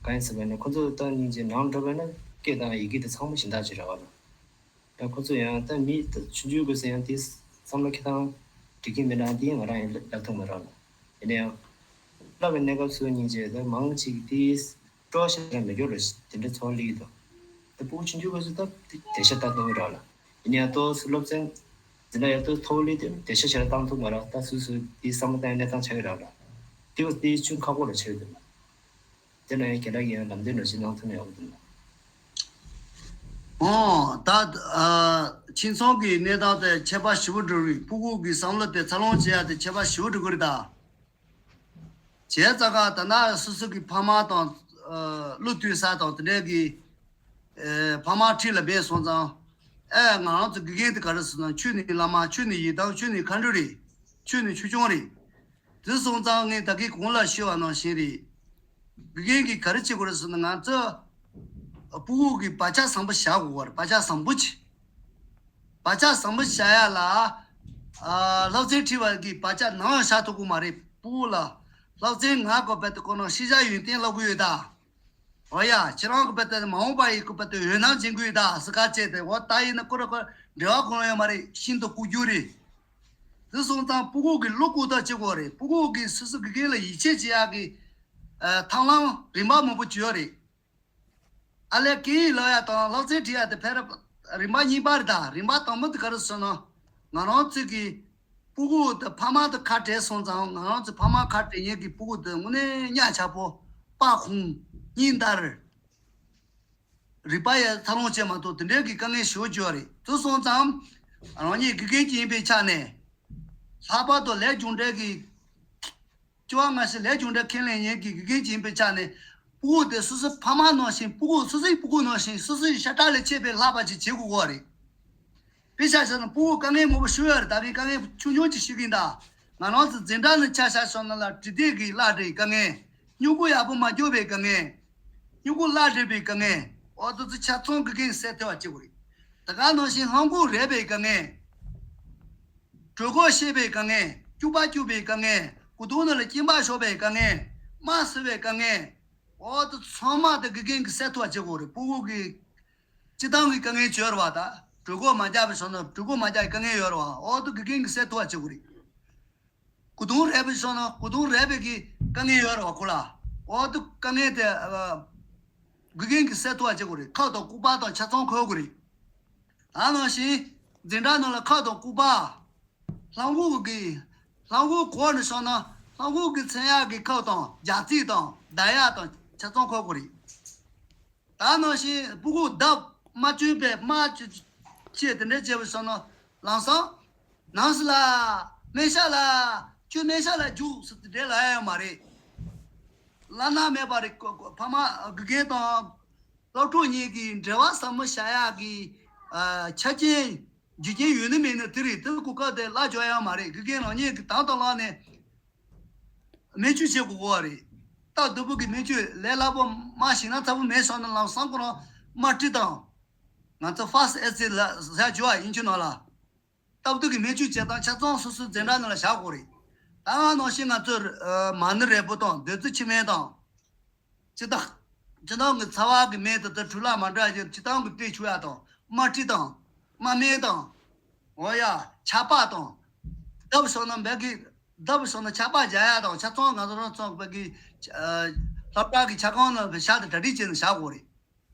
གང་ཡིན་ཟེར་བ་ན་ཁོ་ཚོ་ད་སྙིང་རྗེ་ནང་འགྲོ་བས་ན་སྐད་དང་ཡི་གེ་དེ་ཚང་མ་གཞན་དག་ཅིག་རེད་བ་ལ། ད་ཁོ་ཚོ་ཡང་ད་མི་ད་ཆུང་ཆུང་གི་སེ་ཡང་དེ་བསམ་བློ་ཁྱེད་ཐང་འགྲིག་གི་མེད་ན་དེ་ང་རང་ཡང་ལབ་ཐུབ་མ་རེད་ལ། ཡིན་ན་ཡང་བསླབ་པའི་གནས་སྐབས་སུ་སྙིང་རྗེ་ད་མང་ཅིག་དེ་སྤྲོ་བ་ཞེ་དྲག་མེད་སྐྱོ་ར་དེ་འདྲ་ཚོར་སླེབས་ཀྱི་འདུག་ད་ཕྲུ་གུ་ཆུང་ཆུང་གི་སུ་ད་དེ་ཤ་ད་ལྟ་བུ་རེད་ལ། ཡིན་ན་ཡང་ཏོག་སུ་སློབ་ཚན་འཛིན་གྲྭ་ཡར་ཏོག་མཐོ་བོ་སླེབས་དེ་དེ་ཤ་ཞེ་དྲག་བཏང་ཐུབ་མ་རེད། ད་སུ་སུ་དེ་བསམ་བློ་བཏང་གནས་སྟངས་ཆགས་ཀྱི་རེད་ལ། དེ་བ་དེ་ཆུང་ཁག་པོ་ར་ཆགས་ཀྱི་འདུག་དེ་ལ་ཡང་རྒན་ལགས་ཀྱིས་ཡང་ལམ་སྟོན་འདྲ་ཞིག་གནང་ཐུབ་ན་ཡག་པོ་འདུག་ལ། ཨོ་ད་ཨ་ཁྱིམ་ཚང་གི་གནས་སྟངས་དེ་ཁྱད་པར་ཞེ་པོ་འགྲོ་རེད། ཕྲུ་གུ་གི་བསམ་བློ་དེ་འཚར་ལོངས་བྱེད་ཡ་དེ་ཁྱད་པར་ཞེ་པོ་འགྲོ་གི་རེད་ད། བྱས་ཙང་ཀ་ད་ན་སོ་སོ་གི་ཕ་མ་དང་ཨ་བློ་མཐུན་ས་དང་དེ་འདྲའི་གི་ཨེ་ཕ་མ་འཁྲིས་ལ་སྦས་སོང་ཙང་། ཨེ་ང་རང་ཚོ་དགེ་རྒན་དེ་ག་རེ་ཟེར་ན་ཆོས་ནི་བླ་མ། ཆོས་ནི་ཡི་དམ། ཆོས་ནི་མཁའ་འགྲོ་རེད། ཆོས་ནི་ཆོས་སྐྱོང་རེད། དེ་སོང་ཙང་ངས་ད་གིན་གོང་ལ་ཞུས་པ་ནང་བཞིན་རེད། དགེ་རྒན་གྱིས་ག་རེ་བྱེད་དགོས་རེད་ཟེར་ན་ང་ཚོ་ཕྲུ་གུ་གི་བག་ཆགས་བཟང་པོ་བཞག་དགོས་པ་རེད། བག་ཆགས་བཟང་པོ་བྱེད། བག་ཆགས་བཟང་པོ་བྱ་ཡ་ལ་ཨ་སློབ་ཚན་ཁྲིད་པ་གི་བག་ཆགས་ནམ་ཡང་བཞག་ཐུབ་ཀྱི་མ་རེད། ཕྲུ་གུ་ལ་སློབ་ཚན་ང་དགོས་པ་དེ་ཁོ་ན་ཤེས་བྱ་ཡོན་ཏན་སློབ་ཀྱི་ཡོད་ད། འོ་ཡ་ཁྱེད་རང་གི་དཔེ་དེ་མ་འོངས་པ་ཡི་གི་དཔེ་དེ་འོད་སྣང་སྦྱིན་དགོས་ད་ཟེར་ཁ་བྱས་ཏེ། འོ་ད་ཡིན་ན་ཁོ་ར་ཁོ་འབྲེལ་བ་ཁོ་རང་ཡོད་མ་རེད། ཤིན་ཏུ་ལྐོག་གྱུར་རེད། དེ་སོང་ཙང་ཕྲུ་གུ་གི་བློ་བཀུག་ཐབས་བྱེད་དགོས་རེད། ཕྲུ་གུ་གི་སོ་སོ་དགེ་རྒན་ལ་ཡིད་ཆེས་བྱེད་ཡག་གི་ཨ་ཐབས་ལམ་རིམ་པ་མང་པོ་བྱོས་རེད། ཨ་ལས་སྐད་ཡིག་སློབ་ཡག་དང་སློབ་ཚན་ཁྲིད་ཡག་དེ་ཕལ་རིམ་པ་གཉིས་པ་རེད་ད། རིམ་པ་དང་པོ་དེ་ག་རེ་ཟེར་ན་ང་རང་ཚོ་གི་ཕྲུ་གུ་དང་ཕ་མ་དང་ཁ་བྲལ་སོང་ཙང་། ང་རང་ཚོ་ཕ་མ་ཁ་བྲལ་མཁན་གྱི་ཕྲུ་གུ་དེ་དངོས་གནས་གཉའ་ཆག་པོ་སྤ་ཁོང་གཉིས་འདར། རིག་པ་ཡང་འཚར་ལོངས་བྱེད་མ་ཐུབ། དེ་འདྲའི་གི་དཀའ་ངལ་ཞེ་པོ་ཅིག་ཡོད་རེད། དེ་སོང་ཙང་རང་ཉིད་དགེ་རྒན་ཅིག་ཡིན་པའི་ཆ་ནས་ལྷག་པར་དུ་ལས་རྒྱུ་འབྲས་ཀྱི་སྐྱེ་བ་སྔ་ཕྱི་ལས་རྒྱུ་འབྲས་ཁས་ལེན་མཁན་གྱི་དགེ་རྒན་ཅིག་ཡིན་པའི་ཆ་ནས་ཕྲུ་གུ་དེ་སོ་སོའི་ཕ་མ་ནང་བཞིན། ཕྲུ་གུ་སོ་སོའི་ཕྲུ་གུ་ནང་བཞིན་སོ་སོའི་ཤ་ཁྲག་ལས་མཆེད་པའི་ལྷག་པ་ཅིག་བྱེད་དགོས་ཀྱི་རེད། དཔེ་ཆ་བཞག་ན་ཕྲུ་གུ་དཀའ་ངལ་མང་པོ་ཤོར་ཡོད་རེད། ད་གིན་དཀའ་ངལ་ཆུང་ཆུང་ཅིག་ཤོད་ཀྱིན་གདའ། ང་རང་ཚོ་འཛིན་གྲྭ་ནང་ཆ་བཞག་སོང་ན་ལ་འབྲི་དེབ་ཀྱི་བཀླགས་འབྲི་དཀའ་ངལ། སྨྱུ་གུ་ཡག་པོ་མ་རྒྱོབ་པའི་དཀའ་ངལ། སྨྱུ་གུ་བཀླགས་འབྲི་བའི་དཀའ་ངལ། འོ་དེ་ཚོ་ཆ་ཚང་དགེ་རྒན་གྱིས་སེལ་ཐུབ་པ་བྱེད་དགོས་རེད། ད་ག་ནང་བཞིན་ལྷམ་གོག་རལ་བའི་དཀའ་ངལ། གྲོད་ཁོག་བཤལ་བའི་དཀའ་ངལ། སྐྱུག་པ་སྐྱུག་པའི་དཀའ་ངལ། སྐུ་གདུང་ནང་ལ་སྐྱེམས་པ་ཤོར་བའི་དཀའ་ངལ། རྨ་སོས་པའི་དཀའ་ངལ། འོ་དེ་ཚང་མ་དེ་དགེ་རྒན་གྱིས་སེལ་ཐུབ་པ་བྱེད་དགོས་རེད། ཕྲུ་གུ་གི་སྤྱིར་བཏང་གི་དཀའ་ངལ་ཅིག་ཡོད་རེད་བ། ད་གྲོད་ཁོག་མ་རྒྱགས་པའི་ཤོག་ན་གྲོད་ཁོག་མ་རྒྱགས་ཀྱི་དཀའ་ངལ་ཡོད་རེད་བ། འོ་དེ་དགེ་རྒན་གྱིས་སེལ་ཐུབ་པ་བྱེད་དགོས་རེད། སྐུ་གདུང་རལ་བའི་ཤོག་ན་སྐུ་གདུང་རལ་བའི་གི་དཀའ་ངལ་ཡོད་རེད་བ་ཁོ་ལ། འོ་དེ་དཀའ་ངལ་དེ་ཨ་དགེ་རྒན་གྱིས་སེལ་ཐུབ་པ་བྱེད་དགོས་རེད། ཁབ་དང་སྐུད་པ་དང་ཆ་ཚང་འཁུར་དགོས་རེད། ད་ནང་བཞིན་འཛིན་གྲྭ་ནང་ལ་ཁབ་དང་སྐུད་པ། ལྷམ་གོག་གི་ལྷམ་གོག་གོན་ནས་སོང་ན་ལྷམ་གོག་གི་མཚན་ཡག་གི་ཁབ་དང་རྒྱག་རྩེ་དང་མདའ་ཡག་དང་ཆ་ཚང་འཁུར་དགོས་རེད། ད་ནང་བཞིན་སྤུ་གུ་ལྡབ་མ་བཅོས་པའི་རྨ་བཅད་དེ་འདྲ་བྱས་པ་སོང་ན་ལམ་སང་ནང་སི་ལ་སྨན་ཤག་ལ་ཁྱོད་སྨན་ཤག་ལ་རྒྱུགས་ཟེར་དེ་འདྲ་ལབ་ཡ་ཡོད་མ་རེད། བླ་ན་མེད་པ་རེད། ཕ་མ་དགེ་རྒན་དང་སློབ་ཕྲུག་གཉིས་ཀྱི་འབྲེལ་བ་ཟབ་མོ་བྱ་ཡག་གི་ཨ་ཆ་རྐྱེན་རྒྱུ་རྐྱེན་ཡོད་ནི་མེད་ནི་དེ་རེད། དེ་གོ་སྐབས་དེ་བརླག་འཇོག་ཡ་མ་རེད། དགེ་རྒན་རང་ཉིད་ཀྱིས་དང་དུ་བླངས་ནས་སྨན་བཅོས་བྱེད་དགོས་པ་རེད། སྟབས་སྡུག་པོ་གི་སྨན་བཅོས་ལས་སླ་པོ་མ་ཤེས་ན་ཚ་པོ་མེད་སོང་ན་ལམ་སང་ཁོ་རང་རྨ་གྲི་དང་། ང་ཚོ་ཧྥ་སི་ཊི་ཨེ་ཌི་ལ་ཟ་རྒྱུ་བ་ཡིན་གྱི་ནང་ལ། སྟབས་སྡུག་གི་སྨན་བཅོས་བྱེད་སྟངས་ཆ་ཚང་སོ་སོའི་འཛིན་གྲྭ་ནང་ལ་བཞག་དགོས་རེད། ད་ག་ནང་བཞིན་ང་ཚོར་མ་ཎི་རིལ་བུ་དང་བདུད་རྩི་འཆི་སྨན་དང་། སྤྱིར་བཏང་སྤྱིར་བཏང་གི་ཚ་བ་གི་སྨན་དེ་ཚོ་འཕྲུལ་ལག་མ་འདྲ་ཞིག་སྤྱིར་བཏང་གི་སྤྲད་ཆོག་ཡ་དང་། རྨ་དཀྲིས་དང་། རྨ་སྨན་དང་། འོ་ཡ། ཆར་པ་དང་། ལྡབ་སོང་ན་བད་ཀི་ལྡབ་སོང་ན་ཆར་པ་རྒྱག་ཡ་དང་། ཆ་ཚང་ང་ཚོ་རང་ཚོ་བད་ཀི་སློབ་གྲྭ་གི་ཆ་ཚང་ནང་བཞག་སྟེ་གྲ་སྒྲིག་བྱས་ནས་བཞག་དགོས་རེད།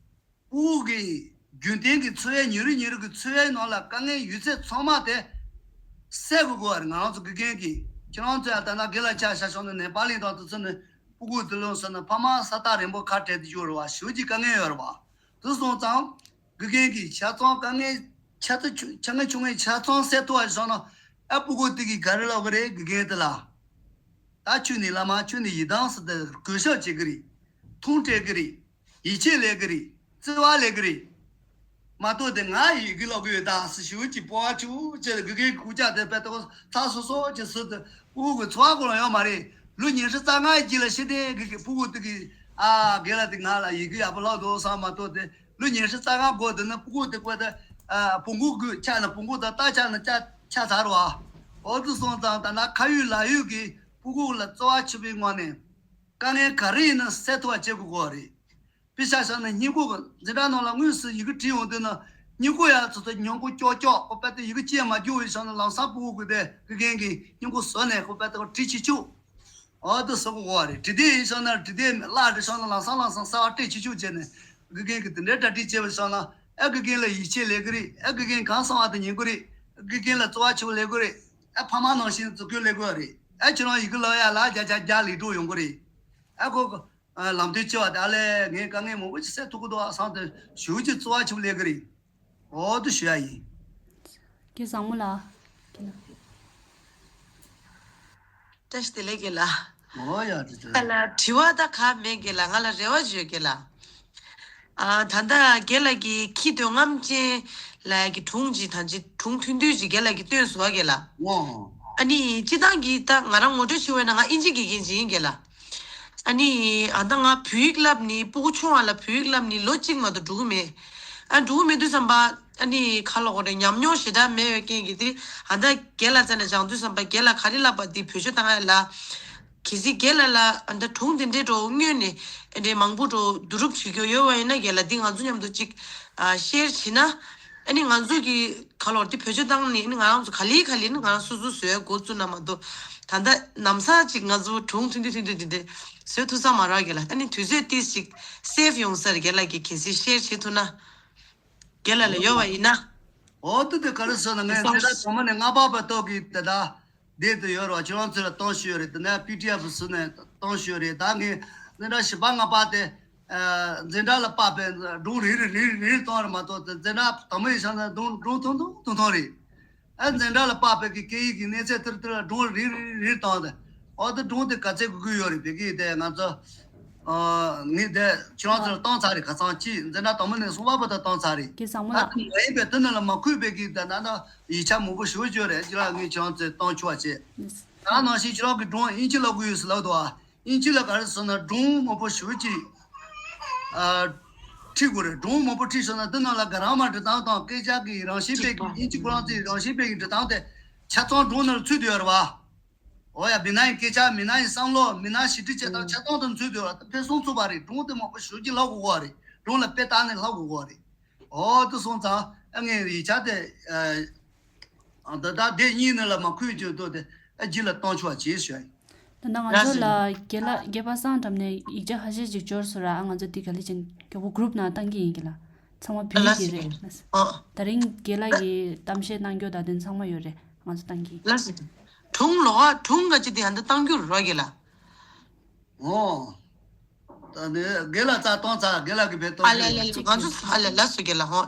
ཕྲུ་གུ་གི་རྒྱུན་གཏན་གྱི་འཚོ་བའི་ཉིན་རེ་ཉིན་རེ་གི་འཚོ་བའི་ནང་ལ་དཀའ་ངལ་ཡོད་ཚད་ཚང་མ་དེ་སེལ་དགོས་དགོས་པ་རེད། ང་རང་ཚོ་དགེ་རྒན་གྱིས། ཁྱེད་རང་ཚོ་ཡང་ད་ལྟ་དགེ་ལགས་ཆ་བཞག་སོང་ན་ནེ་པ་ལི་དང་དེ་ཚོ་ནི་ཕྲུ་གུ་དེ་ལོན་སོང་ན་ཕ་མ་ས་ཐག་རིང་པོ་ཁ་བྲལ་དུ་ཡོད་རེད་བ། ཞེ་པོ་ཅིག་དཀའ་ངལ་ཡོད་རེད་བ། དེ་སོང་ཙང་དགེ་རྒན་གྱིས་ཆ་ཚང་དཀའ་ངལ་ཆ་ཚང་ཆུ་ཆ་ངན་ཆུང་ངན་ཆ་ཚང་སེལ་ཐུབ་པ་ཞིག་བྱུང་ན། ཨ་ཕྲུ་གུ་དེ་གིས་ག་རེ་ལབ་གི་རེད། དགེ་རྒན་དེ་ལ། ད་ཁྱོད་ནི་བླ་མ། ཁྱོད་ནི་ཡི་དམ་ཟེར་ཏེ་གུས་ཞབས་བྱེད་གི་རེད། འཐུང་སྤྲད་གི་རེད། ཡིད་ཆེས་ལས་གི་རེད། བརྩེ་བ་ལས་གི་རེད། མ་གཏོགས་དེ་ང་ཡི་གེ་ཀློག་གི་ཡོད་ད་ཟེར་ཞུ་གི་སྤོབས་པ་ཆུང་ཆུང་བྱས་ཏེ་དགེ་རྒན་གྱི་སྐུ་ཕྱག་དེ་དཔེ་ཏོག་ཚགས་སོ་སོ་ཅིག་ཟེར་ཏེ་ཕྲུ་གུ་གི་འཚོ་བ་ཁོ་རང་ཡོད་མ་རེད། ལོ་ཉི་ཤུ་རྩ་ལྔ་ཡི་རྗེས་ལ་ཤི་དེ་དགེ་རྒན་ཕྲུ་གུ་དེ་གི་ཨ་དགེ་ལགས་དེ་ང་ལ་ཡི་གེ་ཡག་པོ་ཀློག་འདུག་བསམ། མ་གཏོགས་དེ་ལོ་ཉི་ཤུ་རྩ་ལྔ་འགོར་དུས་ན་ཕྲུ་གུ་དེ་ཀོ་དེ་ཨ་བོང་གུ་དགོས་ཆགས་ན་བོང་གུ་དང་རྟ་ཆགས་ན་ཆགས་ཆགས་ཚར་བ། འོ་དེ་སོང་ཙང་ད་ལྟ་ཁ་ཡོད་ལག་ཡོད་ཀྱི་ཕྲུ་གུ་ལ་རྩོལ་བ་ཆེ་བའི་ངང་ནས་དཀའ་ངལ་ག་རེ་ཡིན་ན་སེལ་ཐུབ་པ་བྱེད་དགོས་ཀྱི་རེད། དཔེ་ཆ་བཞག་ན་སྙིང་ཁུག་གི་འཛིན་གྲྭ་ནང་ལ་དངོས་སུ་ཡི་གེ་བྲིས་ཡོང་དུས་ན་སྙིང་ཁུག་ཡ་ཚོ་ཚོ་ཉུང་ཁུག་ཀྱོག་ཀྱོག་ཁོ་པད་དུ་ཡི་གེ་ཅན་མ་བསྒྱུར་བའི་བཞག་ན་ལམ་སང་ཕྲུ་གུ་གི་དེ་དགེ་རྒན་གྱིས་སྙིང་ཁུག་བཟོས་ནས་ཁོ་པད་དུ་བྲིས་ཆི་ཆུག་འོ་དེ་བཟོ་དགོས་ཀྱི་རེད། བྲིས་དེ་ཡིན་བཞག་ན་བྲིས་དེ་བརླག་བྲིས་བཞག་ན་ལམ་སང་ལམ་སང་གསར་བ་སྤྲད་ཆི་ཆུག་བྱས་ནས་དགེ་རྒན་གྱིས་དེ་འདྲའི་གྲ་སྒྲིག་བྱས་པ་བཞག་ན་ཨ་དགེ་རྒན་ལ་ཡིད་ཆེས་ལས་ཀྱི་རེད། ཨ་དགེ་རྒན་གང་གསང་བ་དེ་ཉན་གྱི་རེད། དགེ་རྒན་ལ་རྩོལ་བ་ཆེ་བ་ལས་དགོས་རེད། ཨ་ཕ་མ་ནང་བཞིན་བརྩི་བཀུར་ལས་དགོས་རེད། ཨ་ཁྱེད་རང་ཡི་གེ་ལབ་ཡ་ལ་རྒྱ་ཆ་རྒྱ་ལས་འགྲོ་ཡོང་གི་རེད། ཨ་ཁོ་ཨ་ལམ་སྟོན་བྱེད་པ་དེ་ཨ་ལས་ངས་དཀའ་ངལ་མང་པོ་ཞིག་སེལ་ཐུབ་ཀྱི་འདུག་ཨ་བསམ་སྟེ་ཞེ་པོ་ཅིག་རྩོལ་བ་ཆེ་བ་ལས་ཀྱི་རེད། འོ་དེ་ཞུ་ཡ་ཡིན། རྒན་བཟང་མོ་ལགས། བཀྲ་ཤིས་བདེ་ལེགས་རྒན་ལགས། འོ་ཡ་དེ་ད་ལ་དྲི་བ་ད་ག་མེད་རྒན་ལགས། ང་ལ་རེ་བ་ཡོད་རྒན་ལགས། ཨ་ད་ལྟ་རྒན་ལགས་ཀྱིས་ཁྱི་འདོད་རྔམ་ཅན་ལབ་ཡ་གི་སྒྲུང་ཅིག་ད་ཅི་སྒྲུང་ཐུང་ཐུང་ཅིག་རྒན་ལགས་ཀྱིས་བཏོན་སོང་བ་རྒན་ལགས། འོ། ཨ་ནི་སྤྱིར་བཏང་གི་ད་ང་རང་ངོ་སྤྲོད་ཞུ་བས་ན་ང་ཨིན་ཇི་དགེ་རྒན་ཅིག་ཡིན་རྒན་ལགས། ཨ་ནི་ཨ་ད་ང་བོད་ཡིག་བསླབ་ནི་སྤུ་གུ་ཆུང་བ་ལ་བོད་ཡིག་བསླབ་ནི་ལོ་གཅིག་མ་གཏོགས་འགྲོ་གི་མེད། ཨ་འགྲོ་གི་མེད་དུས་ཙམ་པ་ཨ་ནི་ཁ་ལོ་གོ་རེ་ཉམས་མྱོང་ཞེ་དྲག་མེད་པའི་རྐྱེན་གྱིས་དེ་ཨ་ད་རྒན་ལགས་རྩ་ནས་སྦྱང་དུས་ཙམ་པ་རྒན་ལགས་ག་རེ་བསླབ་པ་དེ་བེད་སྤྱོད་བཏང་ཡ་ལ། གལ་སྲིད་རྒན་ལགས་ལ་ཨ་ད་སྒྲུང་དེ་འདྲའི་འགྲོ་དངོས་ནས་ཨ་འདྲའི་མང་པོ་འགྲོ་བསྡུ་རུབ་བྱེད་རྒྱུ་ཡོད་པ་ཡིན་ན་རྒན་ལགས་འདི་ང་ཚོ་མཉམ་དུ་གཅིག་ཨ་ཤེར་བྱེད་ན། ཨ་ནི་ང་ཚོ་གི་ག་ལོར་དེ་བེད་སྤྱོད་བཏང་ནས་ཨ་ནི་ང་རང་ཚོ་ག་ལེ་ག་ལེ་ནི་ང་རང་སོ་སོ་བཟོ་ཡ་འགོ་བཙུགས་ན་མ་གཏོགས་ད་ལྟ་ནམ་སང་གཅིག་ང་ཚོ་སྒྲུང་ཐུང་ཐུང་ཐུང་ཐུང་དེ་འདྲ་བཟོ་ཐུབ་ས་མ་རེད་རྒན་ལགས། ཨ་ནི་དུས་ཚོད་ཏིས་ཅིག་སེབ་ཡོང་ས་རེད། རྒན་ལགས་ཀྱིས་གལ་སྲིད་ཤེར་བྱེད་ཐུབ་ན་རྒན་ལགས་ལ་ཡོད་པ་ཡིན་ན། འོ་དེ་དེ་ག་རེ་ཟེར་ན་ངས་འཛིན་གྲྭ་དང་པོ་ནས་ལྔ་པ་བར་དུ་གི་དེ་དག་བསྡད་དུ་ཡོད་རེད་བ། ཁྱེད་རང་ཚོ་ལ་གཏོང་ཞུས་ཡོད་རེད། དེ་ནས་པི་ཊི་ཨེཕ་ཟེར་ནས་གཏོང་ཞུས་ཡོད་རེད། ད་ངས་འཛིན་གྲྭ་བཞི་པ་ལྔ་པ་དེ་འཛིན་གྲྭ་ལ་དཔག་པའི་སྒྲུང་རེ་རེ་རེ་རེ་གཏོང་བ་རེད་མ་གཏོགས་དེ་འཛིན་གྲྭ་དང་པོ་ཡིན་ཙང་སྒྲུང་སྒྲུང་ཐུང་ཐུང་ཐུང་ཐུང་རེད། ཨ་འཛིན་གྲྭ་ལ་དཔག་པའི་གི་སྐད་ཡིག་གི་གནས་ཚད་ཐིར་ཐིར་ལ་སྒྲུང་རེ་རེ་རེ་བཏང་སྟེ། འོ་དེ་སྒྲུང་དེ་ག་ཚད་དགོས་ཀྱི་ཡོད་རེད། བོད་སྐད་དེ་ང་ཚོ་ཨ་ངས་དེ་ཁྱེད་རང་ཚོར་བཏང་ཚར་རེད། ཁ་སང་གཅིག་འཛིན་གྲྭ་དང་པོ་ནས་གསུམ་པ་བར་དུ་བཏང་ཚར་རེད། རྒན་བཟང་མོ་ཨ་ལགས། དེ་མ་ཡིན་པའི་དེ་ནང་ལ་མ་འཁོད་པའི་གི་དེ་ན་ན་ཡིག་ཆ་མང་པོ་ཞེ་པོ་ཅིག་ཡོད་རེད། ཁྱེད་རང་ངས་ཁྱེད་རང་ཚོར་བཏང་ཆོག་པ་བྱེད། ད་ནང་བཞིན་ཁྱེད་རང་གི་སྒྲུང་དབྱིན་ཇི་ལ་དགོས་ཡོད་ཟེར་ལབ་འདུག་ཨ། དབྱིན་ཇི་ལ་ག་རེ་ཟེར་ན་སྒྲུང་མང་པོ་ཞེ་པོ་ཅིག་ཨ་ཁྲིད་དགོས་རེད། སྒྲུང་མང་པོ་ཁྲིད་སོང་ན་འདི་ནང་ལ་ག་རང་མ་འབྲི་སྟངས་དང་སྐད་ཆ་གི་རང་བཞིན་སྤེལ་གྱི་དབྱིན་ཇི་ཁོ་རང་ཚོའི་རང་བཞིན་སྤེལ་གྱི་འབྲི་སྟངས་དེ་ཆ་ཚང་སྒྲུང་ནང་ཚུད་དུ་ཡོད་རེད་བ། འོ་ཡ་མི་སྣ་ཡི་སྐད་ཆ་མི་སྣ་ཡི་བསམ་བློ་མི་སྣ་ཞི་བདེ་བྱེད་སྟངས་ཆ་ཚང་དུ་ཚུད་དུ་ཡོད་རེད། ཕན་སུམ་ཚུགས་པ་རེད། སྒྲུང་དེ་མང་པོ་ཞེ་པོ་ཅིག་ལབ་དགོས་ཀྱི་རེད། སྒྲུང་ལ་དཔེ་བལྟས་ནས་ལབ་དགོས་ཀྱི་རེད། འོ་དེ་སོང་ཙང་ཨ་ངས་ཡིག་ཆ་དེ་ཨ། ཨ་ད་ལྟ་སྡེ་གཉིས་ནང་ལ་མ་འཁོད་ཀྱི་འདུག་དེ་ཨ་རྗེས་ལ་གཏོང་ཆོག་པ་བྱེད་ཞུ་ཡ་ཡིན། ད་ལྟ་ང་ཚོ་ལ་རྒན་ལགས་རྒན་པ་སངས་བཀྲམ་ནས་ཡིག་ཆ་ཁ་ཤས་ཅིག་འབྱོར་སོང་ར། ཨ་ང་ཚོ་འདི་ག་ལེ་ཅན་མགྱོགས་པོ་གུ་རུབ་ནང་བཏང་གི་ཡིན་གྱི་ལ། ཚང་མ་བོད་ཡིག་གི་རེད། ལགས་སོ། ད་རིང་རྒན་ལགས་ཀྱིས་གཏམ་བཤད་གནང་རྒྱུ་ད་དེ་ཚང་མ་ཡོད་རེད། ང་ཚོ་བཏང་གི་ཡིན། ལགས་སོ། སྒྲུང་ལོགས་སྒྲུང་ག་ཅི་དེ་ཡང་ད་བཏང་རྒྱུ་རོགས་རྒན་ལགས། ཨོ། ད་ནི་རྒན་ལགས་རྩ་གཏོང་ཚར། རྒན་ལགས་ཀྱི་བེད་གཏོང་ཨ་ལ་ལ་ལ་ང་ཚོ་ཨ་ལ་ལ་སོ་རྒན་ལགས་ཧོ།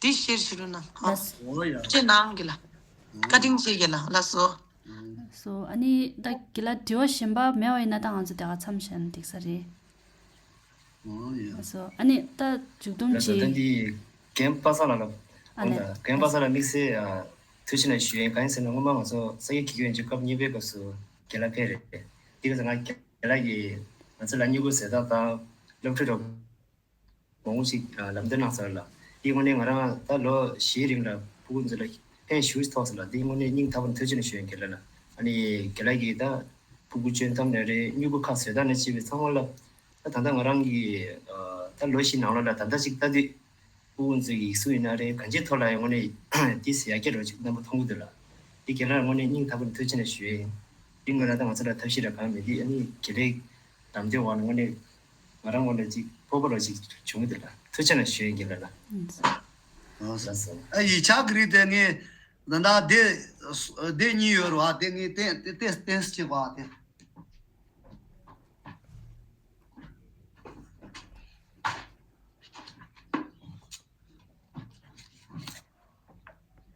འདི་ཤེར་ཞུ་རུ་ན་ཧོ། ལགས་སོ། ཨོ་ཡ། ཅེ་ནང་རྒན་ལགས། བཀའ་དྲིན་ཆེ་རྒན་ལགས། ལགས་སོ། སོ་ཨ་ནི་ད་རྒན་ལགས་དྲི་བ་གཞན་པ་མེད་པ་ཡིན་ན་ད་ང་ཚོ་དེ་ག་མཚམས་བཞག་ན་འགྲིག་ས་རེད། ཨོ་ཡ། ལགས་སོ་ཨ་ནི་ད་མཇུག་སྡོམ་ལགས་སོ། ཅིག་ད་འདི་རྒན་པ་སངས་ལགས་ལ། ཨ་ལས། རྒན་པ་སངས་ལགས་དམིགས་བསལ་ཐུགས་རྗེ་ཆེ་ཞུ་ཡིན། གང་ཡིན་ཟེར་ན་སྔོན་མ་ང་ཚོ་ས་དགེ་དགེ་རྒན་གྱི་སྐབས་གཉིས་པའི་སྐབས་སུ་རྒན་ལགས་ཕེབས་རེད། དེ་ག་ཚོད་ང་རྒན་ལགས་ཀྱིས་ང་ཚོ་ལ་སྨྱུ་གུ་བཟོ་སྟངས་དང་སློབ་ཁྲིད་འདྲ་མང་པོ་ཞིག་ལམ་སྟོན་གནང་ཚར་ལ། དེའི་དངོས་གནས་ང་རང་ད་ལོ་བཞིའི་རིང་ལ་ཕྲུ་གུ་ཚོ་ལ་ཕན་ཞེ་པོ་ཅིག་ཐོགས་སོང་ལ། དེའི་དངོས་གནས་སྙིང་ཐག་པ་ནས་ཐུགས་རྗེ་ཆེ་ཞུ་ཡིན་རྒན་ལགས་ལ། ཨ་ནི་རྒན་ལགས་ཀྱིས་ད་ཕྲུ་གུ་སྐྱོན་གཏམ་ནས་རེད། སྨྱུ་གུ་ཁ་བཟོ་སྟངས་ནས་བྱས་པའི་ཚང་མ་ལ་ད་ད་ལྟ་ང་རང་གི་ད་ལོ་བཞི་ནང་ལོགས་ལ་ད་ལྟ་ཅིག་ལྟ་དུས། ཕྲུ་གུ་ཚོའི་ཡིག་གཟུགས་ཡིན་ན་རེད། གང་ཅིའི་ཐོག་ལ་ཡང་དངོས་གནས་ཏོག་ཙམ་ཡར་རྒྱས་འགྲོ་ཅིག་རྣམ་པ་མཐོང་གི་འདུག་ལ། འདི་རྒན་ལགས་དངོས་གནས་སྙིང་ཐག་པ་ནས་ཐུགས་རྗེ་ཆེ་ཞུ་ཡིན། འདི་ངོས་ལ་ད་ང་ཚོ་ལ་ཐབས་ཤེས་ར་གང་མེད། འདི་ཨ་ནི་དགེ་ལས་ལམ་སྟོན་འོག་ནས་དངོས་གནས་ང་རང་ངོས་ནས་ཅིག་སྤོབས་པ་ར་ཅིག་བྱུང་གི་འདུག་ལ། ཐུགས་རྗེ་ཆེ་ཞུ་ཡིན་རྒན་ལགས་ལ། ལགས་སོ། ཨ་ཡིག་ཆ་གི་རིགས་དེ་ངས་ད་ལྟ་སྡེ་སྡེ་གཉིས་ཡོད་རེད་བ། དེ་ངས་ཏན་ཏན་ཏན་ཏན་ཅིག་བ་དེ།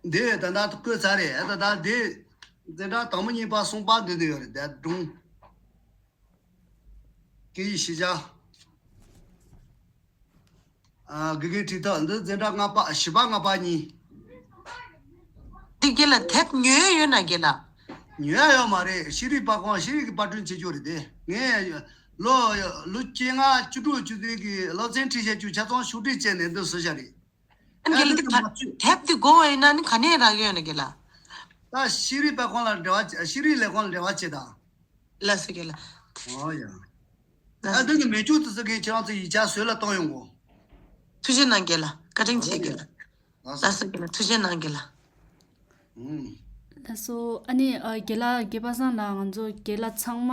འདི་ད་ལྟ་བཀོད་ཚར་རེད། ད་ལྟ་འདི་འཛིན་གྲྭ་དང་པོ་གཉིས་པ་གསུམ་པ་འདི་འདི་ཡོད་རེད། དེ་སྒྲུང་སྐད་ཡིག་ཤེས་བྱ། ཨ་དགེ་རྒན་ཁྲིད་ཐབས་འདི་འཛིན་གྲྭ་ལྔ་པ་བཞི་པ་ལྔ་པ་གཉིས། འདི་རྒན་ལགས་དེབ་ཉོ་ཡ་ཡོད་ན་རྒན་ལགས། ཉོ་ཡ་ཡོད་མ་རེད། ཤེས་རིག་པ་ཁང་ཤེས་རིག་གི་པར་སྐྲུན་བྱེད་རྒྱུ་རེད་དེ། ངས་ལོ་ལོ་བཅོ་ལྔ་བཅུ་དྲུག་བཅུ་བདུན་གྱི་སློབ་ཚན་ཁྲིད་བྱ་རྒྱུ་ཆ་ཚང་ཤོག་དྲིལ་བྱས་ནས་འདི་བཟོས་བཞག་རེད། ཨ་ནི་རྒན་ལགས་འདི་ག་དེབ་འདི་དགོས་པ་ཡིན་ན་ནི་ག་ནས་རག་ཡོད་ན་རྒན་ལགས། ད་ཤེས་རིག་པ་ཁོང་ལ་འབྲེལ་བ་བྱེད། ཤེས་རིག་ལས་ཁུངས་ལ་འབྲེལ་བ་བྱེད་དང་། ལགས་སོ་རྒན་ལགས། ཨོ་ཡ། ལགས། ད་འདི་ནི་མེ་སྐྱོག་དུ་ཟེར་མཁན་ཁྱེད་རང་ཚོ་ཡིག་ཆ་བཟོས་ལ་གཏོང་ཡོང་གོ། ཐུགས་རྗེ་གནང་རྒན་ལགས། བཀའ་དྲིན་ཆེ་རྒན་ལགས། ལགས་སོ། ལགས་སོ་རྒན་ལགས། ཐུགས་རྗེ་གནང་རྒན་ལགས། ཨུམ། ལགས་སོ། ཨ་ནི་ཨ་རྒན་ལགས་རྒན་པ་སངས་ལགས། ང་ཚོ་རྒན་ལགས་ཚང་མ་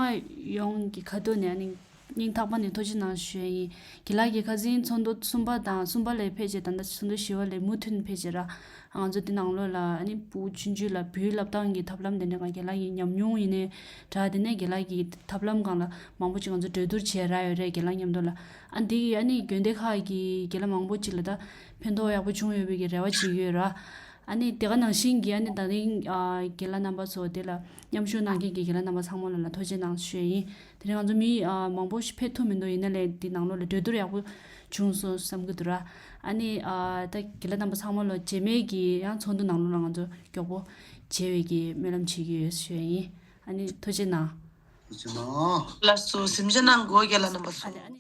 ཡོངས་ཀྱི་ཁ་ཐུག་ནས་ཨ་ནི་སྙིང་ཐག་པ་ནས་ཐུགས་རྗེ་གནང་ཞུ་ཡ་ཡིན། རྒན་ལགས་ཀྱིས་ཁ་སང་ཚོགས་འདུ་གསུམ་པ་དང་གསུམ་པ་ལས་ཕེབས་རྗེས་ད་ལྟ་ཚོགས་འདུ་བཞི་པ་ལས་མུ་མཐུད་ནས་ཕེབས་རྗེས་ར། ང་ཚོ་འདི་ནང་ལོགས་ལ་ཨ་ནི་ཕྲུ་གུ་ཆུང་ཆུང་ལ་བོད་ཡིག་བསླབ་སྟངས་ཀྱི་ཐབས་ལམ་དེ་འདྲ་ང་རྒན་ལགས་ཀྱི་ཉམས་མྱོང་ཡིན་ནའི་འདྲ། དེ་ནས་རྒན་ལགས་ཀྱི་ཐབས་ལམ་སྒང་ལ་མང་པོ་ཅིག་ང་ཚོ་གྲོས་བསྡུར་བྱས་རག་ཡོད་རེད། རྒན་ལགས་མཉམ་དུ་ལ་ཨ་འདི་ཨ་ནི་དགོན་སྡེ་ཁག་གི་རྒན་ལགས་མང་པོ་ཅིག་ལ་ད་ཕན་ཐོགས་ཡག་པོ་བྱུང་ཡོད་པའི་གི་རེ་བ་བྱེད་ཀྱི་ཡོད་ར། ཨ་ནི་དེ་ག་ནང་བཞིན་གྱི་ཨ་ནི་ད་རིང་ཨ་རྒན་ལགས་རྣམ་པ་ཚོ་དེ་ལ་མཉམ་ཞུགས་གནང་མཁན་གྱི་རྒན་ལགས་རྣམ་པ་ཚང་མ་ལ་ལ་ཐུགས་རྗེ་གནང་ཞུ་ཡ་ཡིན། དེ་རིང་ང་ཚོ་མི་ཨ་མང་པོ་ཞིག་ཕེབས་ཐུབ་མི་འདུག་ཡིན་ན་ལས་འདི་ནང་ལོགས་ལ་གྲོས་བསྡུར་ཡག་པོ་བྱུང་སོང་བསམ་གྱི་འདུག་ར། ཨ་ནི་ཨ་ད་རྒན་ལགས་རྣམ་པ་ཚང་མ་ལ་རྗེས་མའི་གི་ཡང་ཚོགས་འདུ་ནང་ལོགས་ལ་ང་ཚོ་མགྱོགས་པོ་མཇལ་བའི་གི་སྨོན་ལམ་བྱེད་ཀྱི་ཡོད་ཞུ་ཡ་ཡིན། ཨ་ནི་ཐུགས་རྗེ་གནང་། ཐུགས་རྗེ་གནང་། ལགས་སོ། གཟིམ་འཇག་གནང་དགོས། རྒན་ལགས་རྣམ་པ་ཚོ། ཨ་ནི་ཨ་ནི།